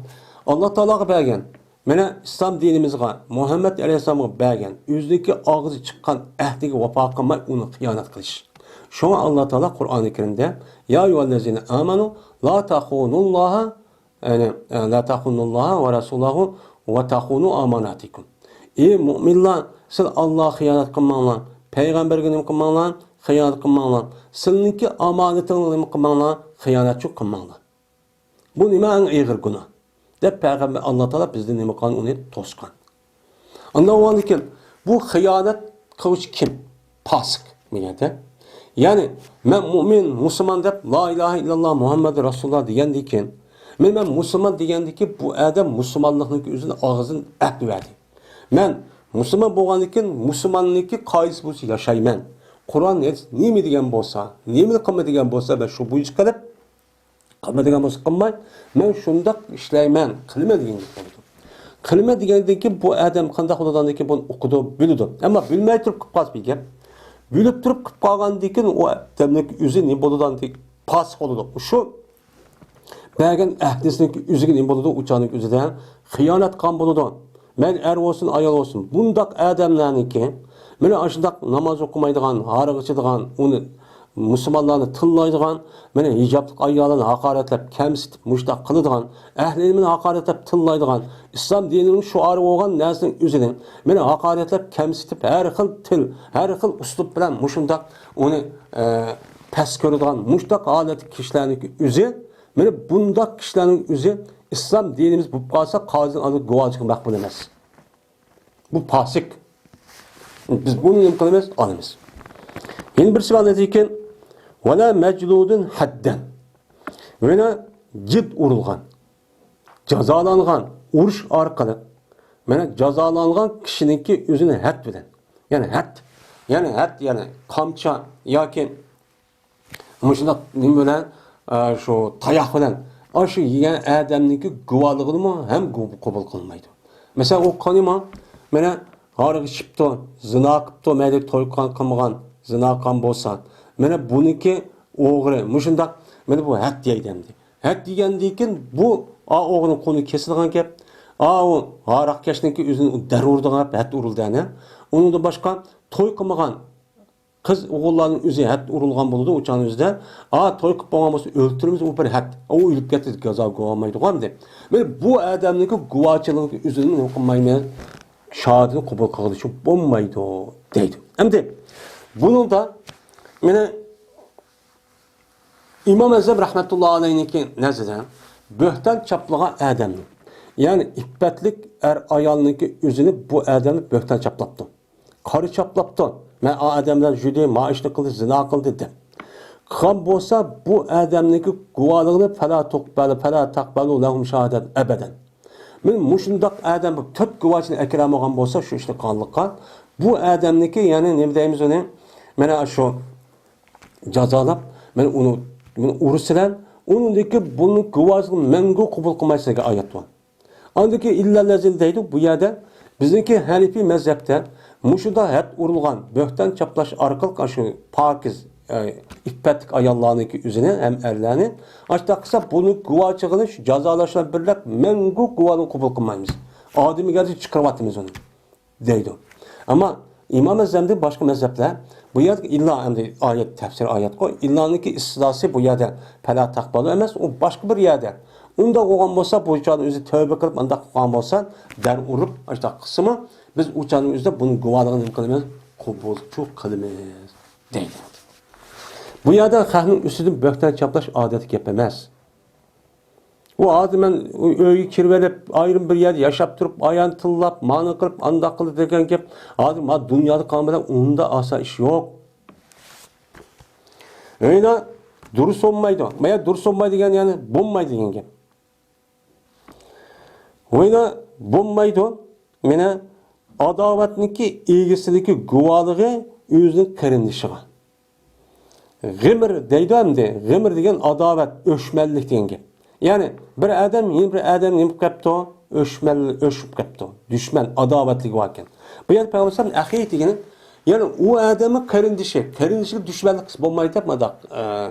ئاللا تائالاغا بەرگەن، مانا ئىسلام دىنىمىزغا، مۇھەممەد ئەلەيھىسسالامغا بەرگەن، ئۆزىنىڭكى ئاغزى چىققان ئەھدىگە ۋاپا قىلماي، ئۇنى خىيانەت قىلىش. شۇڭا ئاللا تائالا قۇرئانى كەرىمدە، يا ئەييۇھەللەزىنە ئامەنۇ لا تەخۇنۇللاھا، يەنى، لا تەخۇنۇللاھا ۋە رەسۇلاھۇ ۋە تەخۇنۇ ئاماناتىكۇم. ئى مۇئمىنلار، سىلەر ئاللاغا خىيانەت قىلماڭلار، پەيغەمبەرگە نېمە قىلماڭلار؟ خىيانەت قىلماڭلار. سىلىنىڭكى ئامانىتىڭلارنى نېمە قىلماڭلار؟ خىيانەتچى قىلماڭلار. بۇ نېمە ئەڭ ئېغىر گۇناھ؟ دەپ پەيغەمبەر، ئاللا تائالا بىزدىن نېمە قىلغان؟ ئۇنى توسقان. ئاندىن ئۇنىڭدىن كېيىن بۇ خىيانەت قىلغۇچى كىم؟ پاسىق بۇ يەردە. يەنى مەن مۇئمىن، مۇسۇلمان دەپ لا ئىلاھە ئىللاللا مۇھەممەدۇر رەسۇلۇللا دېگەندىن كېيىن، مەن، مەن مۇسۇلمان دېگەندىن كېيىن بۇ ئادەم مۇسۇلمانلىقنىڭكى ئۆزىنى ئاغزىدىن ئەھدى بەردى. مەن مۇسۇلمان بولغاندىن كېيىن مۇسۇلماننىڭكى قائىدىسى بويىچە ياشايمەن. قۇرئان ھەدىس نېمە دېگەن بولسا، نېمىنى قىلما دېگەن بولسا، مەن شۇ بويىچە قىلىپ، قىلما دېگەن بولسا قىلماي، مەن شۇنداق ئىشلەيمەن، قىلىمەن دېگەن گەپ بولىدۇ. قىلىمەن دېگەندىن كېيىن بۇ ئادەم قانداق بولىدىغاندىن كېيىن بۇنى ئۇقىدۇ، بىلىدۇ. ئەمما بىلمەي تۇرۇپ قىلىپ قالسا بىر گەپ. بىلىپ تۇرۇپ قىلىپ قالغاندىن كېيىن ئۇ ئادەمنىڭ ئۆزى نېمە بولىدىغاندىن كېيىن پاسىق بولىدۇ. شۇ بەرگەن ئەھدىسىنىڭ ئۆزىگە نېمە بولىدۇ؟ ئۇ چاغنىڭ ئۆزىدە خىيانەت قىلغان بولىدۇ. مەيلى ئەر بولسۇن، ئايال بولسۇن. بۇنداق ئادەملەرنىڭكى، مانا ئاشۇنداق ناماز ئوقۇمايدىغان، ھاراق ئىچىدىغان، ئۇنى مۇسۇلمانلارنى تىللايدىغان، مانا ھىجابلىق ئاياللارنى ھاقارەتلەپ، كەمسىتىپ، مۇشۇنداق قىلىدىغان، ئەھلى ئىلمىنى ھاقارەتلەپ تىللايدىغان، ئىسلام دىنىنىڭ شوئارى بولغان نەرسىنىڭ ئۆزىنى مانا ھاقارەتلەپ، كەمسىتىپ، ھەر خىل تىل، ھەر خىل ئۇسلۇب بىلەن مۇشۇنداق ئۇنى، ئە، پەس كۆرىدىغان مۇشۇنداق ھالەتتىكى كىشىلەرنىڭكى ئۆزى، مانا بۇنداق كىشىلەرنىڭ ئۆزى ئىسلام دىنىمىز بولۇپ قالسا، قازىنىڭ ئالدىدا گۇۋاھچىلىقى مەقبۇل ئەمەس. بۇ پاسىق. بىز بۇنى نېمە قىلىمىز؟ ئالىمىز. يەنە بىرسى بار نېمىكىن؟ ۋەلا مەجلۇدۇن ھەددەن. يەنە جىد ئۇرۇلغان، جازالانغان، ئۇرۇش ئارقىلىق، مانا جازالانغان كىشىنىڭكى ئۆزىنى ھەد بىلەن، يەنى ھەد، يەنى ھەد، يەنى قامچا ياكى مۇشۇنداق نېمە بىلەن، ئە، شۇ تاياق بىلەن ئاشۇ يېگەن ئادەمنىڭكى گۇۋاھلىقىنىمۇ ھەم گۇ-، قوبۇل قىلمايدۇ. مەسىلەن، ئۇ قانىما، مانا ھاراق ئىچىپتۇ، زىنا قىپتۇ، مەيلى توي قىلغان قىلمىغان، زىنا قىلغان بولسا، مانا بۇنىڭكى ئوغرى، مۇشۇنداق، مانا بۇ ھەد يەيدۇ ئەمدى. ھەد يېگەندىن كېيىن بۇ، ئا، ئوغرىنىڭ قولى كېسىلىدىغان گەپ، ئا، ئۇ ھاراق كەشنىڭكى ئۆزىنى دەر ئۇرىدىغان گەپ، ھەد ئۇرۇلدى ئەنە. ئۇنىڭدىن باشقا توي قىلمىغان، قىز ئوغۇللارنىڭ ئۆزى ھەد ئۇرۇلغان بولىدۇ ئۇ چاغنىڭ ئۆزىدە. ئا، توي قىلىپ بولغان بولسا ئۆلتۈرىمىز، ئۇ بىر ھەد. ئۇ ئۆلۈپ كەتتى، جازا گۇۋاھلىمايدىغۇ ئەمدى. مانا بۇ ئادەمنىڭكى گۇۋاھچىلىقى ئۆزىنى نېمە قىلمايمەن، شاھىدىنى قوبۇل قىلغىلى بولمايدۇ دەيدۇ. ئەمدى بۇنىڭدا مانا ئىمام ئەزەم رەھمەتۇللا ئەلەيھنىڭكى نەزىرىدە بۆھتان چاپلىغان ئادەمنى، يەنى ئىپپەتلىك ئەر ئايالنىڭكى ئۆزىنى بۇ ئادەمنى بۆھتان چاپلاپتۇ. قارا چاپلاپتۇ. مەن ئا ئادەم بىلەن يۈردۈم، ما ئىشنى قىلدى، زىنا قىلدى دەپ. قىلغان بولسا بۇ ئادەمنىڭكى گۇۋاھلىقىنى پەلا تۇقبەلۇ، پەلا تەقبەلۇ لەھۇم شاھادەت ئەبەدەن. مانا مۇشۇنداق ئادەم بۇ تۆت گۇۋاھچىنى ئەكىرەلمىگەن بولسا شۇ ئىشنى قىلغانلىققا، بۇ ئادەمنىڭكى، يەنى نېمە دەيمىز ئۇنى؟ مانا شۇ جازالاپ، مانا ئۇنى، مانا ئۇرسىلەر، ئۇنىڭدىكى بۇنى گۇۋاھلىقىنى مەڭگۈ قوبۇل قىلمايسىز دېگەن ئايەت بار. ئاندىكى ئىللەللەزىنە دەيدۇ بۇ يەردە. بىزنىڭكى ھەنىفىي مەزھەپتە مۇشۇنداق ھەد ئۇرۇلغان، بۆھتان چاپلاش ئارقىلىق ئاشۇ پاكىز، ئە، ئىپپەتلىك ئاياللارنىڭكى ئۆزىنى ھەم ئەرلەرنى ئاشۇنداق قىلسا، بۇنى گۇۋاھچىلىقىنى شۇ جازالاش بىلەن بىرلىك مەڭگۈ گۇۋاھلىقىنى قوبۇل قىلمايمىز. ئادىمىگەردىن چىقىرىۋاتىمىز ئۇنى. دەيدۇ. ئەمما ئىمام ئەزەمدىن باشقا مەزھەپلەر بۇ يەردە ئىللا ئەمدى ئايەت، تەپسىر ئايەتقۇ، ئىللانىڭكى ئىستىسناسى بۇ يەردە پەلا تەقبەلۇ ئەمەس، ئۇ باشقا بىر يەردە. ئۇنداق بولغان بولسا، بۇ چاغنىڭ ئۆزى تەۋبە قىلىپ ئانداق قىلغان بولسا، دەر ئۇرۇپ ئاشۇنداق قىلسىمۇ، بىز ئۇ چاغنىڭ ئۆزىدە بۇنىڭ گۇۋاھلىقىنى نېمە قىلىمىز؟ قوبۇلچۇ قىلىمىز دەيدۇ. بۇ يەردە خەقنىڭ ئۈستىدىن بۆھتان چاپلاش ئادەتتىكى گەپ ئەمەس. ئۇ ھازىر مەن ئۆيگە كىرىۋېلىپ، ئايرىم بىر يەردە ياشاپ تۇرۇپ، ئايان تىللاپ، مانا قىلىپ، ئانداق قىلدى دېگەن گەپ. ھازىر ما دۇنيادا قالغان بىلەن ئۇندا ئاسان ئىش يوق. ئۆيلا دۇرۇس بولمايدۇ. ما دۇرۇس بولمايدۇ دېگەن، يەنى بولمايدۇ دېگەن گەپ. ئۆيلا بولمايدۇ. مانا ئاداۋەتنىڭكى ئىگىسىدىكى گۇۋاھلىقى ئۆزىنىڭ قېرىندىشىغا. غىمىر دەيدۇ ئەمدى. غىمىر دېگەن ئاداۋەت، ئۆچمەنلىك دېگەن گەپ. يەنى بىر ئادەم يەنە بىر ئادەم نېمە قىلىپ قاپتۇ؟ ئۆچمەن، ئۆچۈپ قاپتۇ. دۈشمەن، ئاداۋەتلىكى باركەن. بۇ يەردە پەيغەمبەر ئەخى دېگىنى، يەنى ئۇ ئادەمنىڭ قېرىندىشى، قېرىندىشىگە دۈشمەنلىك قىلسا بولمايدۇ دەپ مۇنداق، ئە،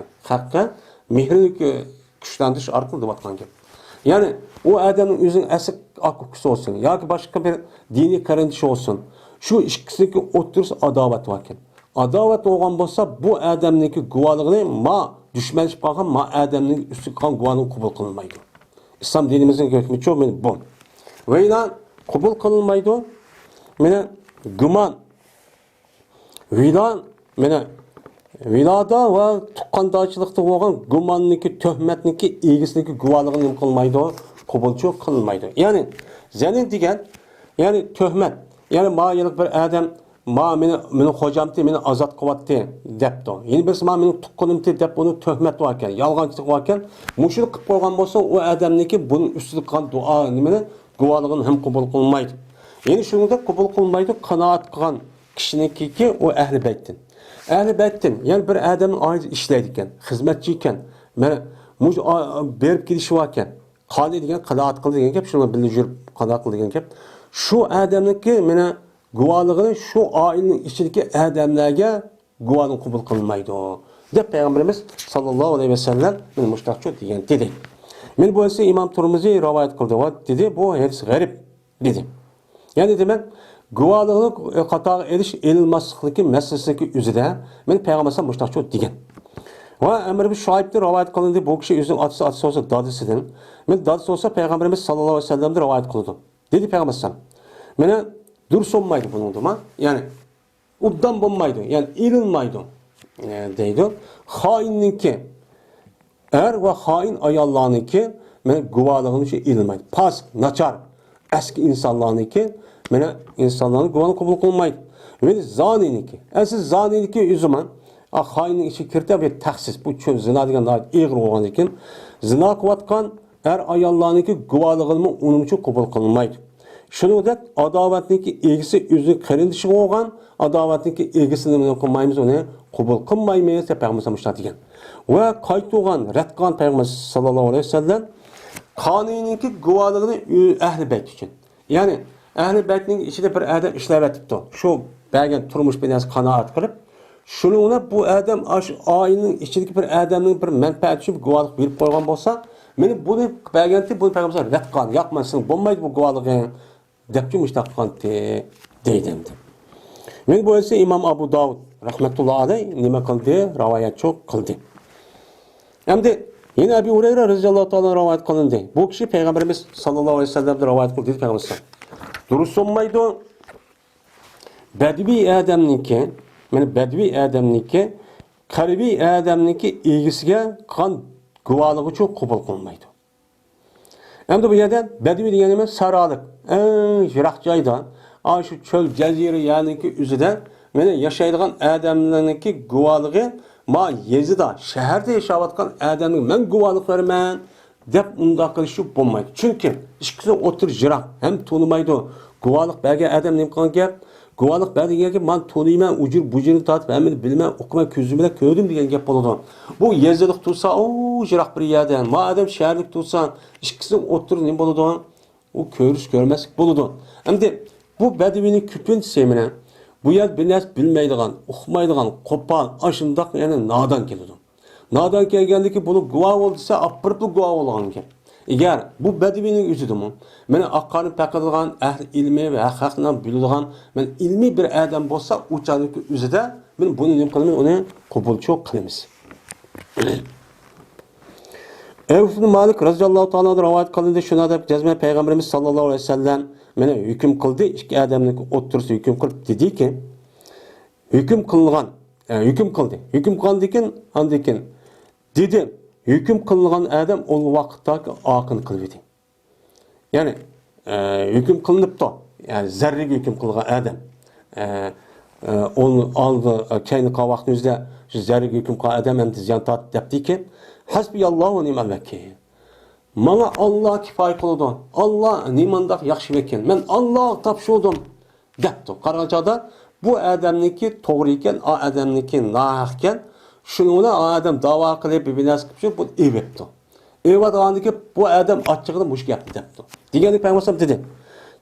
خەققە مېھرىنى كۈچلەندۈرۈش ئارقىلىق دەۋاتقان گەپ. يەنى ئۇ ئادەمنىڭ ئۆزىنىڭ ئەسلى ئاكا ئۇكىسى بولسۇن ياكى باشقا بىر دىنىي قېرىندىشى بولسۇن، شۇ ئىككىسىنىڭكى ئوتتۇرىسىدا ئاداۋەت باركەن. ئاداۋەت بولغان بولسا، بۇ ئادەمنىڭكى گۇۋاھلىقىنى ما دۈشمەنلىشىپ قالغان ما ئادەمنىڭ ئۈستىگە قىلغان گۇۋاھلىقى قوبۇل قىلىنمايدۇ. ئىسلام دىنىمىزنىڭ ھۆكمىچۇ مانا بۇ. ۋەيلا قوبۇل قىلىنمايدۇ. مانا گۇمان ۋىلا، مانا، ۋىلادا ۋە تۇغقاندارچىلىقتا بولغان گۇماننىكى، تۆھمەتنىكى ئىگىسىنىكى گۇۋاھلىقىنى نېمە قىلمايدۇ؟ قوبۇلچۇ قىلمايدۇ. يەنى زەنى دېگەن، يەنى تۆھمەت، يەنى ما يەنە بىر ئادەم، ما مېنى، مېنىڭ خوجامتى مېنى ئازاد قىلىۋەتتى دەپتۇ. يەنە بىرسى ما مېنىڭ تۇغقىنىمتى دەپ ئۇنى تۆھمەت باركەن، يالغانچىلىق باركەن. مۇشۇنى قىلىپ قويغان بولسا، ئۇ ئادەمنىكى بۇنىڭ ئۈستىدە قىلغان دۇئا نېمىنى گۇۋاھلىقىنى ھەم قوبۇل قىلمايدۇ. يەنە شۇنىڭدەك قوبۇل قىلمايدۇ، قانائەت قىلغان كىشىنىڭكىكى ئۇ ئەھلى بەيتتىن. ئەھلى بەيتتىن، يەنى بىر ئادەمنىڭ ئائىلىسىدە ئىشلەيدىكەن، خىزمەتچى ئىكەن، مانا مۇشۇ ئا-، بېرىپ كېلىشى باركەن. قالدى دېگەن قانائەت قىلدى دېگەن گەپ، شۇنىڭ بىللە يۈرۈپ قانائەت قىلدى دېگەن گەپ. شۇ ئادەمنىڭكى مانا گۇۋاھلىقىنى شۇ ئائىلىنىڭ ئىچىدىكى ئادەملەرگە گۇۋاھلىق قوبۇل قىلىنمايدۇ، دەپ پەيغەمبىرىمىز ساللاللاھۇ ئەلەيھى ۋەسەللەم مانا مۇشۇنداقچۇ دېگەن دېدى. مانا بۇ ھەدىسنى ئىمام تۇرمۇزى رىۋايەت قىلدى ۋە دېدى، بۇ ھەدىس غەرىب دېدى. يەنى دېمەك، گۇۋاھلىقنى قاتارغا ئېلىش، ئېلىنماسلىقلىقى مەسىلىسىدىكى ئۆزىدە مانا پەيغەمبەر ئەلەيھىسسالام مۇشۇنداقچۇ دېگەن. ۋە ئەمر ئىبن شۇئەيبتىن رىۋايەت قىلىندى، بۇ كىشى ئۆزىنىڭ ئاتىسى، ئاتىسى بولسا دادىسىدىن، مەن دادىسى بولسا پەيغەمبىرىمىز ساللاللاھۇ ئەلەيھى ۋەسەللەمدىن رىۋايەت قىلىدۇ، دېدى پەيغەمبەر ئەلەيھىسسالام. مانا دۇرۇس بولمايدۇ بۇنىڭدىمۇ، يەنى ئوبدان بولمايدۇ، يەنى ئېلىنمايدۇ، ئە، دەيدۇ. خائىننىڭكى، ئەر ۋە خائىن ئاياللارنىڭكى مانا گۇۋاھلىقىنى شۇ ئېلىنمايدۇ. پاسىق، ناچار، ئەسكى ئىنسانلارنىڭكى، مانا ئىنسانلارنىڭ گۇۋاھلىقىنى قوبۇل قىلمايدۇ. ۋە زانىنىڭكى، ئەسلى زانىنىڭكى ئۆزىمۇ، ئا، خائىننىڭ ئىچىگە كىرىپ بىر تەخسىس، بۇ چۆن زىنا دېگەن ناھايىتى ئېغىر بولغاندىكىن، زىنا قىلىۋاتقان ئەر-ئاياللارنىڭكى گۇۋاھلىقىمۇ ئۇنىڭ ئۈچۈن قوبۇل قىلىنمايدۇ. شۇنىڭدەك ئاداۋەتنىڭكى ئىگىسى ئۆزىنىڭ قېرىندىشى بولغان ئاداۋەتنىڭكى ئىگىسىنى نېمە قىلمايمىز، ئۇنى قوبۇل قىلمايمىز دەپ پەيغەمبەر مۇشۇنداق دېگەن. ۋە قايتۇرغان، رەت قىلغان پەيغەمبەر ساللاللاھۇ ئەلەيھى ۋەسەللەم خائىننىڭكى گۇۋاھلىقىنى ئۆ-، ئەھلى بەيت ئۈچۈن. يەنى ئەھلى بەيتنىڭ ئىچىدە بىر ئادەم ئىشلەۋېتىپتۇ. شۇ بەرگەن تۇرمۇش بىر نەرسە قانائەت قىلىپ، شۇنىڭ بىلەن بۇ ئادەم ئاشۇ ئائىلىنىڭ ئىچىدىكى بىر ئادەمنىڭ بىر مەنپەئەتى ئۈچۈن بىر گۇۋاھلىق بېرىپ قويغان بولسا، مانا بۇنى بەرگەنتى، بۇنى پەيغەمبەر رەت قىلغان، ياق، مانا سېنىڭ بولمايدۇ بۇ گۇۋاھلىقىڭ، دەپچۇ مۇشۇنداق قىلغانتى، دەيدۇ ئەمدى. مانا بۇ ئەسلى ئىمام ئابۇ داۋۇد رەھمەتۇللا ئەلەيھ نېمە قىلدى؟ رىۋايەتچۇ قىلدى. ئەمدى يەنە ئەبۇ ھۇرەيرە رازىياللاھۇ تائالا رىۋايەت قىلىندى. بۇ كىشى پەيغەمبىرىمىز ساللاللاھۇ ئەلەيھى ۋەسەللەمدىن رىۋايەت قىلدى، دېدى پەيغەمبىرىمىز، دۇرۇس بولمايدۇ. بەدىۋىي ئادەمنىڭكى، مانا بەدىۋىي ئادەمنىڭكى، قەرىبىي ئادەمنىڭكى ئىگىسىگە قىلغان گۇۋاھلىقى ئۈچۈن قوبۇل قىلىنمايدۇ. ئەمدى بۇ يەردە بەدىۋى دېگەن نېمە؟ سەھرالىق، ئەڭ يىراق جايدا، ئاشۇ چۆل، جەزىرە يەرنىڭكى ئۆزىدە مانا ياشايدىغان ئادەملەرنىڭكى گۇۋاھلىقى، ما يېزىدا، شەھەردە ياشاۋاتقان ئادەمگە مەن گۇۋاھلىق بېرىمەن دەپ ئۇنداق قىلىشى بولمايدۇ. چۈنكى ئىككىسىنىڭ ئوتتۇرىسى يىراق، ھەم تونۇمايدۇ. گۇۋاھلىق بەرگەن ئادەم نېمە قىلغان گەپ؟ گۇۋاھلىق بەرگەن گەپ، مانا تونۇيمەن، ئۇجۇر بۇجۇرىنى تارتىپ، ھەممىنى بىلىمەن، ئوقۇمەن، كۆزۈم بىلەن كۆردۈم دېگەن گەپ بولىدۇ. بۇ يېزىلىق تۇرسا، ئۇ يىراق بىر يەردە، ما ئادەم شەھەرلىك تۇرسا، ئىككىسىنىڭ ئوتتۇرىدا نېمە بولىدۇ؟ ئۇ كۆرۈش كۆرمەسلىك بولىدۇ. ئەمدى بۇ بەدىۋىنىڭ كۆپىنچىسى مانا بۇ يەردە بىر نەرسە بىلمەيدىغان، ئۇقمايدىغان، قوپال، ئاشۇنداق يەنە نادان كېلىدۇ. نادان كەلگەندىكى بۇنى گۇۋاھ بول دېسە، ئاپىرىپلا گۇۋاھ بولغان گەپ. ئەگەر بۇ بەدىۋىنىڭ ئۆزىدىمۇ، مانا ئاقارنى پەقىدىغان، ئەھلى ئىلمى ۋە ھەق ھەقنى بىلىدىغان، مانا ئىلمىي بىر ئادەم بولسا، ئۇ چاغدىكى ئۆزىدە، مانا بۇنى نېمە قىلىمىز، ئۇنى قوبۇلچۇ قىلىمىز. ئەۋف ئىبن مالىك رازىياللاھۇ تائالا ئەنھۇ رىۋايەت قىلىندى، شۇنداق دەپ جەزمەن پەيغەمبىرىمىز ساللاللاھۇ ئەلەيھى ۋەسەللەم مانا ھۆكۈم قىلدى، ئىككى ئادەمنىڭ ئوتتۇرىسىدا ھۆكۈم قىلىپ دېدىكى، ھۆكۈم قىلىنغان، ئە، ھۆكۈم قىلدى. ھۆكۈم قىلغاندىن كېيىن، ئاندىن كېيىن دېدى، ھۆكۈم قىلىنغان ئادەم ئۇ ۋاقىتتاكى ئاقىنى قىلىۋىدى. يەنى، ئە، ھۆكۈم قىلىنىپتۇ. يەنى زەررىگە ھۆكۈم قىلغان ئادەم. ئە، ئە، ئۇنى ئالدى، ئە، كەينى قالغان ۋاقىتنىڭ ئۆزىدە شۇ زەررىگە ھۆكۈم قىلغان ئادەم ئەمدى زىيان تارتتى دەپتىكى، ھەسبىياللاھۇ ۋە نىئمەل ۋەكىل. ماڭا ئاللا كىپايە قىلىدۇ. ئاللا نېمانداق ياخشى ۋەكىل. مەن ئاللاغا تاپشۇردۇم. دەپتۇ. قارىغان چاغدا بۇ ئادەمنىڭكى توغرا ئىكەن، ئا ئادەمنىڭكى ناھەق ئىكەن. شۇنىڭ بىلەن ئا ئادەم داۋا قىلىپ، بىر نەرسە قىلىپ، بۇ ئېۋەپتۇ. ئېۋەتكەندىكى بۇ ئادەم ئاچچىقىدا مۇشۇ گەپنى دەپتۇ. دېگەندە پەيغەمبەر دېدى،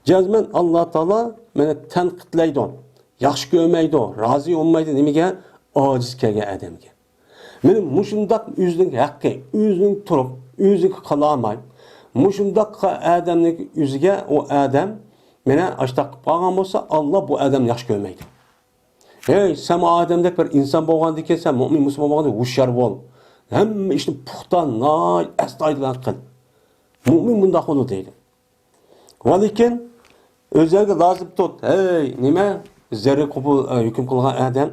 جەزمەن ئاللا تائالا مېنى تەنقىدلەيدۇ، ياخشى كۆرمەيدۇ، رازى بولمايدۇ. نېمىگە؟ ئاجىز كەلگەن ئادەمگە. مانا مۇشۇنداق ئۆزىنىڭ ھەققى، ئۆزىنىڭ تۇرۇپ، ئۆزىنىڭ قىلالماي، مۇشۇنداق ئادەمنىڭ ئۆزىگە ئۇ ئادەم مانا ئاشتاق قىلىپ قالغان بولسا، ئاللا بۇ ئادەمنى ياخشى كۆرمەيدۇ. ھەي، سەن ئادەمدەك بىر ئىنسان بولغاندىكىن، سەن مۆمىن مۇسۇلمان بولغاندىكىن ھوشيار بول. ھەممە ئىشنى پۇختا، ناھايىتى ئەستايىدىل قىل. مۆمىن مۇنداق بولىدۇ دەيدۇ. ۋەلىكىن ئۆزەڭگە لازىم تۇت. ھەي، نېمە؟ زەررە قوبۇل، ئە، ھۆكۈم قىلغان ئادەم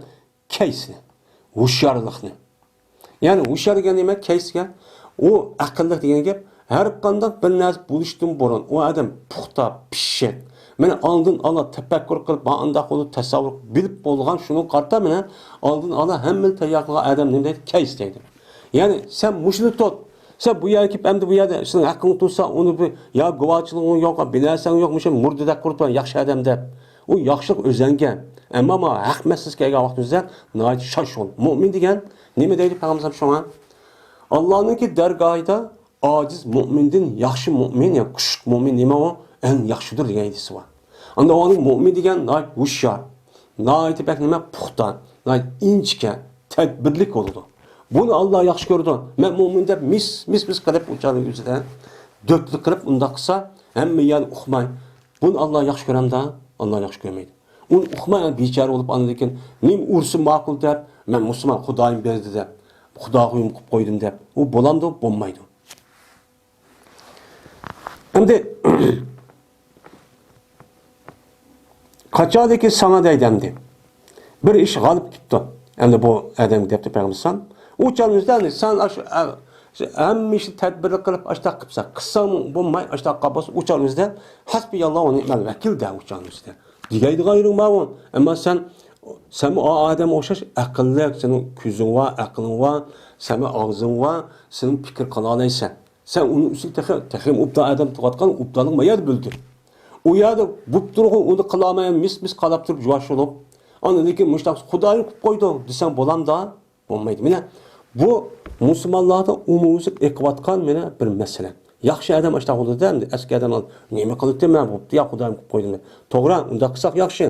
كەيسنى، ھوشيارلىقنى. يەنى ھوشيار دېگەن نېمە؟ كەيس دېگەن. ئۇ ئەقىللىق دېگەن گەپ. ھەر قانداق بىر نەرسە بولۇشتىن بۇرۇن ئۇ ئادەم پۇختا، پىششىق. مانا ئالدىن ئالا تەپەككۇر قىلىپ، مانا ئانداق بولىدۇ، تەسەۋۋۇر بىلىپ بولغان، شۇنىڭغا قارىتا مانا ئالدىن ئالا ھەممىنى تەييار قىلغان ئادەم نېمە دەيدۇ؟ كەيس دەيدۇ. يەنى سەن مۇشۇنى تۇت. سەن بۇ يەرگە كېلىپ، ئەمدى بۇ يەردە سېنىڭ ھەققىڭ تۇرسا، ئۇنى بىر يا گۇۋاچىلىقىڭ يوق، بىر نەرسەڭ يوق، مۇشۇ مۇردىدەك قۇرۇپ تۇرغان ياخشى ئادەم دەپ. ئۇ ياخشىلىق ئۆزەڭگە. ئەمما ما ھەق مەسىلىسىگە كەلگەن ۋاقتىمىزدا ناھايىتى شاش بول. مۆمىن دېگەن نېمە دەيدۇ پەيغەمبەر شۇڭا؟ ئاللانىڭكى دەرگاھىدا ئاجىز مۆمىندىن ياخشى مۆمىن، يا كۈچلۈك مۆمىن نېمە ئۇ؟ ئەڭ ياخشىدۇر دېگەن ھەدىسى بار. ئاندىن ئۇنىڭ مۆمىن دېگەن ناھايىتى ھوشيار، ناھايىتى بەك نېمە پۇختا، ناھايىتى ئىنچىكە، تەدبىرلىك بولىدۇ. بۇنى ئاللا ياخشى كۆرىدۇ. مەن مۆمىن دەپ مىس، مىس، مىس قىلىپ ئۇ چاغنىڭ ئۆزىدە دۆتلۈك قىلىپ ئۇنداق قىلسا، ھەممە يەرنى ئۇقماي، بۇنى ئاللا ياخشى كۆرەمدا؟ ئاللا ياخشى كۆرمەيدۇ. ئۇنى ئۇقماي بىچارە بولۇپ ئاندىن كېيىن نېمە ئۇرسا ماقۇل دەپ، مەن مۇسۇلمان، خۇدايىم بەردى دەپ. خۇداغا يۇم قىلىپ قويدۇم دەپ. ئۇ بولامدۇ؟ بولمايدۇ. ئەمدى قاچانكى ساڭا دەيدۇ ئەمدى. بىر ئىش غالىپ كېلىپتۇ. ئەمدى بۇ ئادەمگە دەپتۇ پەيغەمبەر ئەلەيھىسسالام. ئۇ چاغنىڭ ئۆزىدە ئەمدى سەن ئاشۇ، ئە، ھەممە ئىشنى تەدبىرلىك قىلىپ ئاشۇنداق قىلساڭ، قىلساڭ بولماي ئاشۇنداق قىلىپ بولسا، ئۇ چاغنىڭ ئۆزىدە ھەسبىياللاھ ۋە نىئمەل ۋەكىل دە ئۇ چاغنىڭ ئۆزىدە. دېگەيدىغان يېرىڭ بار ئۇ. ئەمما سەن، سەنمۇ ئا ئادەمگە ئوخشاش ئەقىللىق، سېنىڭ كۆزۈڭ بار، ئەقلىڭ بار، سەنمۇ ئاغزىڭ بار، سەنمۇ پىكىر قىلالايسەن. سەن ئۇنىڭ ئۈستىگە تېخى، تېخىمۇ ئوبدان ئادەم تۇرۇۋاتقان ئوبدانلىقىنى ما يەردە بىلدى. ئۇ يەردە بوپ تۇرغۇ ئۇنى قىلالماي مىس-مىس قالاپ تۇرۇپ يۇۋاش بولۇپ، ئاندىن كېيىن مۇشۇنداق خۇدايىم قىلىپ قويدۇڭ دېسەڭ بولامدا؟ بولمايدۇ. مانا بۇ مۇسۇلمانلاردا ئومۇميۈزلۈك ئېقىۋاتقان مانا بىر مەسىلە. ياخشى ئادەم ئاشۇنداق بولىدۇ-دە، ئەمدى ئەسكى ئادەملەر نېمە قىلىپتىمەن، بوپتۇ يا خۇدايىم قىلىپ قويدۇم دەپ. توغرا، ئۇنداق قىلساق ياخشى.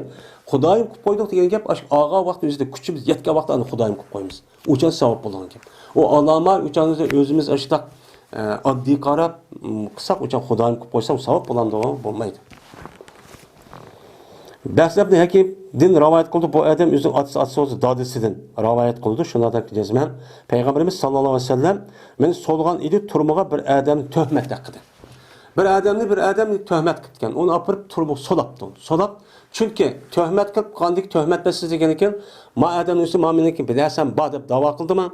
خۇدايىم قىلىپ قويدۇق دېگەن گەپ ئاشۇ ئالغان ۋاقىت ئۆزىدە كۈچىمىز يەتكەن ۋاقىتتا ئاندىن خۇدايىم قىلىپ قويىمىز. ئۇ چاغ ساۋاب بولىدىغان گەپ. ئۇ ئالاماي، ئۇ چاغ ئۆزىمىز ئاشۇنداق، ئە، ئاددىي قاراپ، م، قىلساق، ئۇ چاغ خۇدايىم قىلىپ قويسا، ئۇ ساۋاب بولامدۇ؟ بولمايدۇ. بەھس ئىبنى ھەكىمدىن رىۋايەت قىلدى، بۇ ئادەم ئۆزىنىڭ ئاتىسى، ئاتىسى بولسا دادىسىدىن رىۋايەت قىلىدۇ، شۇنىڭدەك جەزمەن. پەيغەمبىرىمىز ساللاللاھۇ ئەلەيھى ۋەسەللەم مېنى سولىغان ئىدى تۈرمىگە بىر ئادەمنى تۆھمەت ھەققىدە. بىر ئادەمنى، بىر ئادەمنى تۆھمەت قىلىپتىكەن، ئۇنى ئاپىرىپ تۈرمىگە سولاپتۇ. سولاپ، چۈنكى تۆھمەت قىلىپ، ئاندىن تۆھمەت بەسسە دېگەنىكەن، ما ئادەمنىڭ ئۈستىدە ما مېنىڭكى بىر نەرسەم بار دەپ داۋا قىلدىما؟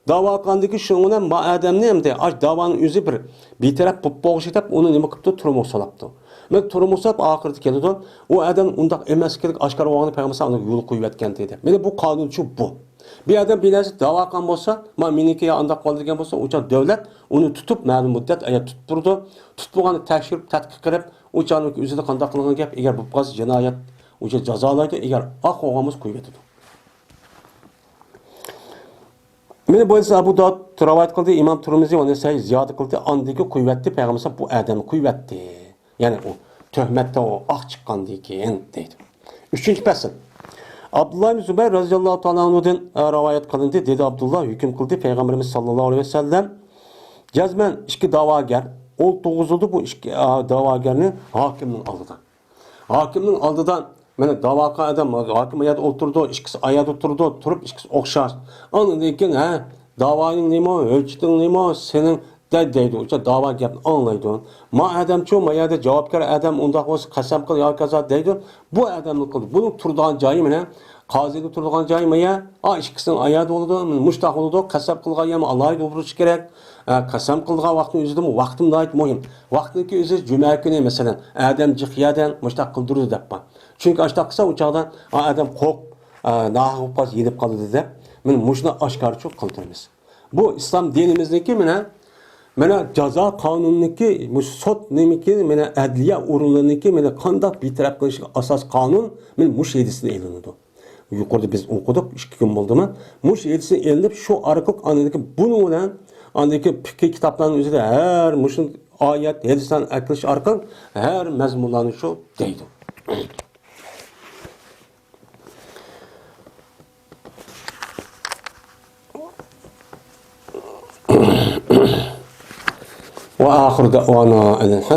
داۋا قىلغاندىكى شۇنىڭ بىلەن ما ئادەمنى ئەمدى ئاش داۋانىڭ ئۆزى بىر بىتەرەپ بولۇپ بولغۇچى دەپ ئۇنى نېمە قىپتۇ؟ تۈرمىگە سولاپتۇ. مەن تۈرمىگە سولاپ ئاخىرىدا كېلىدۇ. ئۇ ئادەم ئۇنداق ئەمەس ئىكەنلىكى ئاشكارا بولغاندا پەيغەمبەر ئۇنى يول قويۇۋەتكەنتى دەپ. مانا بۇ قانۇنچۇ بۇ. بىر ئادەم بىر نەرسە داۋا قىلغان بولسا، ما مېنىڭكى يا ئانداق بولدى دېگەن بولسا، ئۇ چاغ دۆلەت ئۇنى تۇتۇپ، مەلۇم مۇددەت ئايا تۇتۇپ تۇرىدۇ. تۇتۇپ بولغاندا تەكشۈرۈپ، تەتقىق قىلىپ، ئۇ چاغنىڭ ئۆزىدە قانداق قىلغان گەپ، ئەگەر بولۇپ قالسا جىنايەت، ئۇ چاغ جازالايدۇ، ئەگەر ئاق بولغان بولسا قويۇۋېتىدۇ. مانا بۇ ھەدىسنى ئەبۇ داۋۇد رىۋايەت قىلدى، ئىمام تۇرمۇزى ۋە نەسائىي زىيادە قىلدى، ئاندىن كېيىن قويۇۋەتتى، پەيغەمبەر بۇ ئادەمنى قويۇۋەتتى. يەنى ئۇ تۆھمەتتە ئۇ ئاق چىققاندىن كېيىن دەيدۇ. ئۈچىنچى پەسىل. ئابدۇللا ئىبن زۇبەير رەزىياللاھۇ تائالا ئەنھۇدىن، ئە، رىۋايەت قىلىندى، دېدى ئابدۇللا، ھۆكۈم قىلدى پەيغەمبىرىمىز ساللاللاھۇ ئەلەيھى ۋەسەللەم، جەزمەن ئىككى داۋاگەر ئولتۇرغۇزۇلدى بۇ ئىككى، ئە، داۋاگەرنى ھاكىمنىڭ ئالدىدا. ھاكىمنىڭ ئالدىدا مانا داۋا قىلغان ئادەم، ھاكىم ئاياغدا ئولتۇرىدۇ، ئىككىسى ئاياغدا تۇرىدۇ، تۇرۇپ ئىككىسى ئوخشاش. ئاندىن كېيىن، ھە، داۋايىڭ نېمە، ھۆججىتىڭ نېمە، سېنىڭ دە-، دەيدۇ. ئۇ داۋا گەپنى ئاڭلايدۇ. ما ئادەمچۇ، ما يەردە جاۋابكار ئادەم ئۇنداق بولسا قەسەم قىل يا كازا دەيدۇ. بۇ ئادەمنى قىلدى. بۇنىڭ تۇرىدىغان جايى مانا قازىدا تۇرىدىغان جايى ما يە. ئا، ئىككىسىنىڭ ئاياغدا بولىدۇ. مانا مۇشتاق بولىدۇ. قەسەم قىلغان يەرمۇ ئالاھىدە بولۇشى كېرەك. ئە، قەسەم قىلىدىغان ۋاقىتنىڭ ئۆزىدىمۇ ۋاقتىمۇ ناھايىتى مۇھىم. ۋاقىتنىڭكى ئۆزى جۈمە كۈنى، مەسىلەن، ئادەم جىق يەردىن مۇشتاق قىلدۇرىدۇ دەپ بار. چۈنكى ئاشتاق قىلسا، ئۇ چاغدا ئا، ئادەم قورقۇپ، ئا، ناھەق بولۇپ قالسا، يېنىپ قالىدۇ دەپ، مانا مۇشۇنى ئاشكارىچۇ قىلدۇرىمىز. بۇ ئىسلام دىنىمىزنىڭكى مانا، مانا جازا قانۇنىنىڭكى، مۇشۇ سوت نېمىكى، مانا ئەدلىيە ئورۇنلىرىنىڭكى مانا قانداق بىتەرەپ قىلىشىغا ئاساس قانۇن، مانا مۇشۇ ھەدىستىن ئېلىنىدۇ. يۇقىرىدا بىز ئوقۇدۇق، ئىككى كۈن بولدىمۇ؟ مۇشۇ ھەدىسنى ئېلىنىپ، شۇ ئارقىلىق ئاندىن كېيىن بۇنىڭ بىلەن ئاندىن كېيىن پىقھىي كىتابلارنىڭ ئۆزىدە ھەر مۇشۇ ئايەت، ھەدىسلەرنى ئەكىرىش ئارقىلىق ھەر مەزمۇنلارنى شۇ دەيدۇ. وآخر دعوانا أن الحمد